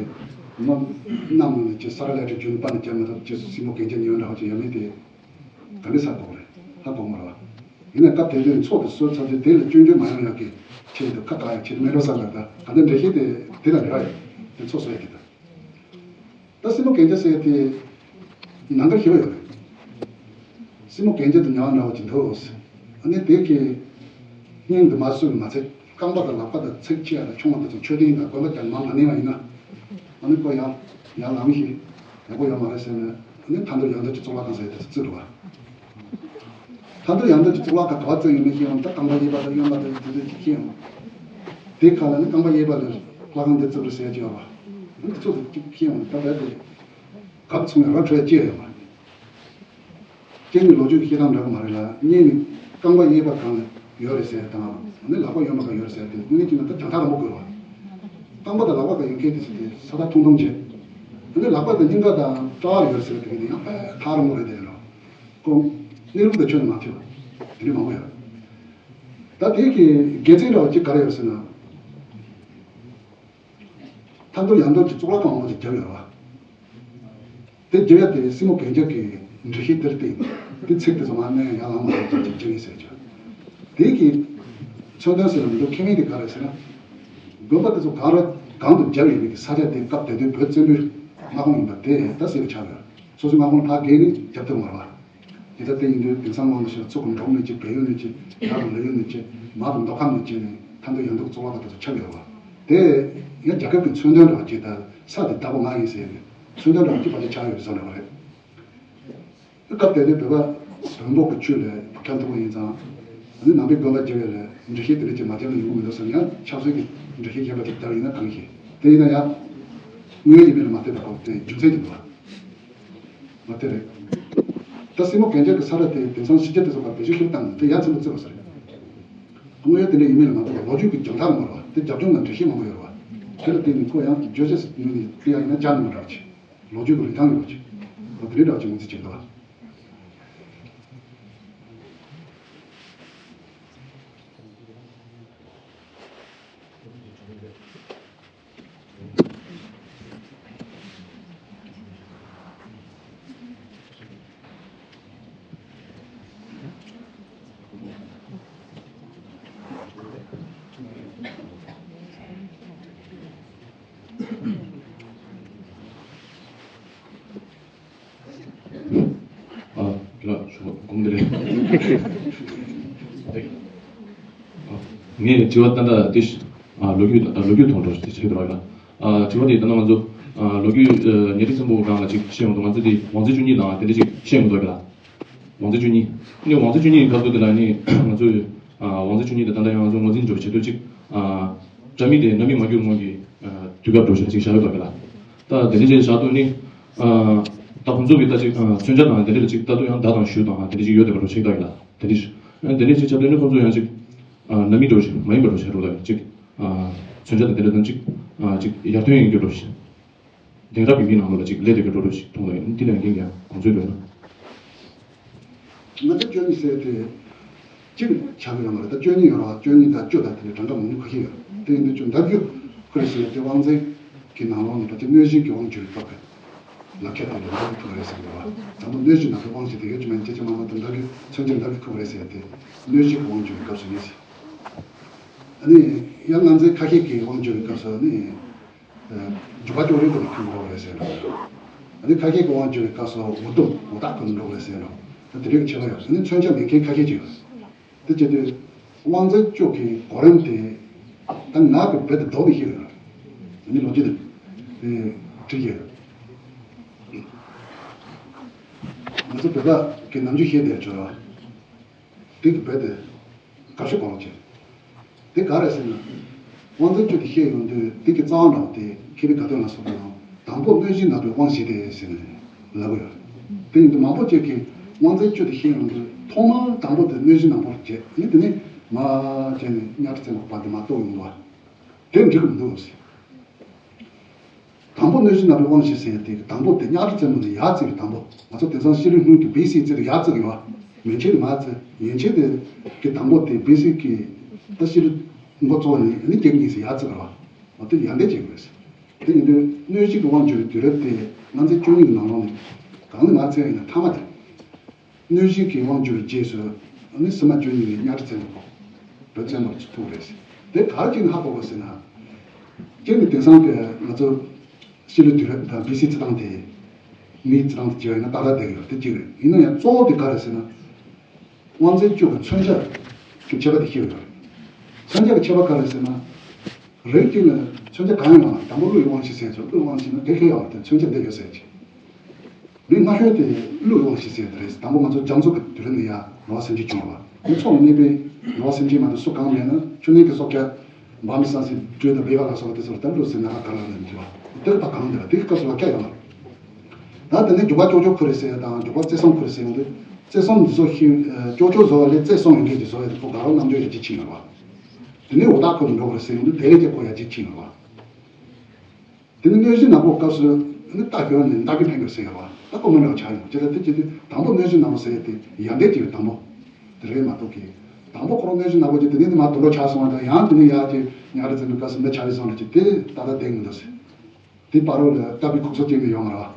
མོ་གནམ་ནང་ནས་ཅི་ས་ར་ལས་ཀྱི་རྒྱུན་པ་ནས་བརྒྱབ་མ་ཐུབ་ཅི་སྲིན་མོ་གན་རྐྱལ་ཉོས་འདྲ་བ་ཅིག་ཡོད་མེད་དེ་ག་འདྲ་ཧ་གོ་གི་རེད། ཧ་གོ་མ་རེད་བ། ཡིན་ན་སྐབས་དེ་དུས་ཚོགས་དེ་གསོལ་ཚར་དུས་དེ་ལ་སྐྱོན་བརྗོད་མ་ཡོང་ཡག་གི་ཆེད་དུ་ཁ་བཏགས་ཡག་ཆེད་དུ་མེད་འགྲོ་ས་ལ་ད་ག་འདྲ་འགྲེལ་བཤད་དེ་དེ་དང་འབྲེལ་བ་ཡོད་དེ་ཚོགས་གསོལ་ཡག་གི་ད། ད་སྲིན་མོ་གན་རྐྱལ་ཟེར་དེ་ནང་འགལ་ཞེ་པོ་ཡོད་རེད། སྲིན་མོ་གན་རྐྱལ་དུ་ཉར་འདྲ་བོ་ཅིག་འདུག་ཨ་ནི་དེ་གི་སྙིང་དུ་མ་བཟོས་པ་མ་ཚད་རྐང་པ་དང་ལག་པ་དང་ཚིགས་ཆེ་ཡ་དང་ཆུང་བ་དེ་ཚོ་མཆོད་རྟེན་དང་དགོན་པ་ཀྱང་མང་ང་གནས་པ་ཡིན་ན། ཨ་ནི་ཁོ་ཡང་ཡར་ལངས་ཤིག་ཡག་པོ་ཡོད་མ་རེད་ཟེར་ནས་ཨ་ནི་མཐའ་འདུལ་ཡང་འདུལ་གྱི་གཙུག་ལག་ཁང་ཟེར་དེ་ཚོ་བརྩིགས་འདུག་བ། མཐའ་འདུལ་ཡང་འདུལ་གྱི་གཙུག་ལག་ཁང་ག་བ་བརྩིགས་ཡིན་མིན་ཤེས་ཡོང་ད་རྐང་པ་གཡས་པ་དང་གཡོན་པ་དང་དེ་ཚོ་ཅིག་ཤེས་ཡོང་། དེ་ཁ་ལ་ནི་རྐང་པ་གཡས་པ་ལ་ལྷ་ཁང་དེ་བརྩིགས་རེད་ཟེར་གྱི་ཡོད་བ། ཨ་ནི་དེ་ཚོ་ཅིག་ཤེས་ཡོང་ད་བས་དེ་གབ་ཚུགས་ནས་ར་འཕྲོད་ཅི་ཡོད་མ་རེད། སྐྱེ་གནས་ལོ་རྒྱུས་ཀྱི་བཤད་སྟངས་འདྲ་གི་མ་རེད་ལ། གཉིས་ནི་རྐང་པ་གཡས་པ་གང་ཡོད་རེད་ཟེར་དང་། ཨ་ནི་ལག་པ་གཡོན་པ་གང་ཡོད་རེད་ཟེར་དེ། དངོས་གནས་ཀྱི་ན་ད་རྒྱང་ཐག་རིང་པོ་དགོས་རེད་བ། རྐང་པ་དང་ལག་པ་གང་ཡོད་མཁན་དེ་ཚོ་དེ་ས་ཐག་ཐུང་ཐུང་བྱས། ཨ་ནི་ལག་པ་དང་སྙིང་ག་དང་སྐྲ་དཀར་ཡོད་ཟེར་དེ་གི་ནི་ཡང་ཐག་རིང་པོ་རེད་དེ་རེད། ཁོ་གནས་ལུགས་དང་ཁྱོན་ནས་མ་མཐུན་པ་དེ་འདྲ་མང་པོ་ཡོད། ད་དེ་གི་དགེ་མཚན་འདྲ་བ་གཅིག་ག་རེ་ཡོད་ཟེར་ན། ཐར་འདོད་ཡང་འདོད་ཀྱི་གཙུག་ལག་ཁང་འོག་ཏུ་བརྒྱབ་ཡོད་རེད་བ། དེ་བརྒྱབ་ཡ་དེ་སྲིན་མོ་གན་རྐྱལ་གྱི་འགྲེལ་བཤད་དེར་བརྟེན། དེ་ཚིག་དེ་ཚོ་མར་མནན་ཡང་ལངས་མ་ཐུབ་ཅིག་བརྒྱབ་ཡིན་ཟེར་ཀྱང་། དེ་གི་མཚོན་དོན་ཟེར་ན་མི་འདུག་མཁས་དབང་དེ་ག་རེ་ཟེར་ན། དགོན་པ་དེ་ཚོ་གང་ར་གང་དུ་བརྒྱབ་ཡོད་པའི་གི་ས་ཆ་དེ་སྐབས་དེ་དུས་བོད་བཙན་པོའི་མངའ་ཁོངས་ཡིན་པ་དེ་ད་ཟེར་བ་ཆགས་ཡོད། སོ་སོའི་མངའ་ཁོངས་ཕར་བརྒལ་ནས་རྒྱབ་ཐུབ་མ་རེད་བ། དེ་ལྟར་དེ་ཡིན་དུས་དེང་སང་དབང་དུ་བྱས་ཚུར་འབྲོག་ནས་ཅིག་བལ་ཡུལ་ནས་ཅིག་ཡར་དང་ལ་ཡུལ་ནས་ཅིག་མར་དང་མདོ་ཁམས་ནས་ཅིག་ནས་ཐར་འདོད་ཡང་འདོད་གཙུག་ལག་ཁང་དེ་ཚོ་ཆགས་ཡོད་པ། དེ་ཡང་རྒྱལ་ཁབ་ཀྱི་མཚོན་དོན་འདྲ་བ་ཅིག་དང་ས་དེ་བདག་པོ་ང་ཡིན་ཟེར་ནས་མཚོན་དོན་འདྲ་བ་ཅིག་ཕལ་ཆེར་ཆགས་ཡོད་པའི་བཟོ་འདྲ་བ་རེད། སྐབས་དེ་དུས་བོད་པ་བོན་པོ་གི་ཆོས་ལ་ཁ་ཐུག་པ་ཡིན་ཙང་། ཨ་ནི་ནང་པའི་དགོན་པ་བརྒྱབ་ཡོད་ལ་འགྲེལ་བཤད་དེ་འདྲ་ཅིག་མ་བརྒྱབ་ན་ཡོང་གི་མི་འདུག་བསམ། ཡང་ཆབ་སྲིད་ཀྱི་འགྲེལ་བཤད་བརྒྱབ་པ་ཅིག་བརྒྱབ་ཡིན་ན་གང་ཤེས། དེ་ཡིན་ན་ཡང་དངོས་ཡོད་ཡིན་མིན་ལ་མ་ལྟོས་པའི་སྐོར་དེ་རྒྱུ་མཚན་ཅིག་འདུག་བ། མ་དེ་རེད། ད་སྲིན་མོ་གན་རྐྱལ་གྱི་ས་ར་དེ་དེང་སང་ཕྱི་རྒྱལ་དེ་ཚོ་ཁ་བེད་སྤྱོད་ཤུགས་བཏང་ནས་དེ་ཡ་མཚན་པོ་བརྩི་བ་ཟེར། དངོས་ཡོད་དེ་འདྲ་ཡིན་མིན་ལ་མ་ལྟོས་པར་ལོ་རྒྱུས་ཀྱི་རྒྱང་ཐག་མ་རེད་བ། དེ་རྒྱབ་ལྗོངས་དང་འགྲེལ་བཤད་མང་པོ་ཡོད་རེད་བ། དེ་ལ་བརྟེན་ནས་ཁོ་ཡང་བརྗོད་བྱ་ངོས་ནས་དེ་ཡང་ཡིན་ན་སྦྱར་ནས་མི་འདྲ་བ་ཅིག་ལོ་རྒྱུས་ཀྱི་རིན་ཐང་ཡོད་པ་ཅིག་འོ་དེ་འདྲའི་འདྲ་བ་ཅིག་ངོས་འཛིན་བྱེད་འདུག་བ། ཨ། ལགས་སོ། དགོངས་དག་ལེགས། ཨ། ངས་དྲི་བ་ད་ལྟ་དེ་ཨ་ལོ་རྒྱུས་ཨ་ལོ་རྒྱུས་ཐོག་འགྲོ་ཞིག་བྱེད་འདུག་ལ། ཨ། དྲི་བ་དེ་ད་ལྟ་ང་ཚོ་ཨ་ལོ་རྒྱུས་ཨ་ཉི་ཁྲི་ཆེན་པོ་སྒང་ལ་ཅིག་བཤད་ཡོང་དུས། ང་ཚོ་དེ་ཝང་ཚན་བཅུ་གཉིས་དང་དེ་འདྲ་ཅིག་བཤད་ཡོང་དུས་ལ། ཝང་ཚན་བཅུ་གཉིས། ནི་ཝང་ཚན་བཅུ་གཉིས་ཀྱི་སྐབས་སུ་དེ་ལ་ནི་ང་ཚོས་ཨ་ཝང་ཚན་བཅུ་གཉིས་དེ་ད་ལྟ་ཡང་ང་ཚོ་ངོས་འཛིན་འགྲོ་བྱེད་དུས་ཅིག་ཨ་དགྲ་མེད་དེ་རྣམ་སྨིན་མ་གྱུར་སྔོན་གྱི་ཨ་དུས་སྐབས་འགྲོ་བྱེད་ཅིག་བཞག་ཡོད་པ་གི་ལ། ད་དེ་འདྲ་ཅིག་བཞག་དུས་ནི་ཨ་ད་ཁོང་ཚོ་གི་ད་ཅིག་ཨ་མཚོན་ཆ་དང་དེ་འདྲ་ལ་ཅིག་ལྟ་དུས་ཡང་མདའ་དང་གཞུ་དང་དེ་འདྲ་ཅིག་ཡོད་བསྡད་པ་འགྲོ་བྱེད་ད་གི་ལ། དེ་འདྲ་ཨ་དེ་འདྲ་ཅིག་བྱས་དུས་ནི་ཁོང་ཚོ་ཡང་ཅིག་ཨ་རྣམ་སྨིན་འགྲོ་བྱེད་མ་ཡིན་པ་འགྲོ་བྱེད་རོགས་ད་ཅིག་ཨ་མཚོན་ཆ་དང་དེ་འདྲ་དང་ཅིག་ཨ་ཅིག་ཡར་ཐོན་ཡོང་རྒྱུ་འགྲོ་བྱེད། དེང་རབས་ཀྱི་མི་ནང་ལོགས་ལ་ཅིག་སླེབས་བསྡད་ཀྱི་འགྲོ་འགྲོ་ཞིག་མཐོང་ལ་ཡིན། འདི་ལས་འགན་ཡང་གོང་ཚོད་འགྲོ་ན། ང་ཚོ་བཅུ་གཉིས་ཟེར་དེ་གཅིག་ཆགས་ཀྱི་ཡོད་མ་རེད། ད་བཅུ་གཉིས་ཡོད་རེད་བ། བཅུ་གཉིས་དང་བཅུ་དང་དེ་འདྲའི་གྲངས་ཀ་མང་ཉུང་ཁ་ཤས་ཡོད་རེད། དེ་ཡིན་དུས་ཅུང་མདའ་རྒྱུ་ཁོ་རེ་ཟེར་ཏེ་དབང་འཛིན་གྱི་ནང་ལོགས་ནས་ད་ཅིག་གནོད་སྦྱིན་གྱི་དབང་བསྒྱུར་བའི་སྐབས་ལ་ཁྱད་པར་དུ་མདའ་རྒྱུ་ཁོ་རེ་ཟེར་གྱི་རེད་བ། དང་པོ་གནོད་སྦྱིན་ནག་པོའི་དབང་ཞེས་དེ་གའི་ཅི་མ་ཡིན་སྐྱེ་ཆེན་མ་མ་དང་མདའ་རྒྱུ་མཚོན་ཆ་མདའ་རྒྱུ་ཁོ་རེ་ཟེར་ཏེ་གནོད་སྦྱིན་གྱི་དབང་བསྒྱུར་བའི་སྐབས་སུ་ཡིན་ཟེར། ཨ་ནི་ཡང་ང་ཚོའི་ཁ་ཤས་ཀྱི་དབང་བསྒྱུར་བའི་སྐབས་སུ་ནི། འཇུག་པ་ཅོག་རིང་དུ་ཁྱུག་འགྲོ་རེད་ཟེར་ནོ། ཨ་ནི་ཁ་ཤས་ཀྱི་དབང་བསྒྱུར་བའི་སྐབས་སུ་འུ་དུམ་འུ་ཐག་ཏུ་འགྲོ་རེད་ཟེར་ནོ། ད་དེ་རིགས་ཁྱད་པར་ཡོད། ཨ་ནི་མཚོན་ཆ་མེད་མཁན་ཁ་ཤས་ཅིག་ཡོད། དེ་བྱེད་དུས་དབང་རྩ་བཅུ་གི་གོ་རིམ་དེ་ད་ང་གི་རྦད་དེ་ལྡོག་ནས་ཤེས་ཡོད། ཨ་ནི་ལོ་རྒྱུས་དེ་དེ་བྲིས་ཡོད། ང་ཚོ་བོད་པ་གི་ནམ་རྒྱུན་བཤད་བསྡད་ཆོག་ར། དེ་གི་རྦད་དེ་དགའ་ཤོས་གོ་ལོག་བྱེད། དེ་ག་རེ་ཟེར་ན། དབང་རྩ་བཅུ་དེ་བཤད་ཡོང་དུས་དེ་གི་རྩ་བ་འདྲ་བོ་དེ་མཁས་པའི་དགའ་སྟོན་ལ་སོགས་པ་ནང་དང་པོ་གནོད་སྦྱིན་ནག་པོའི་དབང་བཞེས་ཏེ་ཟེར་ནས་ལབ་ཀྱི་ཡོད། དེ་ཡིན་དུས་མང་པོ་ཅིག་གིས་དབང་རྩ་བཅུ་དེ་བཤད་ཡོང་དུས་ཐོག་མར་དང་པོ་དེ་གནོད་སྦྱིན་ནག་པོར་བྱེད། ཨ་ནི་དེ་ནས་མར་བྱས་ནས་གཉའ་ཁྲི་བཙན་པོ་བར་དུ་མར་གཏོར་ཡོང་འདུག་བ། དེ་འགྲིག་གི་མི་འདུག་ཟེར། དང་པོ་གནོད་སྦྱིན་ནག་པོའི་དབང་བཞེས་ཟེར་ཡ་དེ་དང་པོ་དེ་གཉའ་ཁྲི་བཙན་པོ་ནས་ཡར་བརྩིས་པའི་དང་པོ། ང་ཚོ་དེང་སང་ཕྱི་ལོའི་སྔོན་གྱི་བི་སི་བརྩིས་ཏེ་ཡར་བརྩི་གི་ཡོད་པ། མན་ཆད་ནས་མར་བརྩི། ཡན་ཆད་དེ་གི་དང་པོ་དེ་བི་སི་གི་ད་ཕྱི་ལོའི་འགོ་བཙུགས་ནས་ཨ་ནི་བརྒྱད་གཉིས་སུ་ཡར་བརྩི་གི་རེད་བ། འོ་དེ་ཡར་འདེད་བྱེད་དགོས་ཟེར། དེ་ཡིན་དུས་གནོད་སྦྱིན་གྱི་དབང་བསྒྱུར་བའི་དུས་རབས་དེ་ང་ཚོའི་བཅུ་གཉིས་ཀྱི་ནང་ལོགས་ནས་གང་ནས་མར་བརྩི་ཡ་ཡིན་ན་མཐའ་མ་དེ། གནོད་སྦྱིན་གྱི་དབང་བསྒྱུར་བའི་རྗེས་སུ་ནི་སིལ་མ་བཅུ་གཉིས་ནས་གཉའ་ཁྲི་བཙན་པོ། བོད་བཙན་པོར་ཐུག་རེད། དེ་ག་རེ་བྱས་ནས་ཧ་གོ་དགོས་ཟེར་ན། སྤྱིར་ནི་དེང་སང་གི་ང་ཚོ་ཕྱི་ལོའི་དུས་རབས་དང་བི་སི་རྩི་སྟངས་དེ། མིའི་རྩི་སྟངས་དེ་བྱས་པ་ཡིན་ན་ཏག་ཏག་བསྡད་ཡོད་དེ་གཅིག་རེད། ཡིན་ན་ཡང་གཙོ་བོ་དེ་ག་རེ་ཟེར་ན། དབང་རྩའི་བཅུ་གི་མཚོན་ཆ་གི་ཁྱད་པར་དེ་ཤེས་དགོས་རེད། མཚོན་ཆ་གི་ཁྱད་པར་ག་རེ་ཟེར་ན། རིགས་གཅིག་ལ་མཚོན་ཆ་གང་ཡང་ཡོད་ན་དང་པོ་ཀླུའི་དབང་བཞི་ཟེར་ཚོ། ཀླུའི་དབང་བཞི་ན་དེ་ཁེ་ཡོད་དེ་མཚོན་ཆ་འདི་ཡོད་ཟེར་གྱི། མི་སྔ་ཤོས་དེ་ཀླུའི་དབང་བཞི་ཟེར་དེ་རེད། དང་པོ་ང་ཚོ་རྒྱ་མཚོ་གི་དུས་རབས་ནས་ཡར་རི་བ་སེམས་ཅན་བྱུང་བ། མི་ཚོགས་ནས་གནས་པའི་རི་བ་སེམས་ཅན་མ་གཏོགས་སུ་གང་མེད་ན་ཆུ་ནང་གི་སྲོག་ཆགས་འབར་མའི་སྲང་ཟིན་སྦྲུལ་དང་སྦལ་པ་ལ་སོགས་པ་དེ་ཚོ་ལ་ད་ཀླུ་ཟེར་ན་ཧ་ག་རང་ལ་མི་འགྱུར་བ། དེ་ལ་ད་གང་འདི་ལ་དེ་གི་སྐབས་སུ་ལ་སྐྱ་ཡོད་ལ། ད་དེ་ནས་འཇུག་པ་ཅོག་ཅོག་ཁོ་རེ་ཟེར་ཡ་དང་འཇུག་པ་རྩེ་གསུམ་ཁོ་རེ་ཟེར་ཡོང་དུས། རྩེ་གསུམ་འདི་ཚོ་ཤེས། ཨ་ཅོག་ཅོག་བཟོ་བ་ལས་རྩེ་གསུམ་ཡོད་མཁན་གྱི་བཟོ་བའི་ཁོ་དགའ་རབ་རྣམ་འགྱུར་ཡར་རྒྱས་ཕྱིན་ཡོད་པ། དེ་ནས་འོ་ཐག་ཁོ་ལ་འགྲོ་དགོས་རེད་ཟེར་ཡོང་དུས་དེ་ལས་ཀྱང་ཁོ་ཡར་རྒྱས་ཕྱིན་ཡོད་པ། དེ་ནས་གནོད་གཞི་ནག་པོ་སྐབས་སུ་ནི་རྟ་ཞོན་ནས་མདའ་གིས་འཕེན་དགོས་ཟེར་ཡོད་པ། ད་ཁོ་མི་འདྲ་བ་ཆགས་ཡོང་། ཅི་ལྟར་དེ་བྱེད་དུས་དང་པོ་གནོད་གཞི་ནག་པོ་ཟེར་ཡས་དེ་ཡར་འདེད་ཀྱི་དང་པོ་དེ་རེད་མ་གཏོགས་ཀྱི། དང་པོ་ཁོ་རང་གནོད་གཞི་ནག་པོ་ཅིག་དེ་ནས་ནི་མར་དུད་འགྲོ་ཆགས་སོང་བ་དང་། ཡང་དེ་ནས་ཡར་ཅིག་ཉག་རེ་ཙམ་གྱི་སྐབས་སུ་མི་ཆགས་པའི་བཟོ་འདྲ་ཅིག་དེ་ཏག་ཏག་བསྡད་མི་འདུག་ཟེར། དེ་བར་རོ་ལ་ཀ་པི་ཁུག་སོ་སྐྱེས་ནས་ཡོང་བ་རེད་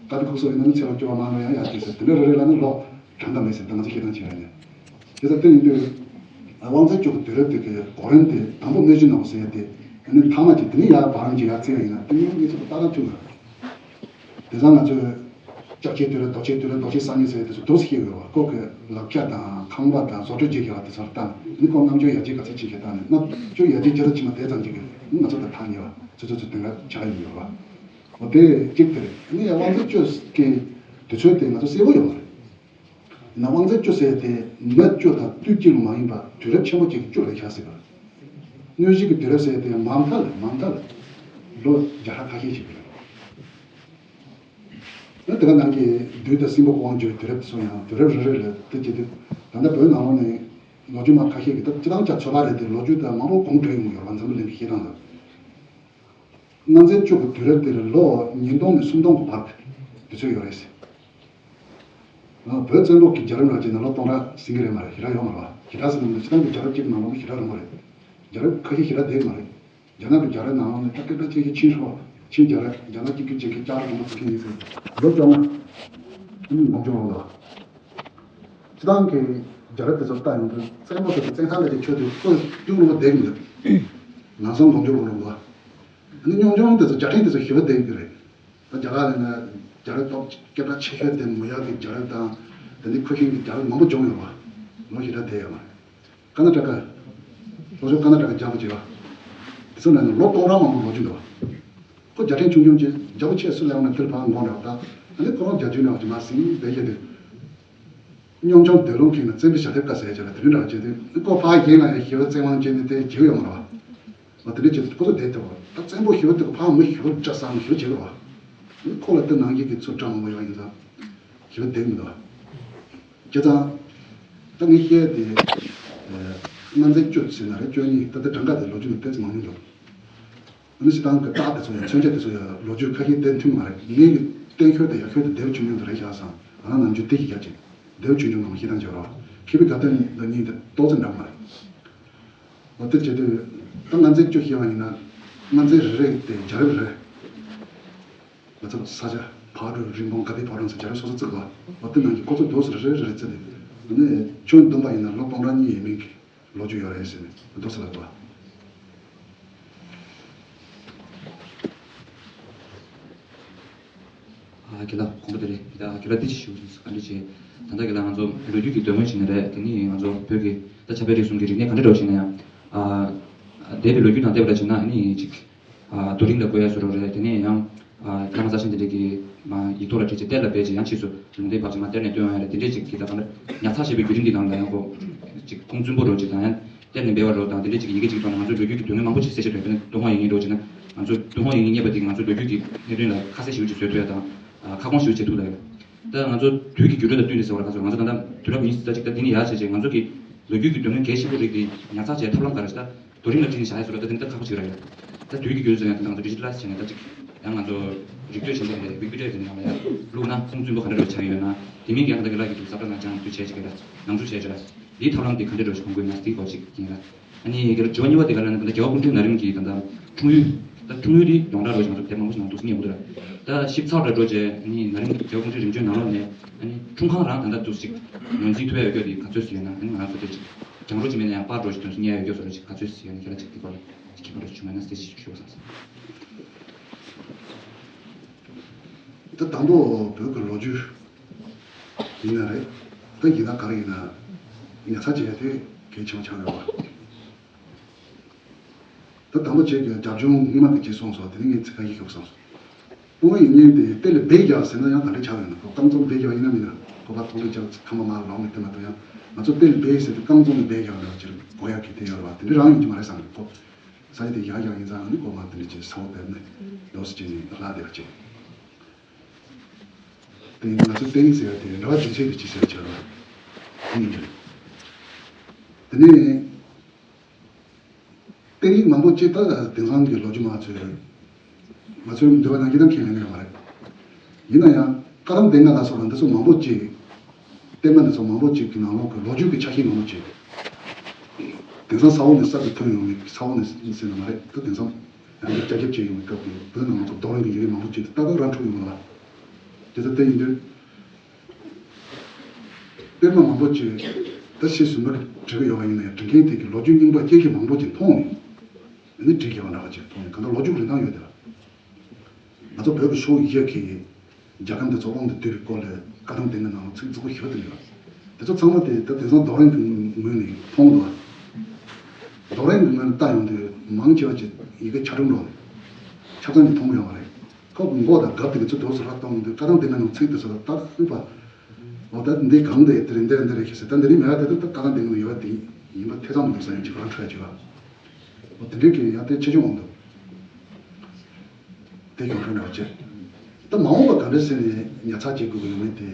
བ། ཀ་པི་ཁུག་སོ་ཡིན་ན་ནི་ཚེ་རབས་བཅུ་བ་མ་ནོར་ཡང་ཡར་སྐྱེས་ཟེར། དེ་འདྲ་རེ་རེ་ལ་ནི་ལོ་གྲངས་ཀ་མེད་ཟེར། ད་ང་ཚོ་ཤེས་སྟངས་བྱས་པ་ཡིན། དེ་ལྟར་དེ་ཡིན་དུས་དབང་མཛད་བཅུ་གི་དུས་རབས་དེ་གི་གོ་རིམ་དེ་དང་པོ་གནོད་གཞི་ནག་པོ་ཟེར་ཡ་དེ་ནི་མཐའ་མ་གཅིག་དེ་ནི་ཡར་བར་རམ་གཅིག་ཡར་བརྩི་བ་ཡིན་ན། དེ་ནི་ངེད་ཚོ་ཏག་ཏག་ཐུག་ཡོད། དེང་སང་ང་ཚོས་ལྕགས་ཀྱི་དུས་རབས། རྡོ་ཆས་དུས་རབས། རྡོ་ཆས་གསར་རྙིང་ཟེར་ཡ་དེ་ཚོ་འདུག་སེ་ཤེས་དགོས་པ། ཁོ་གི་ལག་ཆ་དང་ཁང་པ་དང་བཟོ་གྲྭ་བརྗེ་རྒྱག་པ་དེ་ཚོར་བལྟས་ནས་ནི་ཁོ་རྣམ་འགྱུར་ཡར་རྒྱས་ག་ཚད་ཕྱིན་ཞེས་བལྟས་ནས། རྣམ་འགྱུར་ཡར་རྒྱས་ཇི་ལྟར་ཕྱིན་པ་དེ་ཙམ་གཅིག་གིས་ནི་ང་ཚོ་དང་ཐག་ཉེ་བ་ཚོད་ཚོད་ཚོད་དེ་འདྲ་ཆགས་ཡོང་གི་ཡོད་པ། འོ་དེ་གཅིག་དེ་རེད། ནི་ཡང་དབང་མཛད་བཅུ་གི་དུས་ཚོད་དེ་ང་ཚོ་གསལ་པོ་ཡོད་མ་རེད། ན་དབང་མཛད་བཅུ་ཟེར་དེ་མི་བཅུ་དང་དུས་གཅིག་ལ་མ་ཡིན་པར་དུས་རབས་ཆེན་པོ་གཅིག་གི་བཅུ་ལ་བཞག་སྲིད་པ། གནོད་གཞི་གི་དུས་རབས་ཟེར་དེ་མ་མཐའ་ལ་མ་མཐའ་ལ་ལོ་བརྒྱ་ཕྲག་ཁ་ཤས་ཤིག་རེད། ཡང་དེ་ག་ནང་གི་བདུད་དང་སྲིན་པོ་དབང་བསྒྱུར་དུས་རབས་སུ་ཡང་དུས་རབས་རེ་རེ་ལ་དེ་བྱེད་དུས། ད་ལྟ་བོད་ནང་ལོགས་ནས་ལོ་རྒྱུས་མ་ཁ་ཤས་ཀྱི་ད་སྤྱི་བཏང་ཆ་ཚོད་དཔག་རེད་དེ། ལོ་རྒྱུས་དང་མང་པོ་གོང་འཕེལ་ཡོང་གི་ཡོད་པ། འཛམ་བུ་གླིང་གི་བཤད་སྟངས་ལ། དབང་མཛད་བཅུ་གི་དུས་རབས་དེར་ལོ་ཉིས་སྟོང་ནས་སུམ་སྟོང་གི་བར་དུ་དུས་ཚོད་ཡོད་རེད་ཟེར། ང་བོད་བཙན་པོ་གི་རྒྱལ་རབས་ལ་བྱས་ན་ལོ་སྟོང་ཕྲག་ཟིན་གྱི་རེད་མ་རེད། ཞེ་དྲག་ཡོད་མ་རེད་བ། ཞེ་དྲག་ཟིན་ན་མིན་ན་སྤྱི་བཏང་གི་རྒྱལ་རབས་གཅིག་ནང་ལོགས་ནས་ཞེ་དྲག་རིང་པོ་རེད། རྒྱལ་རབས་ཁ་ཤས་ཞེ་དྲག་བསྡད་ཀྱི་མ་རེད། རྒྱ་ནག་གི་རྒྱལ་རབས་ནང་ལོགས་ནས་ད་སྐད་གྲགས་ཆེ་ཤོས་ཆིན་ཧྲོ། ཆིན་རྒྱལ་རབས། རྒྱ་ནག་གཅིག་གིས་ཅིང་ཁེ་ལྕགས་རི་གོང་མ་བཙུགས་མཁན་ཡིན་ཟེར། ལོ་བཅོ་ལྔ། ཨ་ནི་ལོངས་སྤྱོད་རིང་ལུགས། སྤྱི་བཏང་གི་རྒྱལ་རབས་དེ་ཚོ་ལྟ་ཡོང་དུས་བཙན་པོ་དེ་ཚོ་བཙན་ཐང་ལ་ཅིག་ཆོད་དུས་ཁོ་སྐྱུག་ལོ་བསྡད་ཀྱི་མི་འདུག་ལམ་སང་ལོངས་སྤྱོད་རིང་ལུགས་ལ། ཨ་ནི་གཉོམ་ཆུང་དེ་ཚོ་རྒྱལ་ཕྲན་དེ་ཚོ་ཞི་བ་བསྡད་ཀྱི་རེད། ད་རྒྱ་གར་ལ་ན་རྒྱལ་རབས་སྟོབས་སྐད་གྲགས་ཆེ་ཤོས་དེ་མོ་ཡ་གི་རྒྱལ་རབས་དང་། དེ་ནས་ཁུ་ཤིང་གི་རྒྱལ་རབས་མང་པོ་བྱུང་ཡོད་པ། ལོ་ཞེ་དྲག་བསྡད་ཡོད་མ་རེད། ཀར་ན་ཊ་ཀ། ལྷོ་ཕྱོགས་ཀར་ན་ཊ་ཀ་རྒྱལ་པོ་བྱས་པ། དེ་ཚོ་ནང་ནས་ལོ་སྟོང་ཕྲག་མང་པོ་ལོ་རྒྱུས་འདུག་པ། ཁོ་རྒྱལ་ཕྲན་ཆུང་ཆུང་ཅིག་རྒྱལ་པོ་ཆེ་སུ་ལ་ཡོང་ན་དེར་ཕར་འགོང་འདྲ་བ། ད་ཨ་ནི་ཁོ་རང་རྒྱལ་རྒྱུད་འདྲ་བ་ཅིག་མར་ཟིན་བསྡད་ཡོད་དུས། གཉོམ་ཆུང་སྡོད་ལུང་ཁེངས་ན་བཙན་པོའི་ཞབས་ཐེབས་དཀའ་ཟེར་བྱས་ལ་དེ་རིང་འདྲ་བ་བྱས་དུས། ཁོ་ཕར་གཞན་ལ་ཡང་ཞི་བ་བཙན་དབང་བྱས་ནས་དེ་བྱེད་ཀྱི་ཡོད་མ་རེད་པ། ཨ། དེ་འདྲ་བྱས་ཁོ་ཚོ་བསྡད་ཐུབ་པ། ད་བཙན་པོ་ཞི་བ་དེ་ཕར་མི་ཞི་བ་བཀྲ་བཟང་ཞི་བ་བྱེད་དགོས་པ། ཁོ་ལ་དེ་ནང་བཞིན་གྱི་ཚུར་བཀྲ་མང་པོ་ཡོད་ཡིན་ཙང་ཞི་བ་བསྡད་མི་འདུག་བྱས་ཙང་ད་ངས་བཤད་དེ། ཨ། དབང་མཛད་བཅུ་ཟེར་ན་རེད། བཅུ་གཉིས། ད་ལྟ་གྲངས་ཀ་དེ་ལོ་རྒྱུས་ནང་ཏོག་ཙམ་མང་ཉུང་འདུག་ཨ་ནི་སྤྱི་བཏང་གི་རྟགས་དེ་ཚོ་ཡང་མཚོན་ཆ་དེ་ཚོ་ཡང་ལོ་རྒྱུས་ཁ་ཤས་བསྟན་མཐུན་མ་རེད། ངས་ཀྱི་བསྟན་ཤོས་དེ་ཡག་ཤོས་དེ་ལྡེའུ་ཆུང་ཆུང་དེ་རེད་ཤག་བསམ། ང་རང་ནམ་རྒྱུན་དེ་ཞིག་ཡག་ཅིག་ལྡེའུ་ཆུང་ཆུང་ནང་བཤད་སྟངས་བྱེད་རོགས། མཁས་པའི་དགའ་སྟོན་དང་གཉིས་དེ་ཏོག་ཙམ་འདྲ་མ་རེད། འོ་དེ་བྱེད་དུས་ད་དབང་མཛད་བཅུ་བཤད་པ་ཡིན་ན། དབང་མཛད་རེ་རེ་དེ་རྒྱལ་རབས་རེ། ང་ཚོ་ས་སྐྱ་ཕག་གྲུ་རིན་སྤུངས་དགའ་ལྡན་ཕོ་བྲང་ཟེར་རྒྱལ་རབས་སོ་སོ་བརྩི་དགོས། འོ་དེ་ནང་གི་ཁོ་ཚོ་འདུག་སེ་རེ་རེ་རེ་བརྩི་དུས། ཨ་ནི་ཆུང་བདུན་པ་ཡིན་ན་ལོ་སྟོང་ཕྲག་གཉིས་ཡས་མས་ཀྱི་ལོ་རྒྱུས་ཡོད་རེད་ཟེར་ནས་འདུག་སེ་ལབ་པ། ཨ། རྒན་ལགས་དགོངས་པ་དེ་རེད། ད་རྒན་ལགས་འདི་ཅིག་ཞུ་ག་འདྲ་བྱས། ད་ལྟ་རྒན་ལགས་ང་ཚོ་ལོ་རྒྱུས་ཀྱི་དོན་དངོས་བྱས་ན་རེད། དེ་ནི་ང་ཚོ་བོད་ཀྱི་ད་ཆབ་དཔལ་རིག་གསུམ་གྱི་རིག་གནས་ག་འདྲ་འགྲོ་བྱས་ན་ཡང་། ཨ། འདས་པའི་ལོ་རྒྱུས་དང་བལྟས་པ་འདྲ་བྱས་ན་ཨ་ནི་ཅིག་ཨ། རྡོ་རིང་ལ་བརྐོ་ཡ་བཟོ་འདྲ་རེད། དེ་ནས་ཡང་། ཨ། བླ་མ་རྩ་ཆེན་དེ་འདྲས་ཀྱིས་མ་ཡིག་ཐོག་ལ་བྲིས་བྱས་གཏེར་ལ་སྦས་བྱས་ཡང་ཕྱིས་སུ་ལུང་བསྟན་ཕབ་བྱས་མ་གཏེར་ནས་བཏོན་ཡ་རེད། དེ་འདྲས་ཅིག་གི་ད་ག་འདྲ་ཉར་ཚགས་བྱས་པའི་བརྒྱུད་རིམ་འདི་ནང་ལ་ཡང་ཁོ་ཅིག་ཁུངས་བཙུན་པོ་འདྲ་ཅིག་དང་། ཡང་གཏེར་ནས་སྦས་པ་འདྲ་དང་། དེ་འདྲས་ཅིག་ཡི་གེ་ཅིག་ཐོག་ནས་ང་ཚོའི་ལོ་རྒྱུས་ཀྱི་དོན་དངོས་མང་པོ་ཅིག་གསལ་བཤད་བྱས་པ་ཡིན་ན། ཏུན་ཧོང་ཡིག་རྙིང་འདྲ་བྱས་ན་ང་ཚོའི་ཏུན་ཧོང་ཡིག་རྙིང་རྙེད་པ་དེ་གིས་ང་ཚོའི་ལོ་རྒྱུས་ཀྱི་གནད་དོན་ལ་ཁ་གསལ་ཞེ་པོ་ཅིག་བཟོ་ཐུབ་ཡ་དང་། ཨ། ཁ་སྐོང་ཞེ་པོ་བྱེད་ཐུབ་ལ་ཡོད། ད་ང་ཚོ་དུས་ཀྱི་འགྱུར་འགྲོས་དང་བསྟུན་ཏེ་ཟེར་བ་ལ་ཁ་སོ། ང་ཚོ་ད་ལྟ་དུས་རབས་ཉི་ཤུ་རྩ་གཅིག་ད་འདི་ནས་ཡར་བྱས་བྱས་ང་ཚོ་གི་ལོ་རྒྱུས་ཀྱི་དོན་དངོས་གལ་ཆེན་པོ་རིགས་དེ་ཉར་ཚགས་བྱེད་ཐབས་ལམ་ག་རེ་ཞིག་ད། རྡོ་རིང་ལ་བྲིས་ནས་བཞག་ཡ་བཟོ་འདྲ་ད་དེ་ནི་ད་ཁག་པོ་ཞིག་རེད་ཡ། ད་དུས་ཀྱི་འགྱུར་ཟེར་ཡ་དེ་ང་ཚོ་ཌི་ཇི་ཊ་ལའི་ཛི་བྱས་ནས་ད་ཅིག་ཡང་ང་ཚོ་རིག་གཅོད་བྱེད་འདོད་རེད། ཝི་ཀི་ཌི་ཡ་དེ་ནང་ལ་ཡ་བླུགས་ན་ཁུངས་བཙུན་པོ་ག་འདྲ་རེ་ཆགས་ཡོད་ན། དེ་མིན་ཡང་ད་ལྟ་རྒན་ལགས་ཀྱིས་ཟབ་ཁྲ་ནང་སྦྱང་དུས་བྱས་ཅིག་ག་ལ་ནང་འཛུལ་བྱས་ཅིག་ལ། འདིའི་ཐབས་ལམ་དེ་ག་འདྲ་རེ་ཞིག་གོང་དགོས་ན་དེའི་སྐོར་ཅིག་ཡིན་ལ། ཨ་ནི་དེ་ལ་དྲི་བ་གཉིས་པ་དེ་ག་ལ་ན་ད་ལྟ་རྒྱལ་བ་སྐུ་ཕྲེང་ན་རིམ་གྱི་ད་ལྟ་ཁྲུང་ཡུལ། ད་ཁྲུང་ཡུལ་དེ་ཡོངས་གྲགས་རེ་ཞིག་ང་ཚོ་དེབ་མང་པོ་ཞིག་ནང་འདུག་སེ་རྙེད་ཡོང་གི་འདུག་ར། ད་ཞིབ་ཚགས་ར་འགྲོ་རྗེས་ཨ་ནི་ན་རིམ་རྒྱལ་བ་སྐུ་ཕྲེང་རིམ་བྱོན་ནང་ལོགས་ནས་ཨ་ནི་ཁྲུང་ཁང་རང་ད་ལྟ་འདུག་སེ་ངོས་འཛིན་ཐུབ་ཡ་ཡོད་རྒྱུ་དེ་ག་ཚོད་ཞིག་ཡོད་ན། ཨ་ནི་ང་རང་ཚོ་དེ་ཅིག་གྱང་རོ་ཅིག་མེད་ན་ཡང་པར་འགྲོ་ཞིག་དོན་སུ་རྙེད་ཡ་ཡོད་རྒྱུ་བཟོ་འདྲ་ཅིག་ག་ཚོད་ཞིག་ཡོད་ན་ཁྱེད་རང་ཅིག་དེ་སྐོར་ལ་ཅིག་མཁྱེན་པ་འདྲ་བྱུང་ན་ཟེར་ཞིག་ཞུ་བསམ་སོང་། ད་དང་པོ་བོད་ཀྱི་ལོ་རྒྱུས་ཡིན་ན་རེད། ད་ཡིན་ན་ག་རེ་ཡིན་ན་ཉར་ཚགས་བྱས་ཏེ་གལ་ཆེན་པོ་ཆགས་ཡོད་པ། ད་དང་པོ་བྱས་ཀྱི་རྒྱབ་ལྗོངས་སྔོན་མ་དེ་ཅིག་གསུངས་སོང་། དེ་ནས་ངས་ཚིག་ཁ་ཤས་ཞུ་བསམ་སོང་། སྐུ་ངོ་ཡིན་ཉིན་དེ་གཏེར་ལ་སྦས་རྒྱག་ཟེར་ན་ཡང་ག་འདྲ་ཆགས་ཡོད་ན། ཁོ་རྐང་བཙུགས་སྦས་རྒྱག་ཡིན་ན་མིན་ན་ཁོ་པ་ཐོག་ལ་ཅག་ཁང་པ་མ་ལོག་ནས་དེ་མ་གཏོགས། ཡང་ང་ཚོ་གཏེར་ལ་སྦས་ཟེར་དུས་རྐང་བཙུགས་ནས་སྦས་རྒྱག་འདྲ་ཅིག་གོ་ཡག་གི་དེ་ཡོད་རེད་བ། དེ་འདྲ་རང་ཡིན་གྱི་མ་རེད་བསམ་གི། ཁོ་ས་ཆ་དེ་ཡག་ཡག་ཡིན་ཙང་ནི་ཁོ་མ་དེ་འདྲ་ཅིག་ས་བོ་བབས་ནས་ལོགས་སུ་ཅིག་ནས་ལྷག་བསྡད་པ་ཅིག་དེ་ང་ཚོ་གཏེར་ཟེར་ཡ་དེ་འདྲ་བ་དུས་ཚོད་དེ་ཅི་ཟེར་བྱས་ལ། དེ་ཡིན་གྱི་རེད། དེ་ནས་གཏེར་ཡིག་མང་པོ་ཅིག་ད་དེང་སང་གི་ལོ་རྒྱུས་མ་ཚོས་ང་ཚོའི་འདོད་པ་ནང་བཞིན་ད་ཁས་ལེན་གྱི་ཡོད་མ་རེད། ཡིན་ན་ཡང་བཀའ་གདམས་སྡེ་ལྔ་ལ་སོགས་པ་འདི་ཚོ་མང་པོ་ཅིག་བསྟན་པ་འདི་ཚོ་མང་པོ་ཅིག་གི་ནང་ལོགས་ཀྱི་ལོ་རྒྱུས་ཀྱི་ཆ་ཤས་མང་པོ་ཅིག་དེང་སང་ས་འོག་ནས་གསར་དུ་ཐོན་ཡོང་བའི་ས་འོག་ནས་ཟེར་ན་མ་རེད། ད་དེང་སང་ཡང་བསྐྱར་རྒྱ་ཁྱབ་བྱས་ཡོང་བའི་སྐབས་ཀྱི་བོད་ནང་ལོགས་ཀྱི་རྡོ་རིང་གི་ཡི་གེ་མང་པོ་ཅིག་ཏག་ཏག་ར་འཕྲོད་ཡོང་བ་ལ། དེ་ཚོ་བལྟས་ཡིན་དུས། དཔེ་མ་མང་པོ་ཅིག་ད་ཕྱིས་སུ་མི་བྲི་གི་ཡོད་པ་ཡིན་ན་ཡང་། བྲི་མཁན་དེ་གི་ལོ་རྒྱུས་རྙིང་པ་སྐད་ཆ་མང་པོ་ཅིག་མཐོང་ནས། ཨ་ནི་བྲིས་ཀྱི་ཡོད་པ་འདྲ་བ་ཅིག་མཐོང་ནས། གང་ལྟར་ལོ་རྒྱུས་རིན་ཐང་ཡོད་དེ་ལ། ང་ཚོ་བོད་ཀྱི་ཤོག་ཡིག་གི་རྒྱལ་ཁམས་དེ་ཚོ་དབང་དུ་བསྡུས་པའི་སྐོར་ལ་བཀའ་གདམས་སྡེ་ལྔའི་ནང་ལ་ཚིག་རྫིག་པོ་ཞེ་པོ་དེ་འདུག་དེ་ཚོ་ཚང་མ་དེ་ད་དེང་སང་རྡོ་རིང་གི་ངོས་ནས་མཐོང་འདུག་རྡོ་རིང་གི་ངོས་ནས་ལྟ་ཡོང་དུས་མང་ཆེ་བ་ཅིག་ཡི་གེ་ཆ་ཕྲུག་འགྲོ་ནས་ཆ་ཚང་ནས་མཐོང་གི་ཡོད་མ་རེད། ཁོ་གི་མགོ་དང་རྒྱབ་དེ་གི་ཚུར་དུས་སུ་ར་གཏོང་དུས་བཀའ་གདམས་སྡེ་ལྔའི་ནང་ཚིག་དེ་ཚོ་ལ་ཏག་ཏག་པ། འོ་ད་འདི་གང་འདི་དེ་རེད། འདི་རེད། འདི་རེད་ཟེར། ད་འདི་རིགས་མེད་པ་དེ་ཚོ་ད་བཀའ་གདམས་སྡེ་ལྔའི་ནང་ཡོད་པ་དེ་ཡིན་པ་ཐེ་ཚོམ་མི་འདུག་ས། ཡང་ཅིག་རང་འཕྲོད་ཡ་ཅིག་ལ། འོ་དེ་འདྲའི་གི་ཡང་དེ་ཆེ་ཆུང་འོང་འདུག་དེ་གྱོང་ཁྲོ་འདྲ་བ་བྱས། ད་མ་འོངས་པ་ག་འདྲ་ཟེར་ནས་ཉར་ཚགས་བྱེད་དགོས་ཀྱི་ཡོད་མེད་དེ།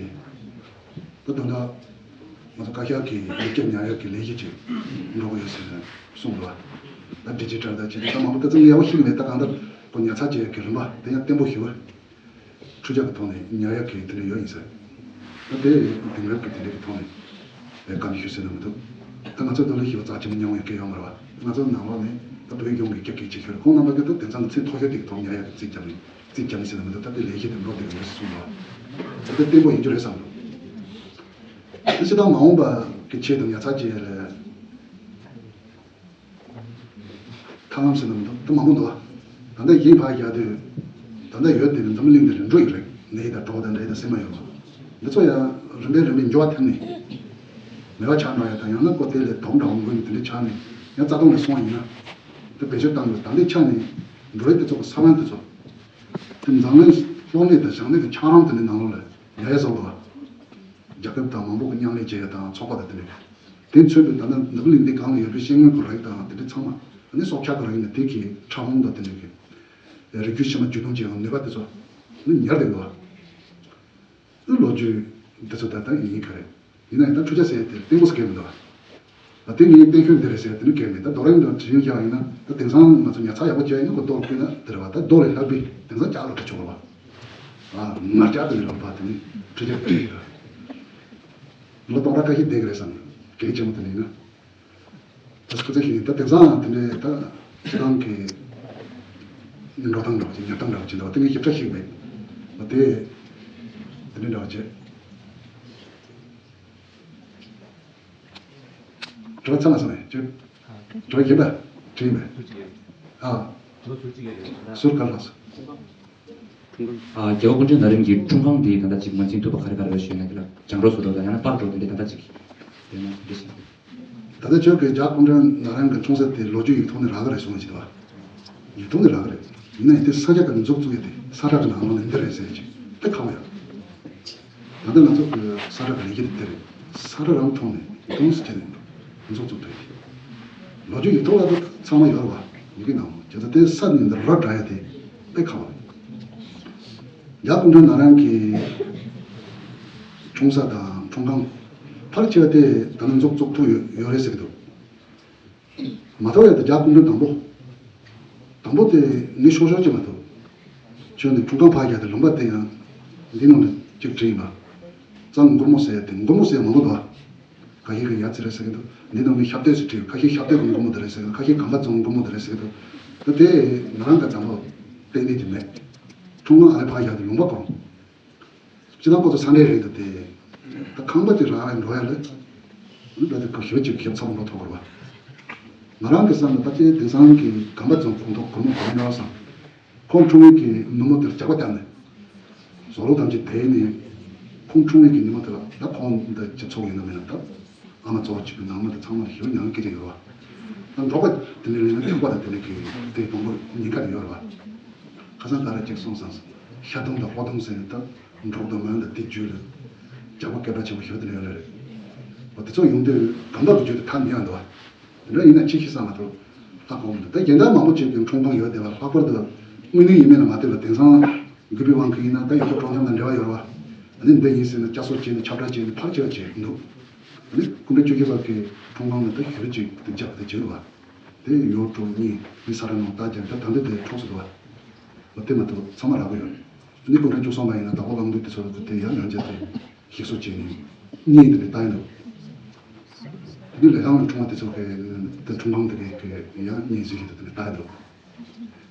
ད་དོན་དག་ང་ཚོ་བཀའ་ཤག་གིས་ཡིག་སྐྱེལ་ཉར་ཡག་གི་ལས་གཞི་ཅིག་འགྲོ་གི་ཡོད་ཟེར་ནས་གསུངས་འདུག་བ། ད་ཌི་ཇི་ཊལ་དང་བྱས་ཏེ་ད་མང་པོ་ད་ཙམ་ཡག་པོ་ཞིག་མེད། ད་གང་ལྟར་ཁོ་ཉར་ཚགས་བྱེད་ཡག་གི་རིམ་པ་དེ་ཡང་བརྟན་པོ་ཞིག་འཕྲུལ་ཆས་ཀྱི་ཐོག་ནས་ཉར་ཡག་གི་དེ་འདྲ་ཡོད་ཡིན་ཟེར། ད་དེ་དེང་རབས་ཀྱི་དེ་འདྲ་གི་ཐོག་ནས་ལས་ཀ་འདི་ཞུ་ཟེར་ན་མི་འདུག་ད་ང་ཚོ་ནང་ལ་ཞི་བ་རྩ་ཆེན་པོ་མྱོང་བའི་སྐད་ཡོད་མ་རེད་བ། ང་ཚོ་ནང་ལོགས་ནས་ད་བོད་ཡོངས་ཀྱི་སྐད་སྐད་ཆ་ཤོད་རེད། ཁོང་རྣམ་པ་གིས་ད་དེང་སང་གི་ཚད་མཐོ་ཤོས་དེ་གི་ཐོག་ཉར་ཡག་གི་རྩིས་བརྒྱབ་ནས་རྩིས་བརྒྱབ་ནས་ཟེར་ན་མི་འདུག་ད་དེ་ལས་གཞི་དེ་འགྲོ་བསྡད་ཀྱི་རེད་གསུངས་པ། ད་དེ་བརྟན་པོ་ཡིན་རྒྱུ་རེད་བསམ་འདུག་ད་སྤྱིར་བཏང་མ་འོངས་པ་གི་ཆེད་དུ་ཉར་ཚགས་བྱེད་ཡ་ལས། ཐབས་ལམ་ཟེར་ན་མི་འདུག་ད་མང་པོ་འདུག་ད་ལྟ་གཞན་ཕར་རྒྱག་དུས། ད་ལྟ་ཡོད་དེ་ནི་འཛམ་བུ་གླིང་འདི་ལ་འགྲོ་ཡི་རེད། ནད་དང་གྲོགས་དང་འདྲེ་དང་སྲན་མ་ཡོད་པ། འདི་ཚོ་ཡང་རིམ་པས་རིམ་པས་འགྱུར་བ་ཐེབས་ནས། མེད་པ་ཆགས་འགྲོ་ཡ་དང་། ཡང་ན་ཀོ་དེ་ལས་དོམ་འདྲ་བོ་འགོས་ནས་དེ་འདྲ་ཆགས་ནས་ཡང་རྩ་དོན་ལ་སོང་བ་ཡིན་ན། དེ་བེད་སྤྱོད་བཏང་དགོས། ད་ལྟའི་ཆ་ནས་འགྲོ་ཡ་དེ་ཚོ་གི་ས་བོན་དེ་ཚོ། དེ་འཛམ་གླིང་གློག་ནད་དང་ཞིང་ནད་ཀྱི་ཆགས་རིམ་དེ་འདྲའི་ནང་ལོགས་ལ་ཡ་ཡ་བཟོ་དགོས་པ། རྒྱལ་ཁབ་དང་མང་པོ་གི་མཉམ་ལས་བྱེད་ཡ་དང་ཚོགས་པ་དང་དེ་འདྲ། དེ་མཚོན་པའི་ད་ལྟ་འཛམ་བུ་གླིང་འདི་སྒང་ལ་ཡོད་པའི་ཤེས་དངོས་ཀྱི་རིགས་དང་དེ་འདྲ་ཚང་མ། ཨ་ནི་སྲོག་ཆགས་ཀྱི་རིགས་ནི་དེ་གི་ཕྲ་ཕུང་དང་དེ་འདྲ་གི་རིགས་རྒྱུད་ཕྱི་མ་འཇུ་བཏང་བྱེད་ཡང་ནུས་པ་དེ་ཚོ་ནི་ཉར་བསྡད་ཡོད་པ། ཨ་ལོ་རྒྱུས་འདི་ཚོ་ད་ལྟ་ཡིན་ག་རེད། ཡིན་ན་ཡང་ད་འཕྲུལ་ཆས་ཟེར་ཡ་དེ་གཏན་པོ་ཟེར་གྱི་མི་འདུག་བ། ད་དེ་ངའི་གཏན་ཤོད་འདི་རེད་ཟེར་ཡ་དེ་ནི་གལ་མེད། ད་རྡོ་རིང་དང་དྲི་ཞིམ་བཞག་ཡིན་ན་ད་དེང་སང་ང་ཚོ་ཉར་ཚགས་ཡག་པོ་བྱས་ཡིན་ན་ཁོ་རྡོ་ལ་བརྐོས་ན་དེ་རེད་བ། ད་རྡོ་ལས་ལྷག་པའི་དེང་སང་ལྕགས་ལ་འབྲི་ཆོག་གི་རེད་བ། ཨ་ངར་ལྕགས་དེ་ལས་ལྷག་པ་དེ་ནི་འཕྲུལ་ཆས་བྲིས་ཡོད། ལོ་སྟོང་ཕྲག་ཁ་ཤས་བསྡད་ཀྱི་རེད་བསམ། གལ་ཆེན་པོ་དེ་ནི་ཡིན་ན། ད་སྐུ་ཚེ་ཞིག་ནི་ད་དེང་སང་དེ་འདྲའི་ད་སྤྱི་བཏང་གི་འགྲོ་སྟངས་འདྲ་བ་ཅིག་ཉར་སྟངས་འདྲ་བ་ཅིག་འདུག་བ། དེ་ངས་ཞིབ་ཕྲ་ཞིག་མེད། འོ་དེ་དེ་འདྲའི་འདྲ་བ་ཅིག་དྲི་བ་ཚང་མ་སོང་ངས་ཅིག་དྲི་བ་ཡིན་པ་དྲི་ཡིན་པས། ཨ། ཟུར་ག་ལ་སོང་། ཨ། རྒྱལ་བ་སྐུ་ཕྲེང་ན་རིམ་གྱི་འཁྲུངས་ཁང་དེ་ད་ལྟ་ཅིག་ངོས་འཛིན་ཐུབ་པ་ག་རེ་ག་རེ་ཡོད་ཞུས་ན། དེ་ལ་རྒྱང་སྒྲོག་བཟོ་འདྲ་དང་ཡང་ན་པར་འདྲ་དེ་འདྲ་ད་ལྟ་ཅིག་ཡོད་ན་འདི་བྱས། ད་ལྟ་ཁྱོད་ཀྱིས་རྒྱལ་བ་སྐུ་ཕྲེང་ན་རིམ་གྱི་འཁྲུངས་ས་དེ་ལོ་རྒྱུས་ཡིག་ཐོག་ནས་རག་གི་རེད་གསུངས་ཅིག་འདུག་བ། ཡིག་ཐོག་ནས་རག་གི་རེད། ཡིན་ན་ཡང་དེ་ས་ཆ་ག་ནས་མཛུབ་བཙུགས་ཡོད་དེ། ས་ཁྲ་གི་ནང་ལོགས་ནས་འདི་རེད་ཟེར་ཅིག་དེ་ཁག་པོ་ཡོད། ད་ལྟ་ང་ཚོ་གི་ས་ཁྲ་གི་ལས་གཞི་དེ་དེ་རེད། ས་ཁྲ་རང་ཐོག་ནས་ཡིག་ཐོག་ཟེར་ནས་མཛུབ་བཙུགས་ཐུབ་ཡོད་དེ། ལོ་རྒྱུས་ཡིག་ཐོག་ལ་ད་ཚང་མ་ཡོད་རེད་བ། ཡི་གེ་ནང་ལོགས། བྱས་ཙང་དེ་ས་ནས་འདི་ར་འདྲ་ཡ་དེ་དཔེ་ཁག་པོ་རེད། རྒྱལ་བ་སྐུ་ཕྲེང་ན་རིམ་གྱི་འཁྲུངས་ས་དང་འཁྲུངས་ཁང་ཕལ་ཆེ་བ་དེ་ད་ནི་མཛུབ་བཙུགས་ཐུབ་ཡོད་ཡོད་རེད་ཟེར་གྱི་འདུག་མ་གཏོགས་ཡ་དེ་རྒྱལ་བ་སྐུ་ཕྲེང་དང་པོ། དང་པོ་དེ་ནི་ཤོག་ཤོག་ཅིག་མ་གཏོགས། ཁྱོད་ནི་འཁྲུངས་ཁང་ཕར་རྒྱག་དེ་ལུང་པ་དེ་ཡང་འདི་ནང་ལ་གཅིག་བྲིས་ཡིན་པ། གཙང་མགོན་པོ་ཟེར་ཡ་དེ། མགོན་པོ་ཟེར་ཡ་མང་པོ་འདུག་ཁ་ཤས་ཀྱིས་ཡ་ཙི་རེད་ཟེར་གྱི་འདུག་འདི་ནང་ནས་ཤབ་སྟོད་ཟེར་བྲིས། ཁ་ཤས་ཤབ་སྟོད་ཀྱི་མགོན་པོ་དེ་རེད་ཟེར་གྱི་འདུག་ཁ་ཤས་གམ་པ་རྫོང་མགོན་པོ་དེ་རེད་ཟེར་གྱི་འདུག་ད་དེ་ང་རང་ག་ཙམ་པོ་གཏན་ནས་ཀྱི་མེད། འཁྲུངས་ཁང་ཨ་རི་ཕར་རྒྱག་དེ་ལུང་པ་གོ། སྤྱིར་བཏང་ཁོ་ཚོ་ས་འབྲེལ་རེད་འདུག་སྟེ། ད་ཁང་པ་ཅིག་རག་ཡ་འགྲོ་ཡ་ལ། འདི་ལྟ་དེ་ཁོ་ཞེ་པོ་ཅིག་ཞིབ་ཚགས་པོ་འགྲོ་ཐུབ་ཀྱི་རེད་བ། ང་རང་གི་བསམ་ན་ད་ལྟའི་དེང་སང་གི་གམ་པ་རྫོང་ཁོངས་གཏོགས་སྒོར་མོ་ག་རེ་འདྲ་བ་བསམ། ཁོང་འཁྲུངས་ཡུལ་གྱི་ནུབ་མོ་དེར་ཇག་པ་བརྒྱབ་ནས། ཟོག་ལུག་ཐམས་ཅད་དེད་ནས། ཁོང་འཁྲུངས་ཡུལ་གྱི་ནུབ་མོ་དེ་ལ་ད་ཁོང་འདི་སྤྱི་ཚོགས་ཡིན་ན་མིན་ན་ད། ཨ་མ་གཙོ་བོ་གཅིག་གི་ནང་མི་དེ་ཚང་མ་ལ་ཞེ་པོ་མྱ་ངན་སྐྱེ་གི་ཡོད་རེད་བ། ད་འབྲོག་པ་དེ་འདྲ་ལས་ན་ཁྱུག་པ་དང་དེ་འདྲ་གི་དེ་དང་པོ་ཉེན་ཁ་དེ་ཡོད་རེད་བ། ཁ་སང་ག་རེ་ཅིག་གསུངས་སོང་། ཤ་དུམ་དང་ཕོ་དུམ་ཟེར་ནས་ད་འབྲོག་དང་མོན་དང་དེ་རྒྱུད་ལ་ཇག་པ་སྐད་གྲགས་ཆེན་པོ་ཞེ་པོ་དེ་འདྲ་ཡོད་རེད། འོ་དེ་ཚོ་ཡོང་དུས་གང་ལྟར་གི་རྒྱུད་དེ་ཐག་ཉེ་བ་འདུག་བ། དེ་འདྲ་ཡིན་ན་ཅི་ཞིག་བསམ་མ་ཐུབ། ལྷག་གོ་མི་འདུག་ད་རྒན་བདག་མང་པོ་ཅིག་གི་འཁྲུངས་ཁང་ཡོད་དེ་བ། ལྷག་པར་དུ་དངོས་གནས་ཡིན་མིན་ལ་མ་ལྟོས་པར་དེང་སང་རྒུད་པའི་དབང་གིས་ཡིན་ན་ད་ཡོང་སྒོ་སྤྲོ་འཆམ་དང་འབྲེལ་བ་ཡོད་རེད་བ། ཨ་ནི་འདི་ཡིན་ཟེར་ན་བསྐྱར་གསོ་བྱས་ནས་ཁྱབ་བསྒྲགས་བྱས་ནས་ཕར་ཁྱེར་བྱས་འདུག་ནི་སྐུ་ཕྲེང་བཅུ་བཞི་པ་གི་འཁྲུངས་སྐར་ནི་ད་ཞེ་པོ་ཅིག་ཏུ་འཇགས་པ་དེ་བྱེད་དགོས་པ། དེ་ཡོ་ཀྲོ་གཉིས་མི་ས་ར་ནང་རྟགས་རྒྱག་ད་ད་འདི་དེ་འཁྲུངས་སུ་འདུག་བ། འོ་དེ་མ་གཏོགས་ཚང་མ་རག་གི་ཡོད། ནི་སྐུ་ཕྲེང་བཅུ་གསུམ་པ་ཡིན་ན་བདག་པོ་གླང་མདུད་དེ་ཚོ་ལ་དེ་ཡང་ཡང་བྱས་ཏེ་གཞིགས་སུ་བྱས་ནས་གཉིས་དེ་ནས་ལྟ་ཡི་འདུག་དེ་ནི་ལས་ཁང་ལ་འཁྲུངས་པ་དེ་ཚོ་གི་དེ་འཁྲུངས་སྐར་དེ་གི་གི་ཡང་གཉིས་གཟིགས་ཀྱི་འདུག་དེ་ནས་ལྟ་ཡི་འདུག་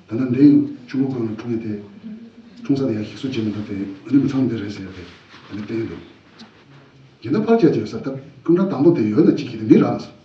ད་ནི་འདི་ཡང་ཆུ་བོ་ཀུན་ལ་འཁྲུངས་ཡོད་དེ། འཁྲུངས་ས་དེ་ཡང་གཞིགས་སུ་བྱེད་མི་འདུག་དེ་ཨ་ནི་མི་ཚང་འདི་རེད་ཟེར་ཏེ་ཨ་ནི་བསྟན་ཡོད་འདུག་ཡིན་ན་ཕལ་ཆེར་ཅིག་ས་ད་སྐུ་འདྲ་དང་པོ་དེ་ཡོད་ན་ཅིག་གིས་དེ་མི་རག་ལ་སོ།